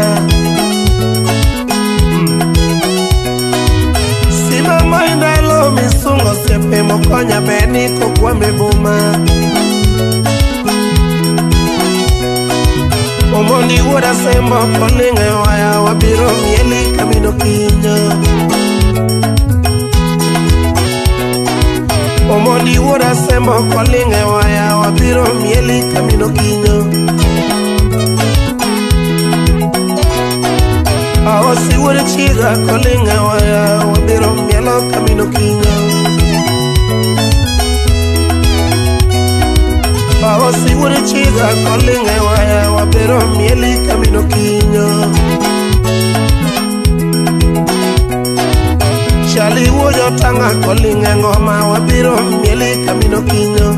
Sima maendalo misungo osiepe moko nyabeni kokwame boma. Omondi wuoda sembo kolinge waya wabiro mieli kamino kinyo. Omondi wuoda sembo kolinge waya wabiro mieli kamino kinyo. Aosi wuod chiga kolinge waya wabiro mielo kamino kinyo. Aosi wuod chiga kolinge waya wabiro mieli kamino kinyo. Chali wuod otanga kolinge ngoma wabiro mieli kamino kinyo.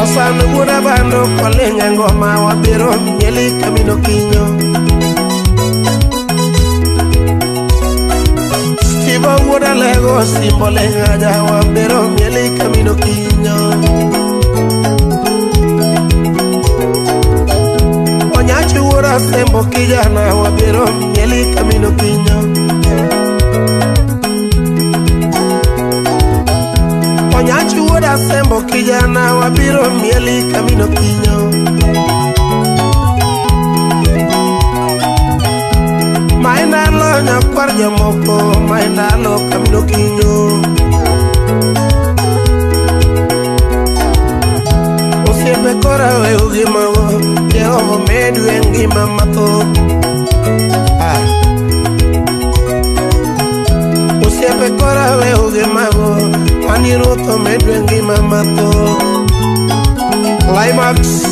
Asan wuod abando kolinge ngoma wabiro mieli kamino kinyo. Steve wuod alego simbole ng'aja wabiro mieli kamino kinyo. Onyachi wuod asembo kijana wabiro mieli kamino kinyo. Onyachi wuod asembo kijana wabiro mieli kamino kinyo. Maendalo Nyakwar jomoko ma e ndalo kamino kinyo. Osiepe kora weyo gimago, Jehova medu e ngima mathoth. Ah. Osiepe kora weyo gimago, ani Ruoth omedu e ngima mathoth. Climax.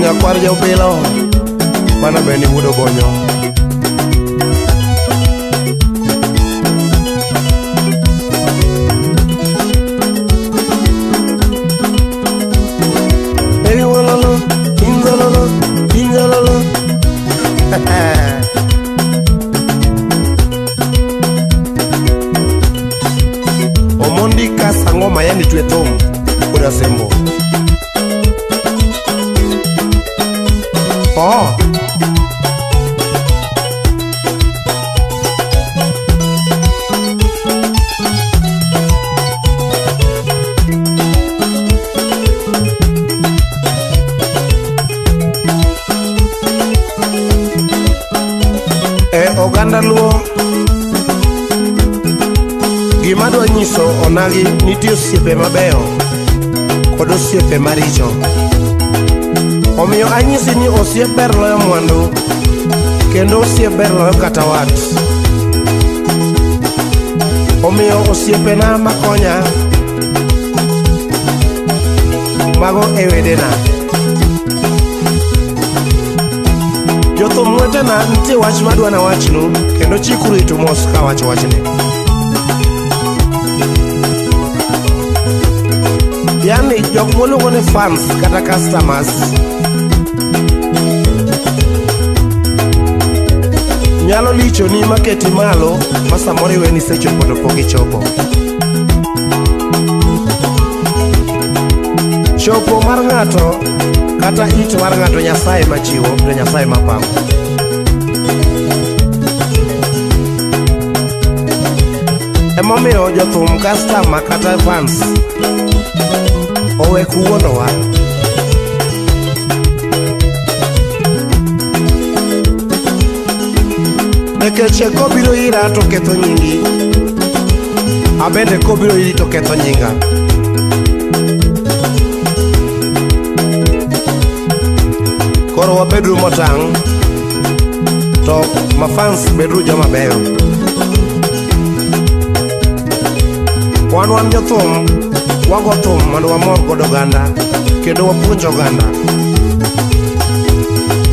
Nyakwar jopilo mana bende wuod Obonyo. Baby wololo, inzololo, inzololo. Omondi ka sango mayani twe thum kod asembo. Oh. E oganda Luo, gima dwa nyiso onagi nitie osiepe mabeyo kod osiepe maricho. Omiyo anyisi ni osiep ber loyo mwandu, kendo osiep ber loyo kata wat. Omiyo osiepena makonya, mago e wedena. Jothum wetena, nitie wach madwa nawachnu, kendo chikuru itu mos kawacho wachni. Yani jok moluongo ni fans kata customers nyalo lichoni maketi malo ma samoro iwe ni isechopo to pok ichopo. Chopo mar ng'ato kata it mar ng'ato Nyasaye machiwo to Nyasaye mapango. Emomiyo jothum customer kata fans owe kuwuondowa. Nikech kobiro ira to ketho nyingi, abende kobiro iri to ketho nyinga. Koro wabeduru motang' to mafans beduru joma beyo. Wan jothum, wago thum mondo wamor godo oganda kendo wapuonj oganda.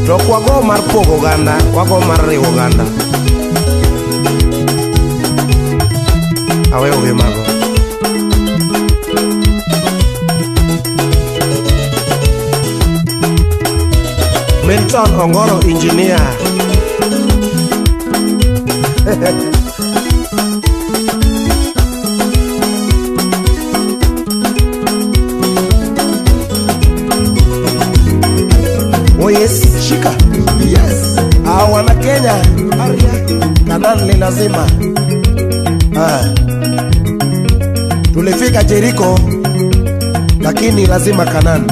To ok wago mar pogo oganda, wago mar riwo oganda. Aweyo gi mago. Milton Ongoro engineer. Oh yes, shika. Yes. Wana Kenya, Aria, Kanan ni lazima. Ah. Tulifika Jericho, lakini lazima Kanan.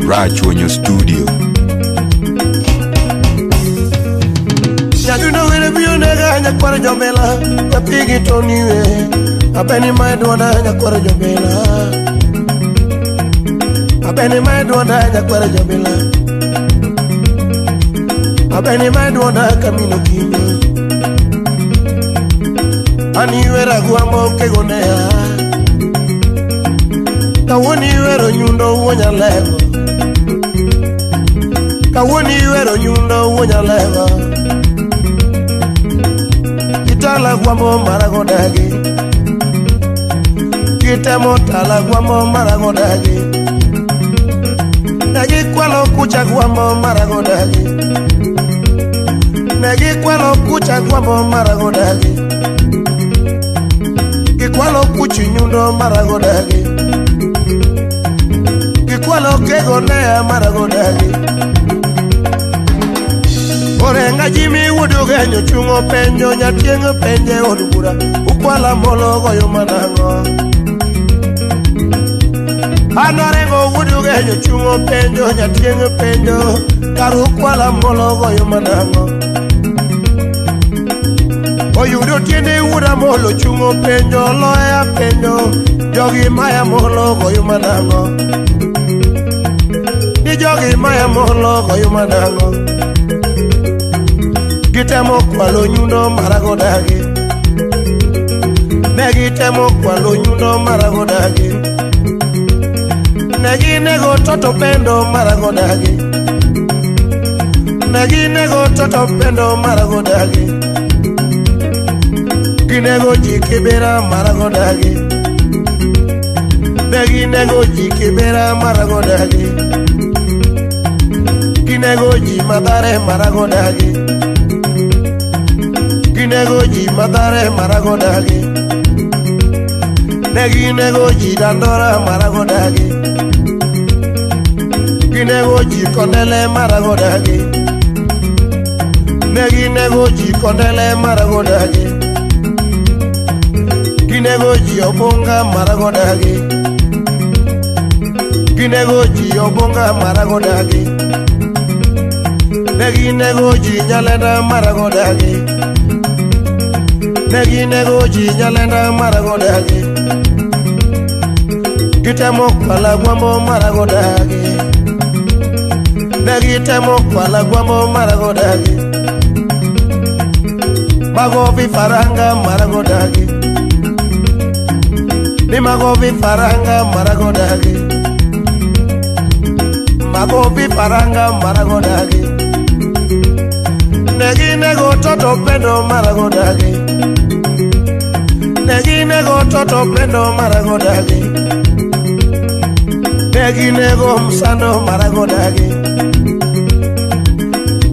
Rachuonyo Studio. Nyadundo wele bionega nyakwar jomela, nyapigi toniwe. Abeni maedwana nyakwar jomela. Abeni maedwana nyakwar jomela. Abeni maedwana kamino kinyo. Ani wera guambo kegonea. Kawoni wero nyundo wuonyalego. Kawuono iwero nyundo wuonyalego. Itala gwambo marago dagi. Kitemo tala gwambo marago dagi. Negi kwalo kucha gwambo marago dagi. Negi kwalo kucha gwambo marago dagi. Kikwalo kuchi nyundo marago dagi. Kikwalo kego nea marago dagi. Orenga Jimmy wudugenyo chungo penjo nyatiengo penje odubura. Ukwala molo goyo manango. Anorengo wudugenyo chungo penjo nyatiengo penjo. Karukwala molo goyo manango. Oyudo tiende wuda molo chungo penjo loya penjo. Jogi maya molo goyo manango. Ni jogi maya molo goyo manango. Gitemo kwalo nyundo marago dagi. Negi temo kwalo nyundo marago dagi. Negi nego toto pendo marago dagi. Negi nego toto pendo marago dagi. Ginego ji kibera marago dagi. Negi nego ji kibera marago dagi. Ginego ji madare marago dagi. Ginego ji madare marago dagi. Negi nego ji dandora marago dagi. Ginego ji kondele marago dagi. Negi nego ji kondele marago dagi. Ginego ji obonga marago dagi. Ginego ji obonga marago dagi. Negi nego ji nyalenda marago dagi. Negi nego ji nyalenda marago dagi. Gitemo kwala gwambo marago dagi. Negi temo kwala gwambo marago dagi. Mago vifaranga marago dagi. Ni mago vifaranga marago dagi. Mago vifaranga marago dagi. Negi nego toto pendo marago dagi. Negi nego toto pendo marago dagi. Negi nego msando marago dagi.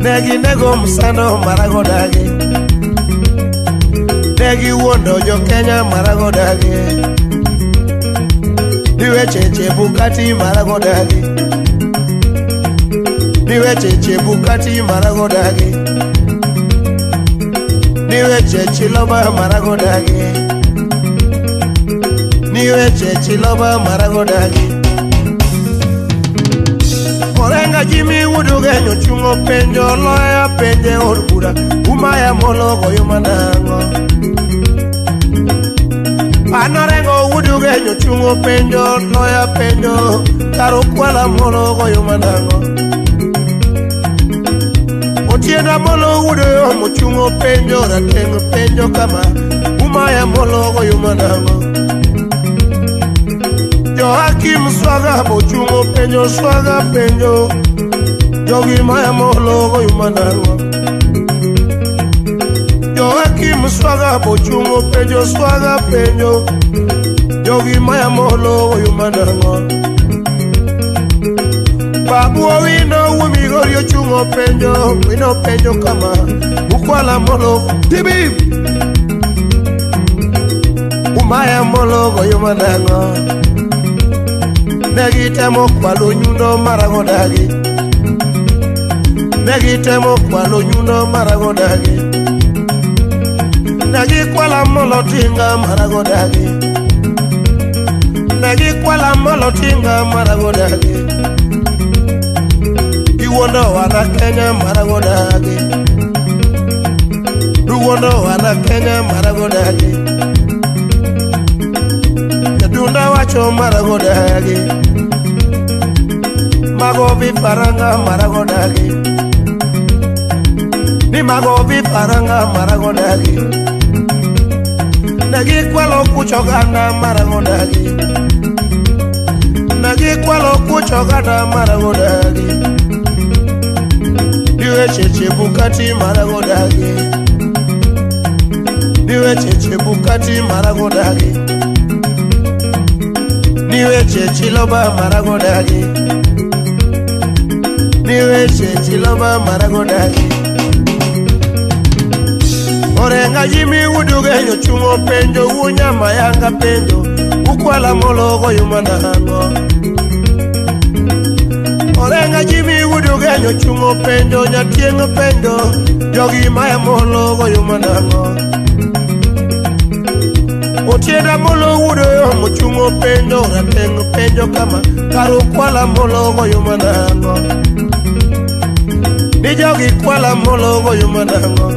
Negi nego msando marago dagi. Negi wuondo jo Kenya marago dagi. Niweche Chebukati marago dagi. Niweche Chebukati marago dagi. Niweche Chiloba marago dagi. Niweche Chiloba marago dagi. Orenga Jimmy wudugenyo chungo penjo loya penje odbura. Umaya molo goyo manango. Anorengo wudugenyo chungo penjo loya penjo. Karukwala molo goyo manango. Otiena molo wudoyo mochungo penjo rateng penjo kama. Umaya molo goyo manango. Joakim swaga mochungo penjo swaga penjo. Jogi maya molo goyo manango. Joakim swaga mochungo penjo swaga penjo. Jogi maya molo goyo manango. Babu Owino wumigorio chungo penjo wino penjo kama. Ukwala molo tibi. Umaya molo goyo manango. Negi temo kwalo nyundo marago dagi. Negi temo kwalo nyundo marago dagi. Negi kwala molo tinga marago dagi. Negi kwala molo tinga marago dagi. Iwondo wana Kenya marago dagi. Iwondo wana Kenya marago dagi. Dunda wacho marago dagi. Mago vifaranga marago dagi. Ni mago vifaranga marago dagi. Nagi kwalo kuchogana marago dagi. Nagi kwalo kuchogana marago dagi. Niweche Chebukati maragodagi. Niweche Chebukati maragodagi. Niweche Chiloba maragodagi. Niweche Chiloba maragodagi. Orenga Jimmy wudugenyo chungo penjo wunyama yanga penjo ukwala mologo yumanango. Orenga Jimmy wudugenyo chungo penjo nyatiengo penjo jogi maya mologo yumanango. Otienda molo wudo mochungo penjo ratengo penjo kama karukwala mologo yumanango. Ni jogi kwala mologo yumanango.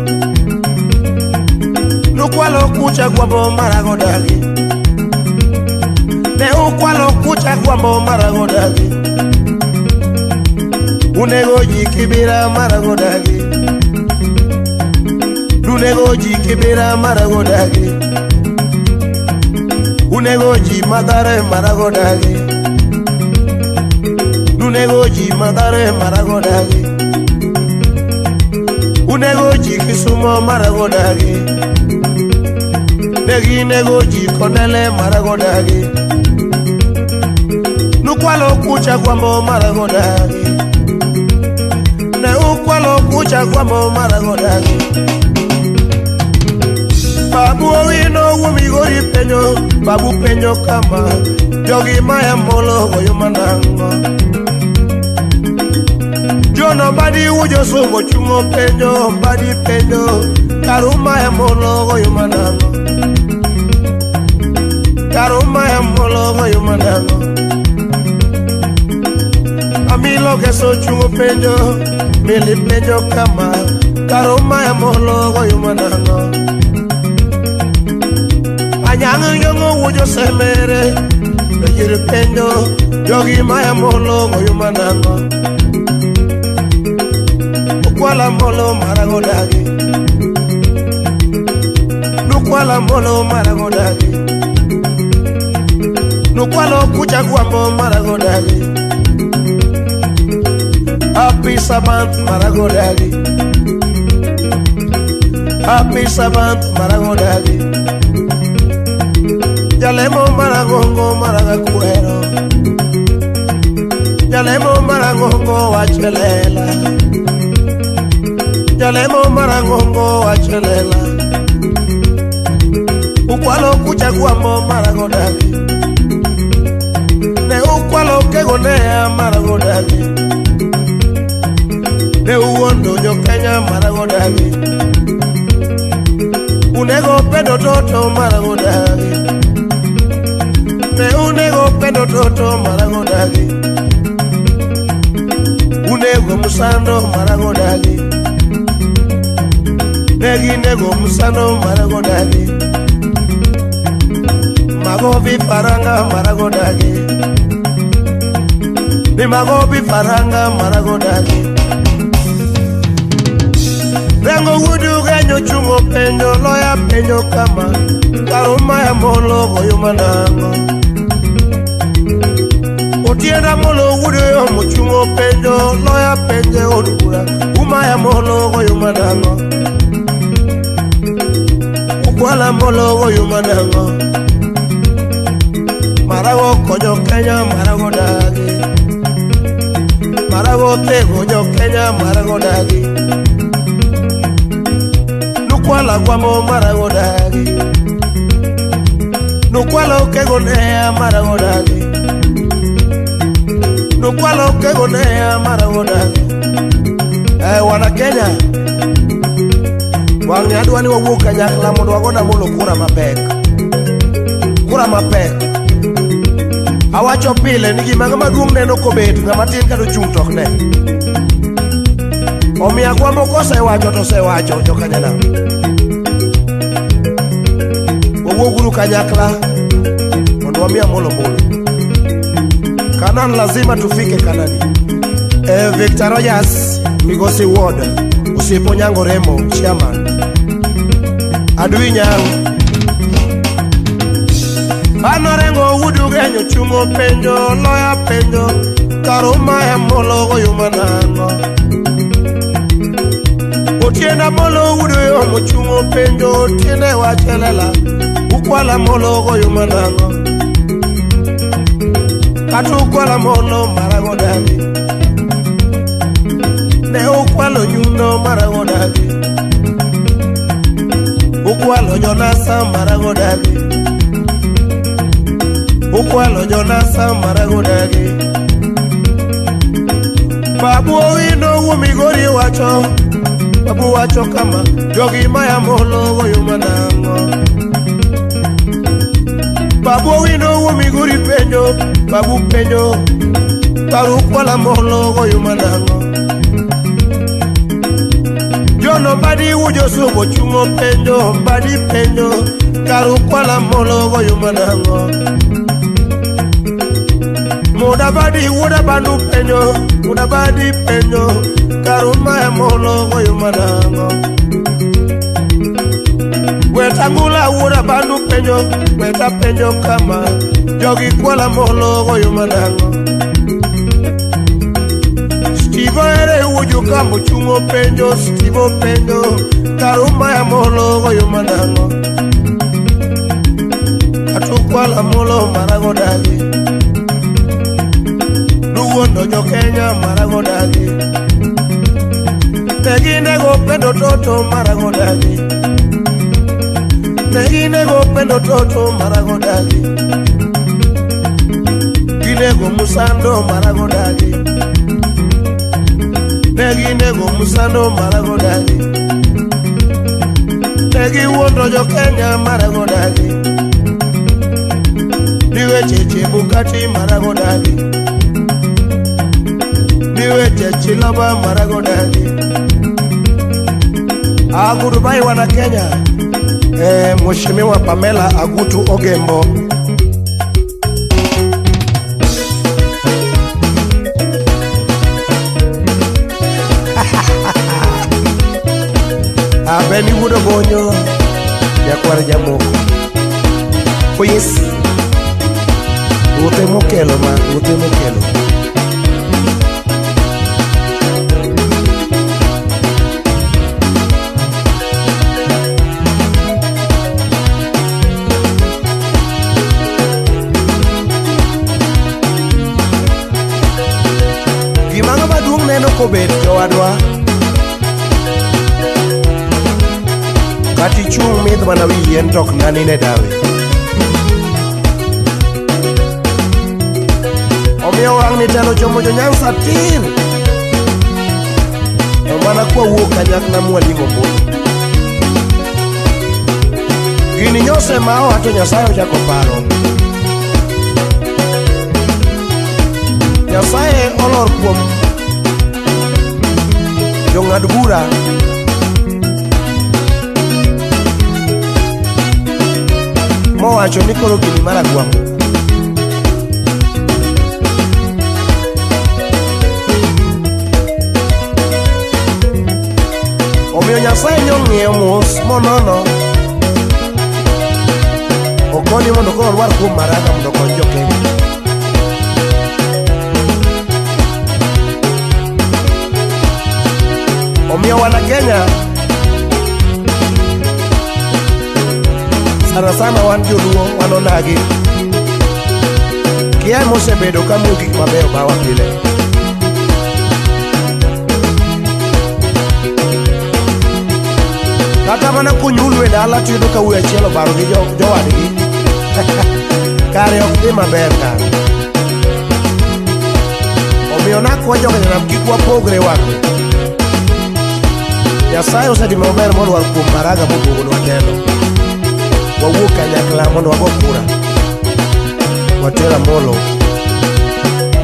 Nukwalo kucha gwambo maragodagi. Ne ukwalo kucha gwambo maragodagi. Unego ji kibira maragodagi. Unego ji kibira maragodagi. Unego ji madare maragodagi. Unego ji madare maragodagi. Unego ji Kisumo maragodagi. Negi nego ji konele maragodagi. Nukwalo kucha gwambo maragodagi. Ne ukwalo kucha gwambo maragodagi. Babu owino wumigori penyo, babu penyo kama jogi maya molo goyo manango. Jono badi ujo sugo chungo penjo, badi penjo karuma ya molo goyo manango. Karuma ya molo goyo manango. Amilo keso chungo penjo, mili penjo kama karuma ya molo goyo manango. Anyang' nyong'o wujo semere, ejir penjo jogi maya molo goyo manango. Ukwala molo maragodagi. Nukwala molo maragodagi. Nukwalo kucha gwambo maragodagi. Happy Sabbath maragodagi. Happy Sabbath maragodagi. Jalemo maragongo maragakuero. Jalemo maragongo wachelela. Jalemo maragongo wachelela. Ukwalo kucha gwambo maragodagi. Ne ukwalo kegonea maragodagi. Ne uwondo jo Kenya maragodagi. Unego pedo toto maragodagi. Ne unego pedo toto maragodagi. Unego musando maragodagi. Negi nego musando maragodagi. Magobi faranga maragodagi. Ni magobi faranga maragodagi. Rengo wudu genyo chungo penjo loya penjo kama karuma ya molo goyo manango. Otienda molo wudu yo mochungo penjo loya penje odura uma ya molo goyo manango. Ukwala molo goyo manango. Marago konyo Kenya maragodagi. Marago tego nyo Kenya maragodagi. Nukwala gwambo maragodagi. Nukwalo kegonea maragodagi. Nukwalo kegonea maragodagi. Wana Kenya wang'ni adwa ni wawuog kanyakla mondo wagona molo kura mapek. Kura mapek. Awacho pile ni gima ng'ama duong' neno kobet ng'ama tin kata ochung' to ok ne. Omiyo agwambo kosewacho to osewacho jokanyana. Wawuoguru kanyakla mondo wami Amolo ombulu. Kanan lazima tufike Kanani. Victor Rogers, Migosi Ward, Osiepo Nyango Remo, chairman. Adui Nyang'. Banorengo wudu genyo chungo penjo loya penjo karuma ya molo goyo manango. Otieno Amolo wudo yo mochung'o penjo Otieno wachelela ukwala Amolo goyo manang'o kata ukwala Amolo marago dagi ne ukwalo nyundo marago dagi ukwalo Jonasa marago dagi ukwalo Jonasa marago dagi Babu Owino wuo Migori wacho Babu wacho kama jogi maya Amolo goyo manang'o Babu Owino wuo Migori penjo Babu penjo karu kwala Amolo goyo manang'o Jono Mbadi wujo subo chung'o penjo Mbadi penjo karu kwala Amolo goyo manang'o Mudavadi wuoda bandu penjo Mudavadi penjo karu maya Amolo goyo manang'o Wetangula wuoda bandu penjo Weta penjo kama jogi kwala Amolo goyo manang'o Steve ere wujo kambo chung'o penjo Steve penjo karu maya Amolo goyo manang'o Atukwala Amolo marago dagi Luwondo jo Kenya marago dagi Neginego pendo toto marago dagi Neginego pendo toto marago dagi Ginego Musando marago dagi Neginego Musando marago dagi Negiwuondo jo Kenya marago dagi Niweche Chebukati marago dagi Niweche Chiloba marago dagi Agudubai wana Kenya. Mheshimiwa Pamela Agutu Ogembo. Abeni wudo bonyo nyakwar jamoko. Oyes Ruoth mokelo ma Ruoth mokelo. Gima maduong' neno kobet jowadwa kata ichung' midh mana wi yien to ok nanine dawe. Omiyo wang' ni telo chomo jo Nyanza tir to mana kwawuok kanyakla mwaling'o ombulu. Gini nyose ma oa to Nyasaye ochako paro. Nyasaye olor kuom jong'ad bura mowacho ni koro gini mar agwambo. Omiyo Nyasaye nyong'iyo mos monono okoni mondo koro olwar kuom Maraga mondo okony jo-Kenya. Omiyo wana Kenya sana sana wan joluo wan onagi kia mosebedo ka miyo gik mabeyo bawa pile. Kata mana kunyulu e dala tiyudo ka wuoyi achiel obaro gi jowadgi kare ok dhi maber kare. Omiyo nakwa jokanyanam kik wapogre wang'ni. Nyasaye osetimo maber molwar kuom Maraga moduogonwa telo. Wawuok kanyakla mondo wago kura water Amolo.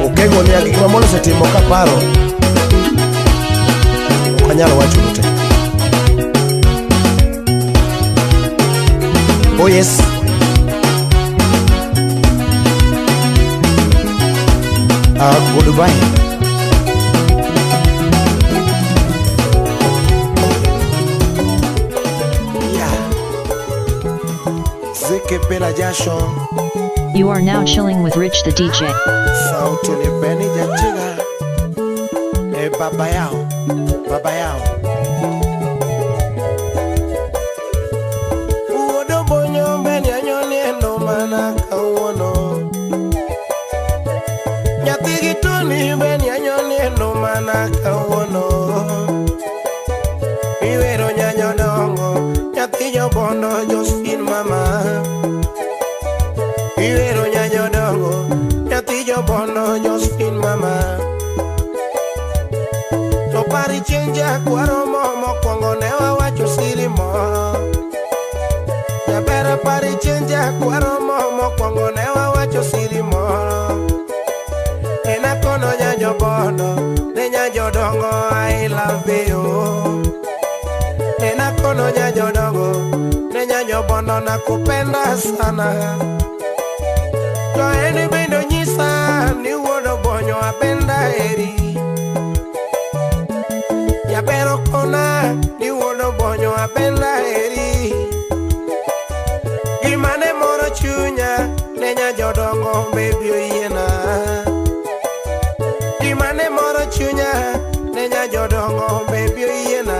Okego niya gik ma Amolo osetimo kaparo ok anyal wacho te. Oh yes. Goodbye. Yeah. Zeke Bela Jasho. You are now chilling with Rich the DJ. Sauti ni Benny Jachiga. Baba yao. Baba yao. Kitoni beni anyoni mana kawuono. Iwero nyanyodongo nyathi jobondo Josephine mama. Iwero nyanyodongo nyathi jobondo Josephine mama. To pari chenja kwaromo mokwongo ne wawacho siri moro. Jaber pari chenja kwaromo mokwongo ne wawacho siri moro. En akono nyanjobondo ne nyanyodongo I love you. En akono nyanyodongo ne nyanyobondo nakupenda sana. To en bende onyisa ni wuod Obonyo apenda eri. Jaber okona ni wuod Obonyo apenda eri. Gima ne moro chunya ne nyanyodongo baby oyiena. Gima ne moro chunya ne nyanyodongo baby oyiena.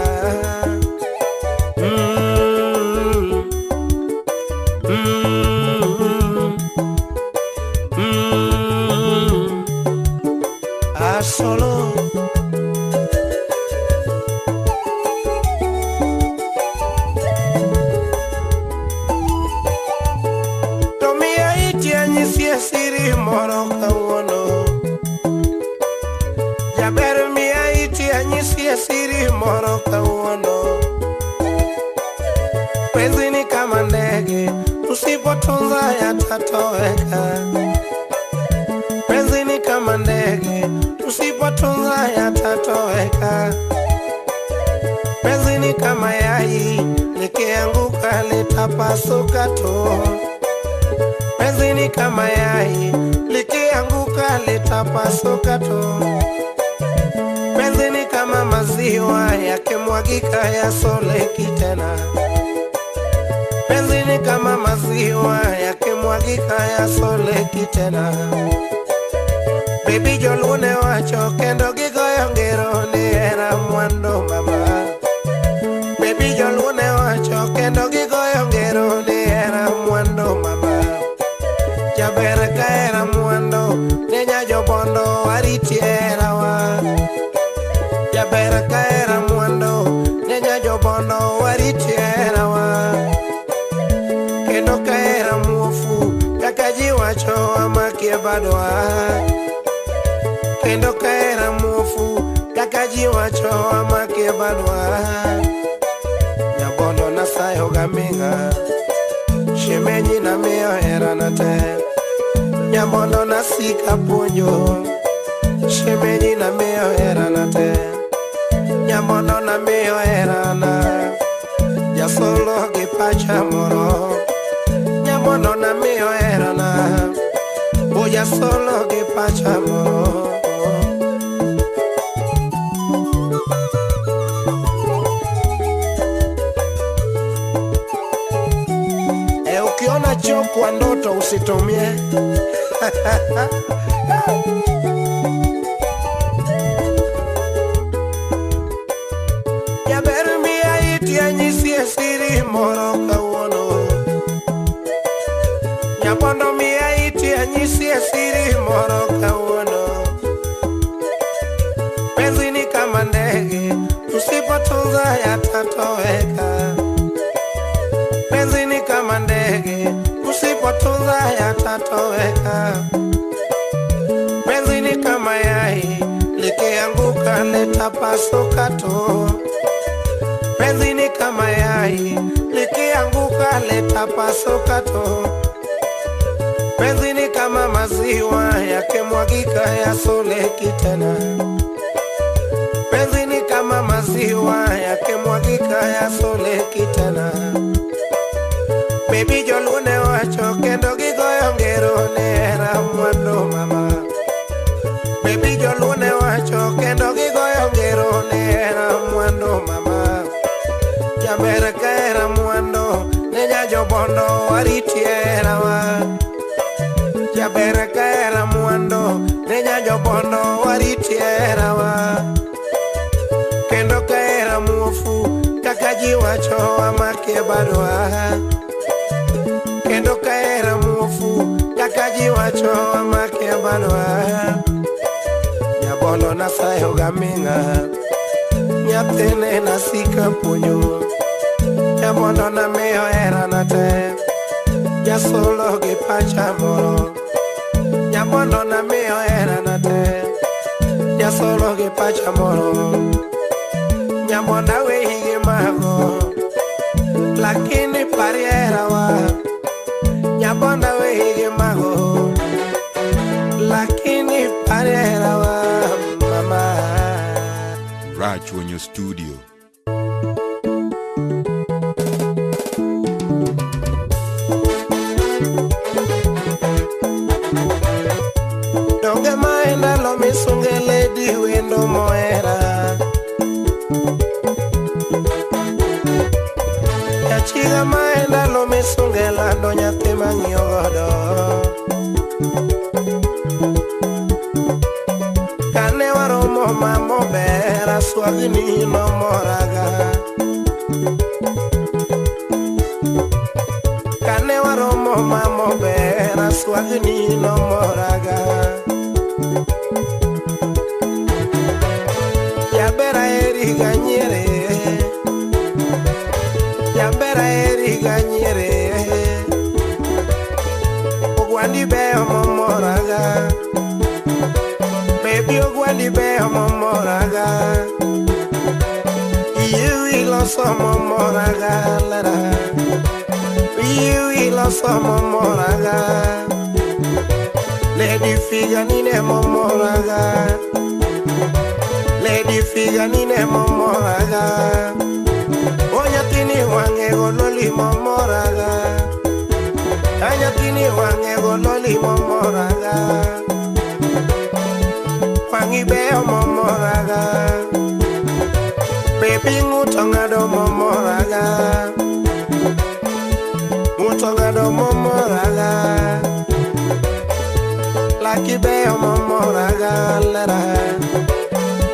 Solo to miya iti anyisie siri moro kawuono. Jaber miya iti anyisie siri moro kawuono. Penzi ni kama ndege, usipotunza yatatoweka. Penzi ni kama ndege, usipotunza yatatoweka. Penzi ni kama yai, likianguka litapasuka tu. Penzi ni kama yai, likianguka litapasuka tu. Penzi ni kama maziwa, yakimwagika yasoleki tena. Penzi ni kama maziwa, yakimwagika yasoleki tena. Baby joluo ne wacho kendo gigoyo ngero ni hera mwando mama. Baby joluo ne wacho kendo gigoyo ngero ni hera mwando mama. Jaber ka hera mwando ne nyajobondo wariti herawa. Jaber ka hera mwando ne nyajobondo wariti herawa. Kendo ka hera muofu kaka ji wacho amakie badwa. Kendo ka hera muofu kaka ji wacho amakie badwa. Nyabondo nasayo gaming'a shemenyi namiyo herana te. Nyabondo nasika puonjo shemenyi namiyo herana te. Nyabondo namiyo herana jasolo gi pacha moro. Nyabondo namiyo herana jasolo gi pacha moro. Ukiona choo kwa ndoto usitumie. Jaber miya iti anyisie siri moro kawuono. Nyabondo miya iti anyisie siri moro kawuono. Penzi ni kama ndege, usipotunza yatatoweka. Penzi ni kama ndege, usipotunza yatatoweka. Penzi ni kama yai, likianguka litapasuka tu. Penzi ni kama yai, likianguka litapasuka tu. Penzi ni kama maziwa, yakimwagika yasoleki tena. Penzi ni kama maziwa, yakimwagika yasoleki tena. Baby joluo ne wacho kendo gigoyo ngero ni hera mwando mama. Baby joluo ne wacho kendo gigoyo ngero ni hera mwando mama. Jaber ka hera mwando ne nyajobondo wariti herawa. Jaber ka hera mwando ne nyajobondo wariti herawa. Kendo ka hera muofu kaka ji wacho amakie badwa. Kendo ka hera muofu kaka ji wacho amakie badwa. Nyabondo nasayo gaming'a nyathine nasika puonjo Nyabondo namiyo herana te jasolo gi pacha moro Nyabondo namiyo herana te jasolo gi pacha moro Nyabondo aweyi gi mago lakini parie herawa Nyabondo aweyi gi mago lakini parie herawa mama. Rachuonyo Studio. Donge mae ndalo misunge lady wendo mohera Jachiga mae ndalo misunge lando nyathi mang'iyo godo Kane waromo mamober aswagni nomoraga Kane waromo mamober aswagni nomoraga Jaber aheri ganyiere Jaber aheri ganyiere Ogwandi beyo momoraga Baby ogwandi beyo momoraga Iye iloso momoraga lara Iye iloso momoraga Lady figa nine momoraga Lady figa nine momoraga O nyathini wang'e gololi momoraga A nyathini wang'e gololi momoraga Wang'i beyo momoraga Baby ng'uto ng'ado momoraga Ng'uto ng'ado momoraga Laki beyo momoraga lera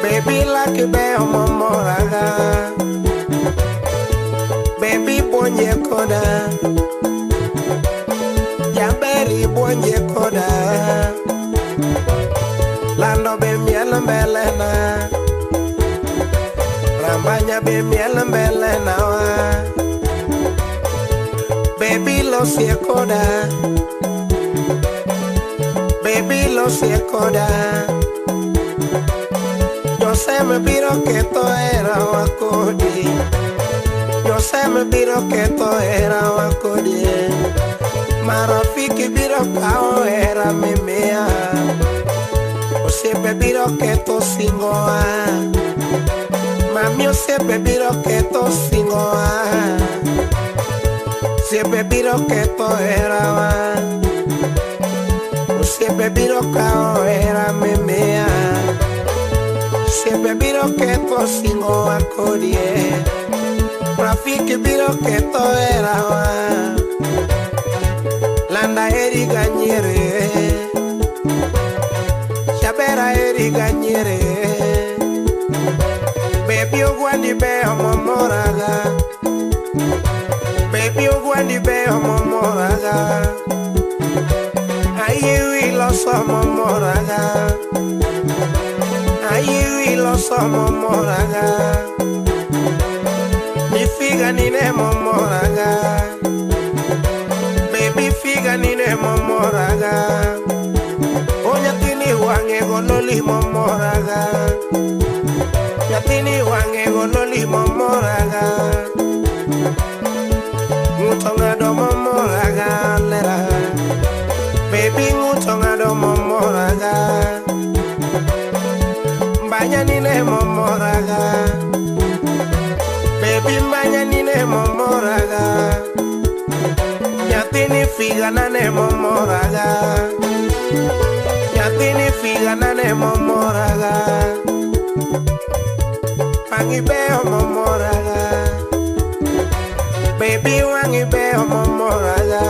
Baby laki beyo momoraga Baby buonje koda Jaberi buonje koda Lando be miel mbele na Rambanya be miel mbele na wa Baby losie koda Baby losie koda Joseme biro ketho herawa kodi Joseme biro ketho herawa kodi Marafiki biro kawo hera mimiya Osiepe biro ketho singowa Mami osiepe biro ketho singowa Osiepe biro ketho herawa Osiepe biro kawo hera mimiya Osiepe biro ketho singowa kodi Rafiki biro ketho herawa Landa heri ganyiere Jaber aheri ganyiere Baby ogwandi beyo momoraga Baby ogwandi beyo momoraga Ayie wi loso momoraga Ayie wi loso momoraga Ni figa nine momoraga Baby figa nine momoraga O nyathini wang'e gololi momoraga Nyathini wang'e gololi momoraga Ng'uto ng'ado momoraga lera Baby ng'uto ng'ado momoraga Mbanya nine momoraga Baby mbanya nine momoraga Nyathini figa nane momoraga Nyathini figa nane momoraga Wang'i beyo momoraga Baby wang'i beyo momoraga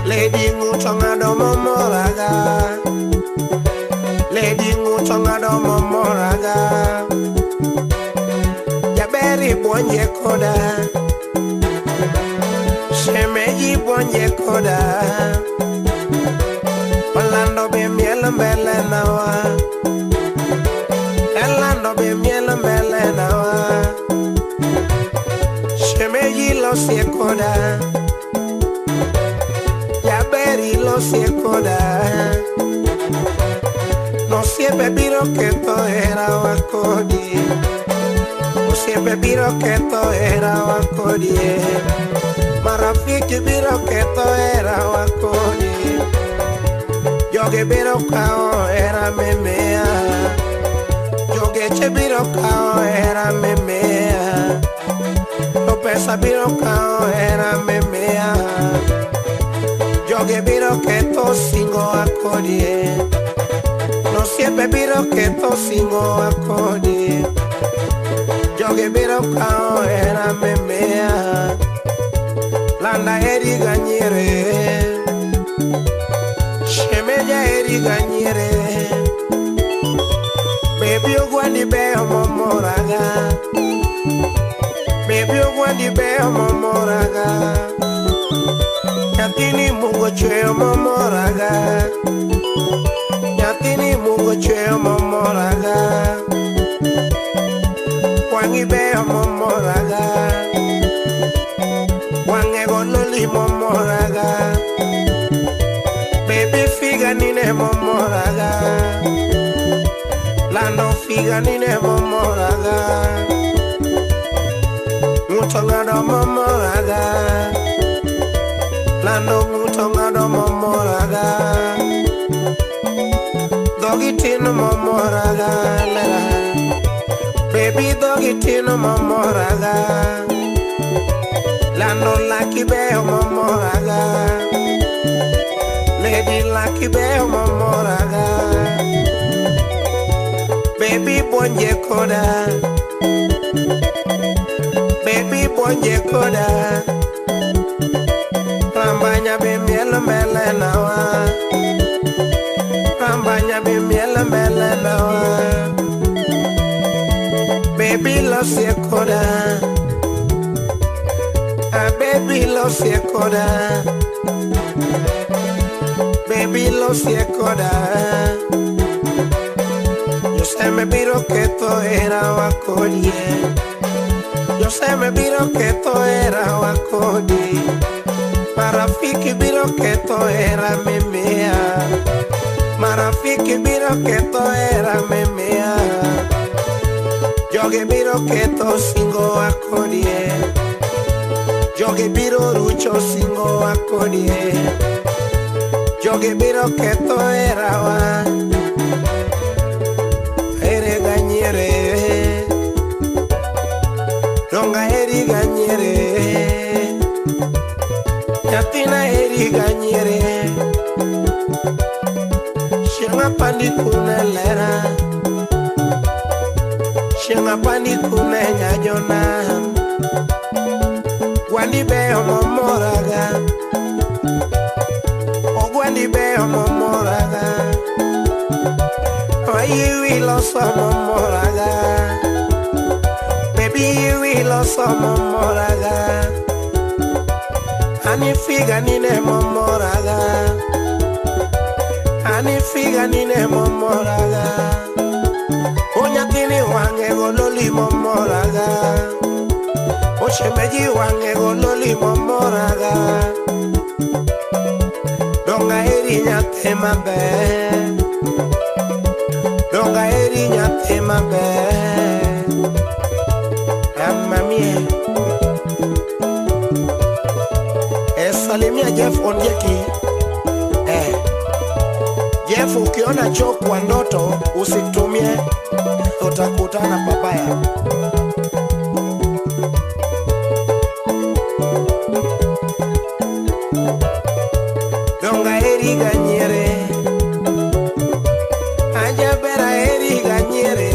Lady ng'uto ng'ado momoraga Lady ng'uto ng'ado momoraga Jaber ibuonje koda Shemeji buonje koda Orlando be miel mielo mbele nawa. Elando be mielo mbele nawa. Shemeji losie koda. Jaberi losie koda. Osiepe biro ketho herawa kodi. Osiepe biro ketho herawa kodi. Marafiki biro ketho herawa kodi. Joge biro kawo hera memea. Jogeche biro kawo hera memea. To pesa biro kawo hera memea. Joge biro ketho singo akodi. Osiepe biro ketho singo akodi. Joge biro kawo hera memea. Landa heri ganyiere. Shemeja heri ganyiere. Baby ogwandi beyo momoraga. Baby ogwandi beyo momoraga. Nyathini Mungu chweyo momoraga. Nyathini Mungu chweyo momoraga. Wang'i beyo momoraga. Wang'e gololi momoraga. Baby figa nine momoraga. Lando figa nine momoraga. Ng'uto ng'ado momoraga. Lando ng'uto ng'ado momoraga. Dhogi tin momoraga lera. Baby dhogi tin momoraga. Lando laki beyo momoraga. Lady laki beyo momoraga. Baby bonje koda. Baby bonje koda. Rambanya be mielo mbele nawa. Rambanya be mielo mbele nawa. Baby losie koda. Ah baby losie koda. Baby losie koda. Yo se me biro ketho herawa kodi. Yo se me biro ketho herawa kodi. Marafiki biro ketho hera memea. Marafiki biro ketho hera memea. Joge biro ketho singo akodi. Joge biro rucho singo akodi. Joge biro ketho herawa. Here ganyiere. Donga heri ganyiere. Nyathina heri ganyiere. Chieng' apandi kune lera. Chieng' apandi kune nyajona. Gwandi beyo momoraga. Ogwandi beyo momoraga. Ayiwi loso momoraga. Baby yiwi loso momoraga. Ani figa nine momoraga. Ani figa nine momoraga. Onyathini wang'e gololi momoraga. Oshemeji wang'e gololi momoraga. Donga heri nyathi maber. Donga heri nyathi maber. Amamie. Salimia Jeff Ondieki. Jeff, ukiona choo kwa ndoto usitumie, utakutana papaya. Donga heri ganyiere. Ajabera heri ganyiere.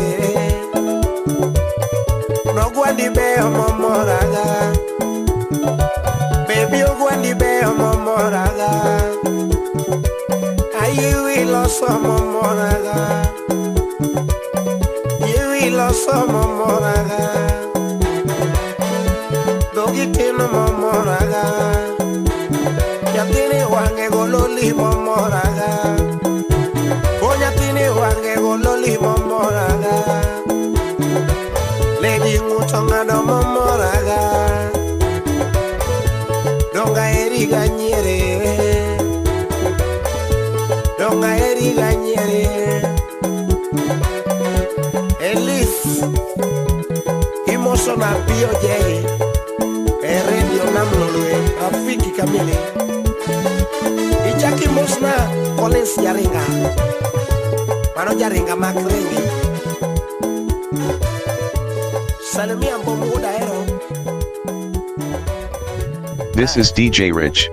Nogwandi beyo momoraga. Baby ogwandi beyo momoraga. Ayiwi loso momoraga. Yiwi loso momoraga. Dhogi tin momoraga. Nyathini wang'e gololi momoraga. Wange gololi momoraga. Lady ng'uto ng'ado momoraga. Donga eriga nyiere. Donga eriga nyiere. Elis Imosona POJ e Radio Nam Lolwe rafiki kamili. Ichaki mosna Collins Jaringa. Mano Jaringa mak ringi. Salimia Mbomu Daero. This is DJ Rich.